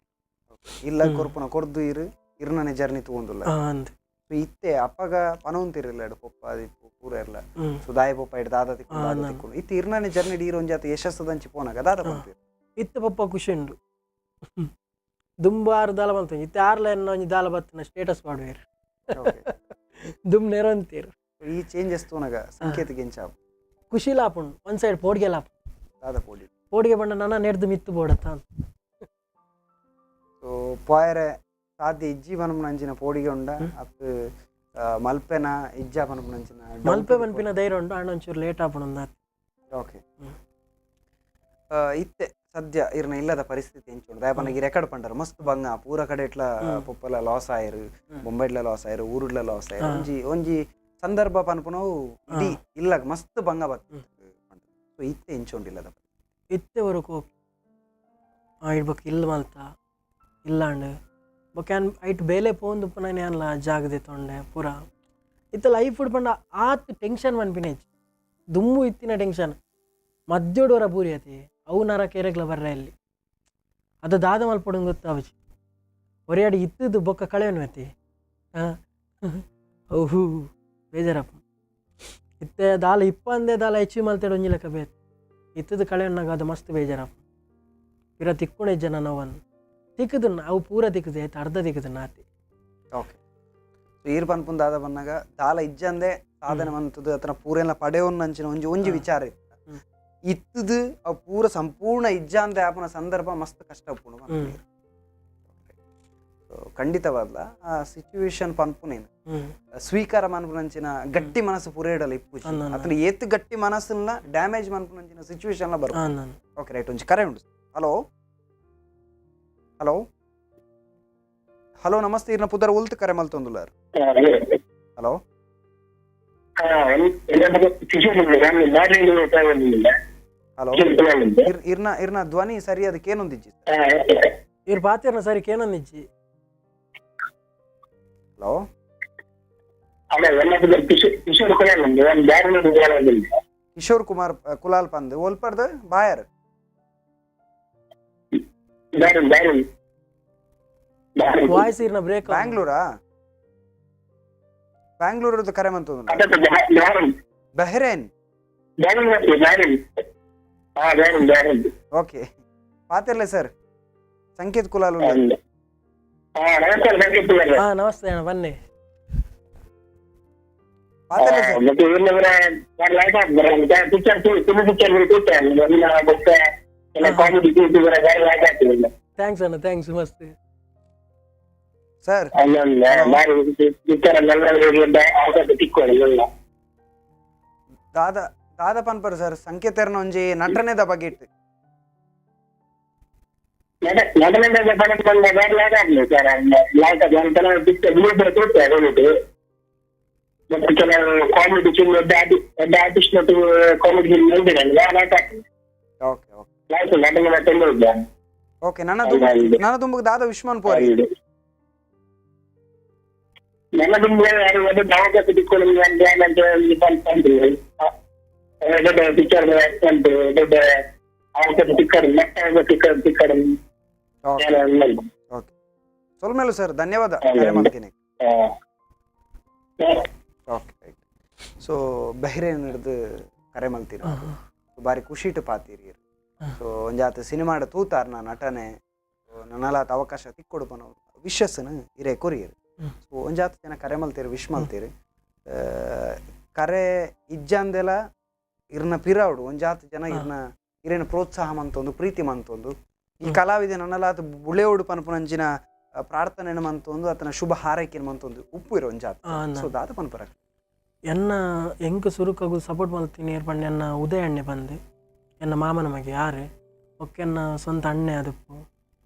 ಇಲ್ಲ ಕೊರ್ಪುನ ಕೊರ್ದು ಇರು ಇರ್ನನೆ ಜರ್ನಿ ತೂವೊಂದುಲ್ಲ? ಅಂದ್. ಸೊ ಇತ್ತೆ ಅಪ್ಪಗ ಪನೊಂತಿರ್ಲಿಲ್ಲ ಎಡು ಪೊಪ್ಪ ದಿಪ್ಪು ಪೂರ ಇರ್ಲ. ಸೊ ದಾಯ ಪೊಪ್ಪ ಇಡ್ ದಾದ ತಿಕ್ಕು ದಾದ ತಿಕ್ಕು. ಇತ್ತೆ ಇರ್ನನೆ ಜರ್ನಿ ಇರು ಒಂಜಾತ ಯಶಸ್ಸದಂಚಿ ಪೋನಾಗ ದಾದ ಪನ್ಪೇರು? ಇತ್ತೆ ಪಪ್ಪ ಖುಷಿ ಉಂಡು. ದುಂಬು ಆರು ದಾಲ ಬಂತು, ಇತ್ತೆ ಆರ್ಲ ಎನ್ನ ಒಂಜಿ ದಾಲ ಬತ್ತಿನ ಸ್ಟೇಟಸ್ ಮಾಡುವೇರು. ದುಮ್ ನೆರವಂತೀರು. ಈ ಚೇಂಜಸ್ ತೂನಗ ಸಂಕೇತಕ್ಕೆ ಎಂಚ? ಖುಷಿ ಲಾಪುಂಡು, ಒಂದ್ ಸೈಡ್ ಪೋಡಿಗೆ ಲಾಪು. ದಾದ ಪೋಡಿ? ಪೋಡಿಗೆ ಬಂಡ ನನ್ನ ನೆಡ್ದು ಮಿತ್ತು ಬೋಡತ್ತ. ಸೊ ಪೋಯರೆ ಸಾಧ್ಯ ಇಜ್ಜಿ ಪನ್ಪುನಂಚಿನ ಪೋಡಿಗೆ ಉಂಡ ಅತ್ತು ಮಲ್ಪೆನ ಇಜ್ಜ ಪನ್ಪುನಂಚಿನ doubt? ಮಲ್ಪೆ ಪನ್ಪಿನ ಧೈರ್ಯ ಉಂಟು, ಅಣ್ಣ ಒಂಚೂರು ಲೇಟ್ ಆಪುಂಡು. ಓಕೆ, ಇತ್ತೆ ಸದ್ಯ ಇರ್ನ ಇಲ್ಲದ ಪರಿಸ್ಥಿತಿ ಎಂಚುಂಡು? ದಾಯಪನಗ ರೆಕಾರ್ಡ್ ಪಂಡರ್ ಮಸ್ತ್ ಬಂಗ ಪೂರ ಕಡೆ ಇಟ್ಲ ಪೊಪ್ಪಲ ಲಾಸ್ ಆಯರು, ಬೊಂಬೈಡ್ಲ ಲಾಸ್ ಆಯರು, ಊರುಡ್ಲ ಲಾಸ್ ಆಯರು. ಒಂಜಿ ಒಂಜಿ ಸಂದರ್ಭ ಪನ್ಪುನವು ಇಡೀ ಇಲ್ಲ ಮಸ್ತ್ ಬಂಗ ಬತ್ತು. ಸೊ ಇತ್ತೆ ಎಂಚುಂಡು ಇಲ್ಲದ? ಇತ್ತೆ ವರಕು ಓಕೆ. ಇಡ್ಬೇಕು ಇಲ್ಲ ಮಲ್ತ ಇಲ್ಲಾಂಡ್ ಬೊಕ್ಕ ಯಾನ್ ಐಟ್ ಬೇಲೆ ಪೋಂದು ಪುನಃ ಯಾನ್ಲ ಜಾಗದೆ ತೊಂಡೆ ಪೂರ. ಇತ್ತೆ ಲೈಫ್ ಪಂಡ ಆತ್ ಟೆನ್ಷನ್ ಪನ್ಪಿನ ಇಜ್ಜಿ. ದುಂಬು ಇತ್ತಿನ ಟೆನ್ಷನ್ ಮದ್ಯೊಡು ವರ ಪೂರಿ ಅತಿ ಅವು ನರ ಕೆರೆಗ್ಲ ಬರ್ರೆ ಅಲ್ಲಿ ಅದು ದಾದ ಮಲ್ಪೊಡು ಗೊತ್ತಾವಜಿ. ಒರೆಯಾಡಿ ಇತ್ತದು ಬೊಕ್ಕ ಕಳೆಯನು ಅತಿ ಅವು ಬೇಜಾರಪ್ಪ. ಇತ್ತೆ ದಾಲ ಇಪ್ಪಂದೆ ದಾಲ ಹೆಚ್ಚು ಮಲ್ತೇಡು ಒಂಜಿ ಲೆಕ್ಕ ಬೇತ್ ಇತ್ತದು ಕಳೆಯನ್ನಾಗ ಅದು ಮಸ್ತ್ ಬೇಜಾರಪ್ಪ. ಪಿರ ತಿಕ್ಕೊಂಡೆ ಜನ ನೋವನ್ನು ತಿಕ್ಕದು, ಅವು ಪೂರ ತಿಕ್ಕದು ಆಯ್ತು, ಅರ್ಧ ತಿಕ್ಕದು ನಾತಿ. ಓಕೆ, ಸೊ ಈರ್ ಪನ್ಪುನ್ ದಾದ ಬನ್ನಗ ದಾಲ ಇಜ್ಜಂದೆ ಸಾಧನೆ ಮಂತದ್ದು ಅತನ ಪೂರೆಲ್ಲ ಪಡೆಯೋನ್ ಅಂಚಿನ ಒಂಜಿ ಒಂಜಿ ವಿಚಾರ ಇತ್ತು. ಇತ್ತದು ಅವು ಪೂರ ಸಂಪೂರ್ಣ ಇಜ್ಜಂದೆ ಆಪುನ ಸಂದರ್ಭ ಮಸ್ತ್ ಕಷ್ಟ ಉಪ್ಪುಂಡು. ಸೊ ಖಂಡಿತವಾದ್ಲ ಆ ಸಿಚುವೇಶನ್ ಪನ್ಪುನೇನು ಸ್ವೀಕಾರ ಮನ್ಪುನಂಚಿನ ಗಟ್ಟಿ ಮನಸ್ಸು ಪೂರ ಇಡಲ್ಲ ಇಪ್ಪುಜಿ. ಅತನ ಏತ್ ಗಟ್ಟಿ ಮನಸ್ಸನ್ನ ಡ್ಯಾಮೇಜ್ ಮನ್ಪುನಂಚಿನ ಸಿಚುವೇಶನ್ ಬರ್ತದೆ. ಓಕೆ ರೈಟ್, ಒಂಜಿ ಕರೆ ಉಂಡು. Hello hello hello, namaste. ಇರ್ನ ಪುದರ್ ಉಲ್ತು ಕರೆ ಮಲ್ತೊಂದುಲ್ಲಾರ್? ಹಲೋ. ಹಲೋ, ಇರ್ನ ಇರ್ನ ಧ್ವನಿ ಸರಿ ಅದಕ್ಕೆ ಏನೊಂದಿಜ್ಜಿ. ಇರ್ ಪಾತಿರ್ನ ಸರಿ ಕೇನೊಂದಿಜ್ಜಿ. ಹಲೋ. ಕಿಶೋರ್ ಕುಮಾರ್ ಕುಲಾಲ್ ಪಂದ್ ಒಲ್ಪರ್ದು ಬಾಯರ್? ವಾಯ್ಸ್ ಇರ್ನ ಬ್ರೇಕ್. ಬ್ಯಾಂಗ್ಳೂರಾ? ಬ್ಯಾಂಗ್ಳೂರ್ ಕರೆ ಮಂತೊಂದು? ಬಹರೇನ್? ಹಾ, ಜೈ ಜೈ. ಓಕೆ, ಪಾತಿರ್ಲೆ ಸರ್, ಸಂಕೇತ್ ಕುಲಾಲ್ ಉಲ್ಲೆರ್. ಹಾ, ನಮಸ್ಕಾರ ಸಂಕೇತ್ ಕುಲಾಲ್. ಹಾ, ನಮಸ್ತೆ ಅಣ್ಣ, ಬನ್ನಿ. ಪಾತಿರ್ಲೆ ಸರ್. ಮತ್ತೆ ಇವ್ರನ್ನವರ ಲೈಟ್ ಹಾಕ್ತಾರೆ ಪಿಕ್ಚರ್, ತುಂಬ ಪಿಕ್ಚರ್ ಕೂತಾರೆ ಎಲ್ಲ, ಕಾಮಿಡಿ ಕೂತು ಲೈಟ್ ಹಾಕ್ತಿಲ್ಲ. Thanks ಅಣ್ಣ, thanks ಮಸ್ತ್. ಸರ್. ಅಲ್ಲೊಂದು ಬಾರಿ ಪಿಕ್ಚರ್ ಎಲ್ಲ ಅವಕಾಶ ತಿಕ್ಕೊಳ್ಳಿ ಎಲ್ಲ. ದಾದ ದಾದ ಪನ್ಪರ್ ಸರ್, ಸಂಕೇತರ್ನ ಒಂಜಿ ನಟನೆದ ಬಗ್ಗೆ ಇಟ್ಟು. ನಟನೆ ಪಡ ಬಂದ ಬೇರೆ ಲೈಟ್ ಹಾಕ್ಲಿ ಸರ್, ಲೈಟ್ ಹಾಕಿ ಒಂಥರ ಪಿಕ್ಚರ್ ಬಿಳಿಬರ ತೋರ್ತಾರೆ ಹೋಗ್ಬಿಟ್ಟು. ಮತ್ತೆ ಕೆಲವು ಕಾಮಿಡಿ ಫಿಲ್ಮ್, ದೊಡ್ಡ ದೊಡ್ಡ ಆರ್ಟಿಸ್ಟ್ ಮತ್ತು ಕಾಮಿಡಿ ಫಿಲ್ಮ್ ನೋಡಿರಲ್ಲ, ಲೈಟ್ ಹಾಕಿ. Okay okay. ಲೈಟ್ ನಟನೆ ಮತ್ತೆ ಉಂಟು. ಓಕೆ, ನನ್ನ ದುಂಬು ಹೌದು. ನನ್ನ ದುಂಬುಗ್ ದಾದ ವಿಶ್ವನ್ ಪೋರಿ. ಹೌದು. ನನ್ನ ದುಂಬು ಯಾರು ದೊಡ್ಡ ಅವಕಾಶ ತಿಕ್ಕೊಳ್ಳಿ ಅಂತ ಏನಂತ ಬಂತು, ದೊಡ್ಡ ಪಿಕ್ಚರ್ ಉಂಟು, ದೊಡ್ಡ ಅವಕಾಶ ತಿಕ್ಕಡು, ಮತ್ತೆ ತಿಕ್ಕ ತಿಕ್ಕಡು. ಓಕೆ. ಓಕೆ, ಸೊಲ್ಮೇಲು ಸರ್, ಧನ್ಯವಾದ ಕರೆ ಮಾಡ್ತೀನಿ. Okay, right. ಸೊ ಬಹಿರೇನ್ ಹಿಡ್ದು ಕರೆ ಮಲ್ತೀರ, ಬಾರಿ ಖುಷಿಟು ಪಾತೀರಿ. ಸೊ ಒಂಜಾತ ಸಿನಿಮಾಡ ತೂತಾರ್ ನಾ ನಟನೆ ನನಲಾತ ಅವಕಾಶ ತಿಕ್ಕೊಡು ಪನೋ ವಿಶಸ್ನ ಇರೇ ಕೊರಿಯರ್. ಸೊ ಒಂಜಾತ ಜನ ಕರೆ ಮಲ್ತೀರಿ, ವಿಶ್ ಮಲ್ತೀರಿ. ಕರೆ ಇಜ್ಜಂದೆಲ ಇರ್ನ ಪಿರಾವುಡು ಒಂಜಾತ ಜನ ಇರ್ನ ಇರೇನ ಪ್ರೋತ್ಸಾಹ ಮಂತೊಂದು, ಪ್ರೀತಿ ಮಂತೊಂದು, ಈ ಕಲಾವಿದ ನನ್ನಲಾತ ಬುಳೆಯೋಡು ಪನ್ಪುನಂಚಿನ ಪ್ರಾರ್ಥನೆ ಮಂತೊಂದು, ಆತನ ಶುಭ ಹಾರೈಕೆ ಮಂತೊಂದು ಉಪ್ಪು ಇರೋ ಒಂಜಾತ. ಸೊ ದಾದ ಪನ್ಪರ? ಎನ್ನ ಎಂಕ್ ಸುರುಕಾಗು ಸಪೋರ್ಟ್ ಮಲ್ತೀನಿ ಪಂಡ ಎನ್ನ ಉದಯ ಅಣ್ಣೆ ಬಂದು, ಎನ್ನ ಮಾಮನ ಮಗೆ ಯಾರು, ಬೊಕ್ಕ ಎನ್ನ ಸ್ವಂತ ಅಣ್ಣೆ ಅದಪ್ಪು,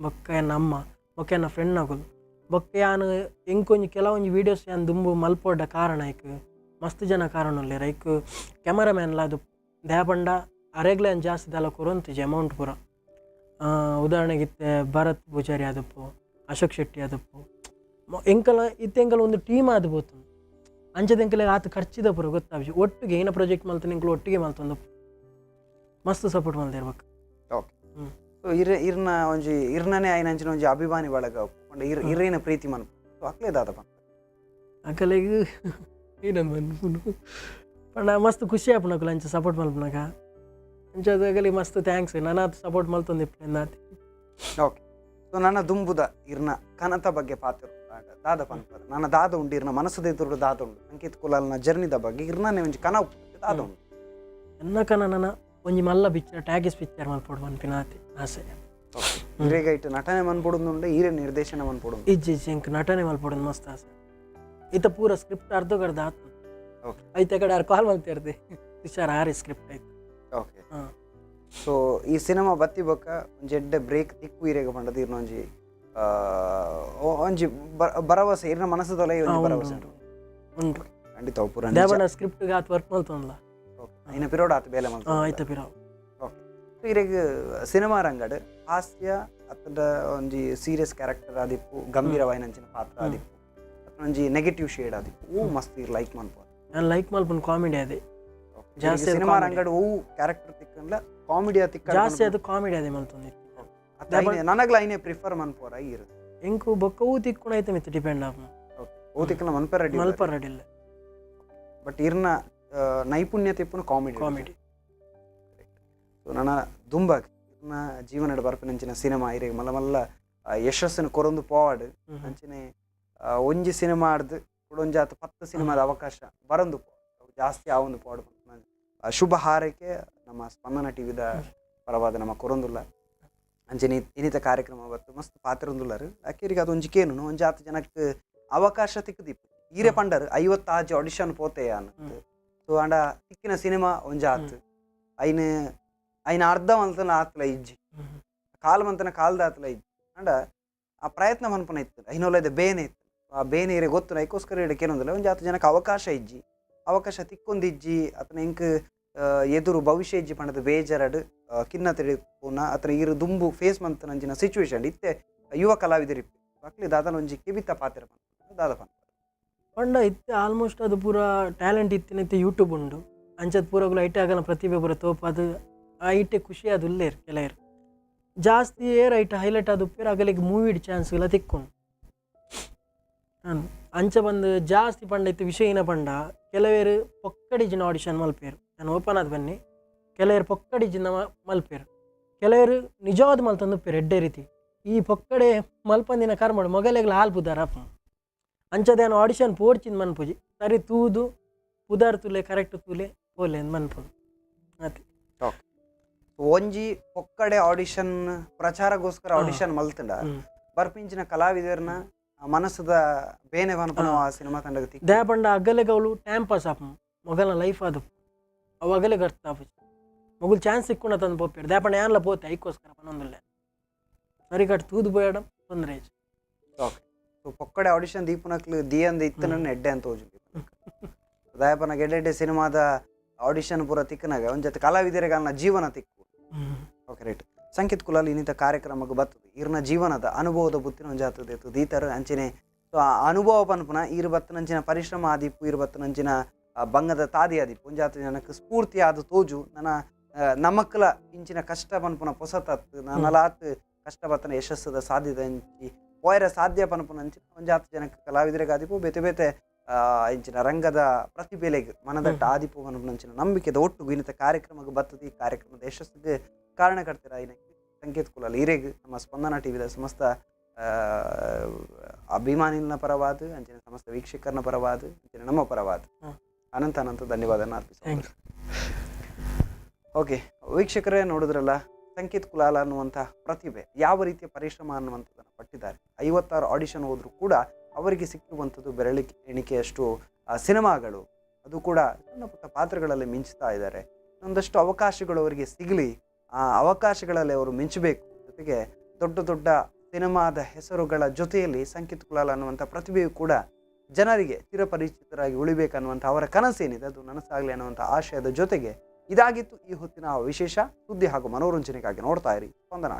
ಬೊಕ್ಕ ಎನ್ನ ಅಮ್ಮ, ಬೊಕ್ಕ ಎನ್ನ ಫ್ರೆಂಡ್ ಅಗುಲು. ಬೊಕ್ಕ ಯಾನ್ ಎಂಕೊಂಜಿ ಕೆಲವೊಂಜಿ ವೀಡಿಯೋಸ್ ಯಾನ್ ದುಂಬು ಮಲ್ಪೊಡ್ಡ ಕಾರಣ ಐಕ್ ಮಸ್ತ್ ಜನ ಕಾರಣ ಉಲ್ಲೆರ್. ಐಕ್ ಕ್ಯಾಮರಾಮ್ಯಾನ್ಲ ಅದು ದಾಯೆ ಪಂಡ ಅರೆಗ್ಲ ಯಾನ್ ಜಾಸ್ತಿ ದಾಲ ಕೊರೊಂತಿಜಿ ಅಮೌಂಟ್ ಪೂರ. ಉದಾಹರಣೆಗೆ ಇತ್ತೆ ಭರತ್ ಪೂಜಾರಿ ಆದಪ್ಪು, ಅಶೋಕ್ ಶೆಟ್ಟಿ ಆದಪ್ಪು, ಎಂಕಲ ಇತ್ತೆ ಎಂಕಲ ಒಂದು ಟೀಮ್ ಆದ್ ಪೋತುಂಡು. ಅಂಚದ ಎಂಕಲೆಗ್ ಆತ್ ಖರ್ಚಿದ ಪೂರ ಗೊತ್ತಾಪುಜಿ. ಒಟ್ಟಿಗೆ ಏನ ಪ್ರಾಜೆಕ್ಟ್ ಮಲ್ತುಂಡ ಎಂಕುಲು ಒಟ್ಟಿಗೆ ಮಲ್ತೊಂದು ಮಸ್ತ್ ಸಪೋರ್ಟ್ ಮಲ್ದಿರ್ಬೇಕು. ಓಕೆ. ಸೊ ಇರ್ ಇರ್ನ ಒಂಜಿ ಇರ್ನನೇ ಆಯ್ನಂಚಿನ ಒಂಜಿ ಅಭಿಮಾನಿ ಬಳಗ ಪಂಡ ಇರ್ ಇರೇನ ಪ್ರೀತಿ ಮನ್ಪು, ಸೊ ಅಕ್ಲೆ ದಾದ ಪನ್ಪ? ಅಕಲೆಗ್ ಏನಂದ್ ಪನ್ಪುನು ಪಂಡ ಮಸ್ತ್ ಖುಷಿ ಆಪುಂಡು ಅಕುಲು ಅಂಚ ಸಪೋರ್ಟ್ ಮಲ್ಪುನಗ. ಅಂಚ ಅಕಲೆಗ್ ಮಸ್ತ್ thanks, ನನಾತ್ ಸಪೋರ್ಟ್ ಮಲ್ತೊಂದಿಪ್ಪುಲೆ ಆತೆ. ಓಕೆ, ಸೊ ನನ್ನ ದುಂಬುದ ಇರ್ನ ಕನತ ಬಗ್ಗೆ ಪಾತ್ರ ದಾದ ಪನ್ಪರ್? ನನ್ನ ದಾದ ಉಂಡು ಇರ್ನ ಮನಸ್ಸದ ಎದುರು, ದಾದ ಉಂಡು ಸಂಕೇತ್ ಕುಲಾಲ್ನ ಜರ್ನಿದ ಬಗ್ಗೆ, ಇರ್ನನೇ ಒಂಜಿ ಕನ ಉಪ್ಪು ದಾದ ಉಂಡು? ಎನ್ನ ಕನ ನನ ಒಂಜಿ ಮಲ್ಲ ಪಿಕ್ಚರ್, ಟ್ಯಾಗಿಸ್ ಪಿಕ್ಚರ್ ಮಲ್ಪೊಡು ಪನ್ಪಿನ ಆತೆ ಆಸೆ. ಇರೇಗೈಟ್ ನಟನೆ ಮನ್ಪೊಡುಂದುಂಡು, ಈರೆ ನಿರ್ದೇಶನ ಮನ್ಪೊಡು? ಇಜ್ಜಿ ಇಜ್ಜಿ, ಎಂಕ್ ನಟನೆ ಮಲ್ಪೊಡು ಮಸ್ತ್ ಆಸೆ. ಇತ್ತ ಪೂರ ಸ್ಕ್ರಿಪ್ಟ್ ಅರ್ಧಕರ್ಧ ಆತು. ಐತೆ ಕಡೆ ಯಾರು ಕಾಲ್ ಮಲ್ತಿರ್ದೆ ತುಷಾರ್ ಆರಿ ಸ್ಕ್ರಿಪ್ಟ್ ಆಯ್ತು. ಓಕೆ. ಸೊ ಈ ಸಿನಿಮಾ ಬತ್ತಿ ಬೊಕ್ಕ ಒಂಜಿ ಎಡ್ಡೆ ಬ್ರೇಕ್ ತಿಕ್ಕು ಇರೇಗ ಪಂಡದ ಇರ್ನ ಒಂಜಿ ಒಂಜಿ ಭರವಸೆ ಇರ್ನ ಮನಸ್ಸುದೊಲ ಒಂಜಿ ಭರವಸೆ ಉಂಟು ಉಂಟು. ಖಂಡಿತ ಅವು ಪೂರ ನಿಜ. ದೇವಣ್ಣ ಸ್ಕ್ರಿಪ್ಟ್ ಆತ್ ವರ್ಕ್ ಮಲ್ತೊಂದ್ಲ. ಐನ ಪಿರೋಡ್ ಆತ ಬೇಲೆ ಮಲ್ತ. ಐತ ಪಿರಾವ್. ಓಕೆ, ಸೊ ಇರೆಗ್ ಸಿನಿಮಾ ರಂಗಡ್ ಹಾಸ್ಯ ಅತ್ತಂಡ ಒಂಜಿ ಸೀರಿಯಸ್ ಕ್ಯಾರೆಕ್ಟರ್ ಆದಿಪ್ಪು, ಗಂಭೀರವಾಯಿನಂಚಿನ ಪಾತ್ರ ಆದಿಪ್ಪು, ಅತ್ತ ಒಂಜಿ ನೆಗೆಟಿವ್ ಶೇಡ್ ಆದಿಪ್ಪು, ಓ ಮಸ್ತ್ ಇರ್ ಲೈಕ್ ಮನ್ಪು? ನಾನು ಲೈಕ್ ಮಲ್ಪುನ ಕಾಮಿಡಿ ಅದೇ ಜಾಸ್ತಿ ಅದು ಸಿನಿಮಾ comedy. ರಂಗಡ್ ಓ ಕ್ಯಾರೆಕ್ಟರ್ ತಿಕ್ಕಂಡ್ಲ ಕಾಮಿಡಿ ತಿಕ್ಕ? ಜಾಸ್ತಿ ಅದು ಕಾಮಿಡಿ ಅದೇ ಮಲ್ತೊಂದಿತ್ತು. ನನಗ್ಲ ಐನೆ ಪ್ರಿಫರ್ ಮನ್ಪೋರ ಇರು? ಎಂಕು ಬೊಕ್ಕ ಹೂ ತಿಕ್ಕುಣ ಐತೆ ಮಿತ್ತು ಡಿಪೆಂಡ್ ಆಪುನ. ಓ ತಿಕ್ಕನ ಮನ್ಪೆ ರೆಡಿ? ಮಲ್ಪ ರೆಡಿ ಇಲ್ಲ. ಬಟ್ ಇರ್ನ ನೈಪುಣ್ಯತೆ ಇಪ್ಪುನ ಕಾಮಿಡಿ. ಕಾಮಿಡಿ. ಸೊ ನನ್ನ ದುಂಬಾಗ್ ಇರ್ನ ಜೀವನಡ್ ಬರ್ಪಿನಂಚಿನ ಸಿನಿಮಾ ಇರೆಗ್ ಮಲ್ಲ ಮಲ್ಲ ಯಶಸ್ಸನ್ನು ಕೊರೊಂದು ಪೋವಾಡ್. ಅಂಚನೆ ಒಂಜಿ ಸಿನಿಮಾ ಆಡ್ದು ಕುಡೊಂಜಾತ್ 10 ಸಿನಿಮಾದ ಅವಕಾಶ ಬರೊಂದು ಪೋವಡ್, ಅವು ಜಾಸ್ತಿ ಆವೊಂದು ಪೋವಡ್ ಪನ್ಪಿನ ಶುಭ ಹಾರೈಕೆ ನಮ್ಮ ಸ್ಪಂದನ ಟಿವಿದ ಪರವಾದ ನಮ್ಮ ಕೊರೊಂದುಲ್ಲ. ಅಂಚನೆ ಇನ್ನಿತ ಕಾರ್ಯಕ್ರಮ ಬತ್ತು ಮಸ್ತ್ ಪಾತ್ರೊಂದುಲ್ಲರು ಅಕೇರಿಗೆ ಅದೊಂಜಿ ಕೇನು ಒಂಜಾತ್ ಜನಕ್ಕೆ ಅವಕಾಶ ತಿಕ್ಕದಿಪ್ಪು. ಈರೆ ಪಂಡರ್ 56 ಆಡಿಷನ್ ಪೋತೆ ಅನ್ನ. ಸೊ ಅಂಡ ತಿಕ್ಕಿನ ಸಿನಿಮಾ ಒಂಜಾತ್ ಐನ್ ಐನ ಅರ್ಧ ಮಂತನ ಆತ್ಲ ಇಜ್ಜಿ, ಕಾಲ್ ಮಂತನ ಕಾಲ್ದ ಆತ್ಲ ಇಜ್ಜಿ. ಅಂಡ ಆ ಪ್ರಯತ್ನ ಮನ್ಪುನ ಇತ್ತು, ಐನೊಲದ ಬೇನೆ ಇತ್ತು. ಆ ಬೇನೆ ಇರೆ ಗೊತ್ತು, ಐಕೋಸ್ಕರ ಇಡಕ್ಕೆ ಏನೊಂದಿಲ್ಲ. ಒಂಜಾತ್ ಜನಕ್ಕೆ ಅವಕಾಶ ಇಜ್ಜಿ, ಅವಕಾಶ ತಿಕ್ಕೊಂದಿಜ್ಜಿ ಅತನ ಇಂಕ್ ಎದುರು ಭವಿಷ್ಯ ಇಜ್ಜಿ ಪಂಡದ ಬೇಜಾರಡ್ ಕಿನ್ನ ತಿಳಿಪುನ ಅತನ ಇರು ದುಂಬು ಫೇಸ್ ಮಂತನಂಚಿನ ಸಿಚುವೇಶನ್ ಇತ್ತೆ ಯುವ ಕಲಾವಿದರಿಪ್ಪು ಅಕ್ಲಿ ದಾದನ ಒಂಜಿ ಕಿಬಿತ ಪಾತ್ರ ಪನ್ಪುನ ದಾದ ಪನ್ಪುನ? ಪಂಡ ಇತ್ತೆ ಆಲ್ಮೋಸ್ಟ್ ಅದು ಪೂರ ಟ್ಯಾಲೆಂಟ್ ಇತ್ತಿನ ಇತ್ತೆ ಯೂಟ್ಯೂಬ್ ಉಂಡು. ಅಂಚದ ಪೂರಗುಲ ಐಟೆ ಆಗಲ್ಲ ಪ್ರತಿಭೆ ಪೂರ ತೋಪಾದು ಆ ಇಟ್ಟೆ ಖುಷಿ ಅದು ಉಲ್ಲೇರು. ಕೆಲವರು ಜಾಸ್ತಿ ಏರ್ ಐಟ್ ಹೈಲೈಟ್ ಆದ ಉಪ್ಪೇರು ಅಗಲಿಗೆ ಮೂವಿಡ್ ಚಾನ್ಸ್ ಇಲ್ಲ ತಿಕ್ಕೊಂಡು. ಅಂಚ ಬಂದು ಜಾಸ್ತಿ ಪಂಡ ಇತ್ತು ವಿಷಯ ಏನ ಪಂಡ ಕೆಲವೇರು ಪೊಕ್ಕಡಿ ಜನ ಆಡಿಷನ್ ಮಲ್ಪೇರು. ನಾನು ಓಪನ್ ಆದ ಬನ್ನಿ ಕೆಲವರು ಪೊಕ್ಕಡಿ ಜಿನ್ನ ಮಲ್ಪೇರು, ಕೆಲವರು ನಿಜವಾದ ಮಲ್ತೊಂದು ಉಪ್ಪೇರು ಎಡ್ಡೆ ರೀತಿ. ಈ ಪೊಕ್ಕಡೆ ಮಲ್ಪಂದಿನ ಕರ್ಮಡು ಮೊಗಲೆಗ್ಲ ಹಾಲ್ ಪುದಾರ ಅಪ್ಪ ಅಂಚದೇನು ಆಡಿಷನ್ ಪೋಡ್ಚಿಂದ ಮನ್ಪುಜಿ ಸರಿ ತೂದು ಪುದಾರ್ ತೂಲೆ ಕರೆಕ್ಟ್ ತೂಲೆ ಪೋಲೆ ಅಂದ್ ಮನ್ಪುನು ಅತೆ. ಒಂಜಿ ಪೊಕ್ಕಡೆ ಆಡಿಷನ್ ಪ್ರಚಾರಗೋಸ್ಕರ ಆಡಿಷನ್ ಮಲ್ತಂಡ ಬರ್ಪಿಂಚಿನ ಕಲಾವಿದರ್ನ ಮನಸ್ಸದ ಬೇನೆ ಪನ್ಪುನ ಆ ಸಿನಿಮಾ ತಂಡಗ್ ತಿಕ್ ದಯ ಪಂಡ ಅಗಲೆಗ್ ಅವಳು ಟೈಮ್ ಪಾಸ್ ಆಪು ಮೊಗಲ್ನ ಲೈಫ್ ಅದು ಅವು ಅಗಲೆಗ್ ಅರ್ಥ ಆಪುಜಿ. ಮೊಗುಲ್ ಚಾನ್ಸ್ ಸಿಕ್ಕುಂಡ ತಂದು ಪೋಪೇರು ದಯ ಪಂಡ ಯಾನ್ಲ ಪೋತೆ ಐಕೋಸ್ಕರ ಪನೊಂದುಲ್ಲೆ ಸರಿ ಕಟ್ ತೂದು ಪೋಯಡ ತೊಂದರೆ ಇಜ್ಜಿ. ಓಕೆ, ಸೊ ಪೊಕ್ಕಡೆ ಆಡಿಷನ್ ದೀಪನಕ್ಲು ದಿಯಂದ ಇತ್ತನ ಎಡ್ಡೆ ಅಂತ ತೋಜುಂಡು. ದಯಪನ ಎಡ್ಡೆ ಸಿನಿಮಾದ ಆಡಿಷನ್ ಪೂರ ತಿಕ್ಕನಾಗ ಒಂದ್ ಜೊತೆ ಕಲಾವಿದರಿಗೆ ಅನ್ನ ಜೀವನ ತಿಕ್ಕು. ಓಕೆ ರೈಟ್, ಸಂಕೇತ್ ಕುಲಾಲ್ ಇನ್ನಿತ ಕಾರ್ಯಕ್ರಮಕ್ಕೆ ಬರ್ತದೆ ಇರ್ನ ಜೀವನದ ಅನುಭವದ ಬುತ್ತಿನ ಒಂಜಾತದೆ ದೀತರ ಅಂಚನೆ. ಸೊ ಆ ಅನುಭವ ಪನ್ಪುನ ಈರ್ ಬತ್ತನಂಚಿನ ಪರಿಶ್ರಮ ಆದಿಪ್ಪು, ಈರ್ ಬತ್ತನಂಚಿನ ಬಂಗದ ತಾದಿ ಆದಿಪ್ಪು ಒಂಜಾತ ಜನಕ್ಕೆ ಸ್ಫೂರ್ತಿ ಆದ ತೋಜು. ನನ್ನ ನಮಕ್ಲ ಇಂಚಿನ ಕಷ್ಟ ಪನ್ಪುನ ಪೊಸತತ್ ನನಲಾತ್ ಕಷ್ಟ ಬತ್ತನ ಯಶಸ್ಸದ ಸಾಧ್ಯದ ಅಂಚಿ ಪೋಯರ ಸಾಧ್ಯ ಪನ್ಪುನ ಅಂಚಿನ ಒಂಜಾತ ಜನಕ್ಕೆ ಕಲಾವಿದರಿಗೆ ಆದಿಪ್ಪು ಬೇತೆ ಬೇತೆ ಇಂಚಿನ ರಂಗದ ಪ್ರತಿಭೆಲೆಗ್ ಮನದಟ್ಟ ಆದಿಪ್ಪು ಪನ್ಪುನ ಅಂಚಿನ ನಂಬಿಕೆದ ಒಟ್ಟು ಇನ್ನಿತ ಕಾರ್ಯಕ್ರಮಕ್ಕೆ ಬರ್ತದೆ. ಈ ಕಾರ್ಯಕ್ರಮದ ಯಶಸ್ಸಿಗೆ ಕಾರಣಕರ್ತರ ಸಂಕೇತ್ ಕುಲಾಲ್ ಈರೆಗ್ ನಮ್ಮ ಸ್ಪಂದನ ಟಿವಿದ ಸಮಸ್ತ ಅಭಿಮಾನಿನ ಪರವಾದ ಅಂಚಿನ ಸಮಸ್ತ ವೀಕ್ಷಕರನ ಪರವಾದ ಅಂಚಿನ ನಮ್ಮ ಪರವಾದ ಅನಂತ ಅನಂತ ಧನ್ಯವಾದ ಅರ್ಪಿಸ್ತೀನಿ. Thanks. Okay ವೀಕ್ಷಕರೇ, ನೋಡಿದ್ರಲ್ಲ ಸಂಕೇತ್ ಕುಲಾಲ ಅನ್ನುವಂಥ ಪ್ರತಿಭೆ ಯಾವ ರೀತಿಯ ಪರಿಶ್ರಮ ಅನ್ನುವಂಥದ್ದನ್ನು ಪಟ್ಟಿದ್ದಾರೆ. 56 ಆಡಿಷನ್ ಹೋದರೂ ಕೂಡ ಅವರಿಗೆ ಸಿಕ್ಕಿರುವಂಥದ್ದು ಬೆರಳಿಕೆ ಎಣಿಕೆಯಷ್ಟು ಸಿನಿಮಾಗಳು, ಅದು ಕೂಡ ಸಣ್ಣ ಪುಟ್ಟ ಪಾತ್ರಗಳಲ್ಲಿ ಮಿಂಚ್ತಾ ಇದ್ದಾರೆ. ಒಂದಷ್ಟು ಅವಕಾಶಗಳು ಅವರಿಗೆ ಸಿಗಲಿ, ಆ ಅವಕಾಶಗಳಲ್ಲಿ ಅವರು ಮಿಂಚಬೇಕು. ಜೊತೆಗೆ ದೊಡ್ಡ ದೊಡ್ಡ ಸಿನಿಮಾದ ಹೆಸರುಗಳ ಜೊತೆಯಲ್ಲಿ ಸಂಕೇತ್ ಕುಲಾಲ್ ಅನ್ನುವಂಥ ಪ್ರತಿಭೆಯು ಕೂಡ ಜನರಿಗೆ ಚಿರಪರಿಚಿತರಾಗಿ ಉಳಿಬೇಕನ್ನುವಂಥ ಅವರ ಕನಸೇನಿದೆ ಅದು ನನಸಾಗಲಿ ಅನ್ನುವಂಥ ಆಶಯದ ಜೊತೆಗೆ ಇದಾಗಿತ್ತು ಈ ಹೊತ್ತಿನ ವಿಶೇಷ ಸುದ್ದಿ ಹಾಗೂ ಮನೋರಂಜನೆಗಾಗಿ ನೋಡ್ತಾ ಇರಿ ಸ್ಪಂದನ.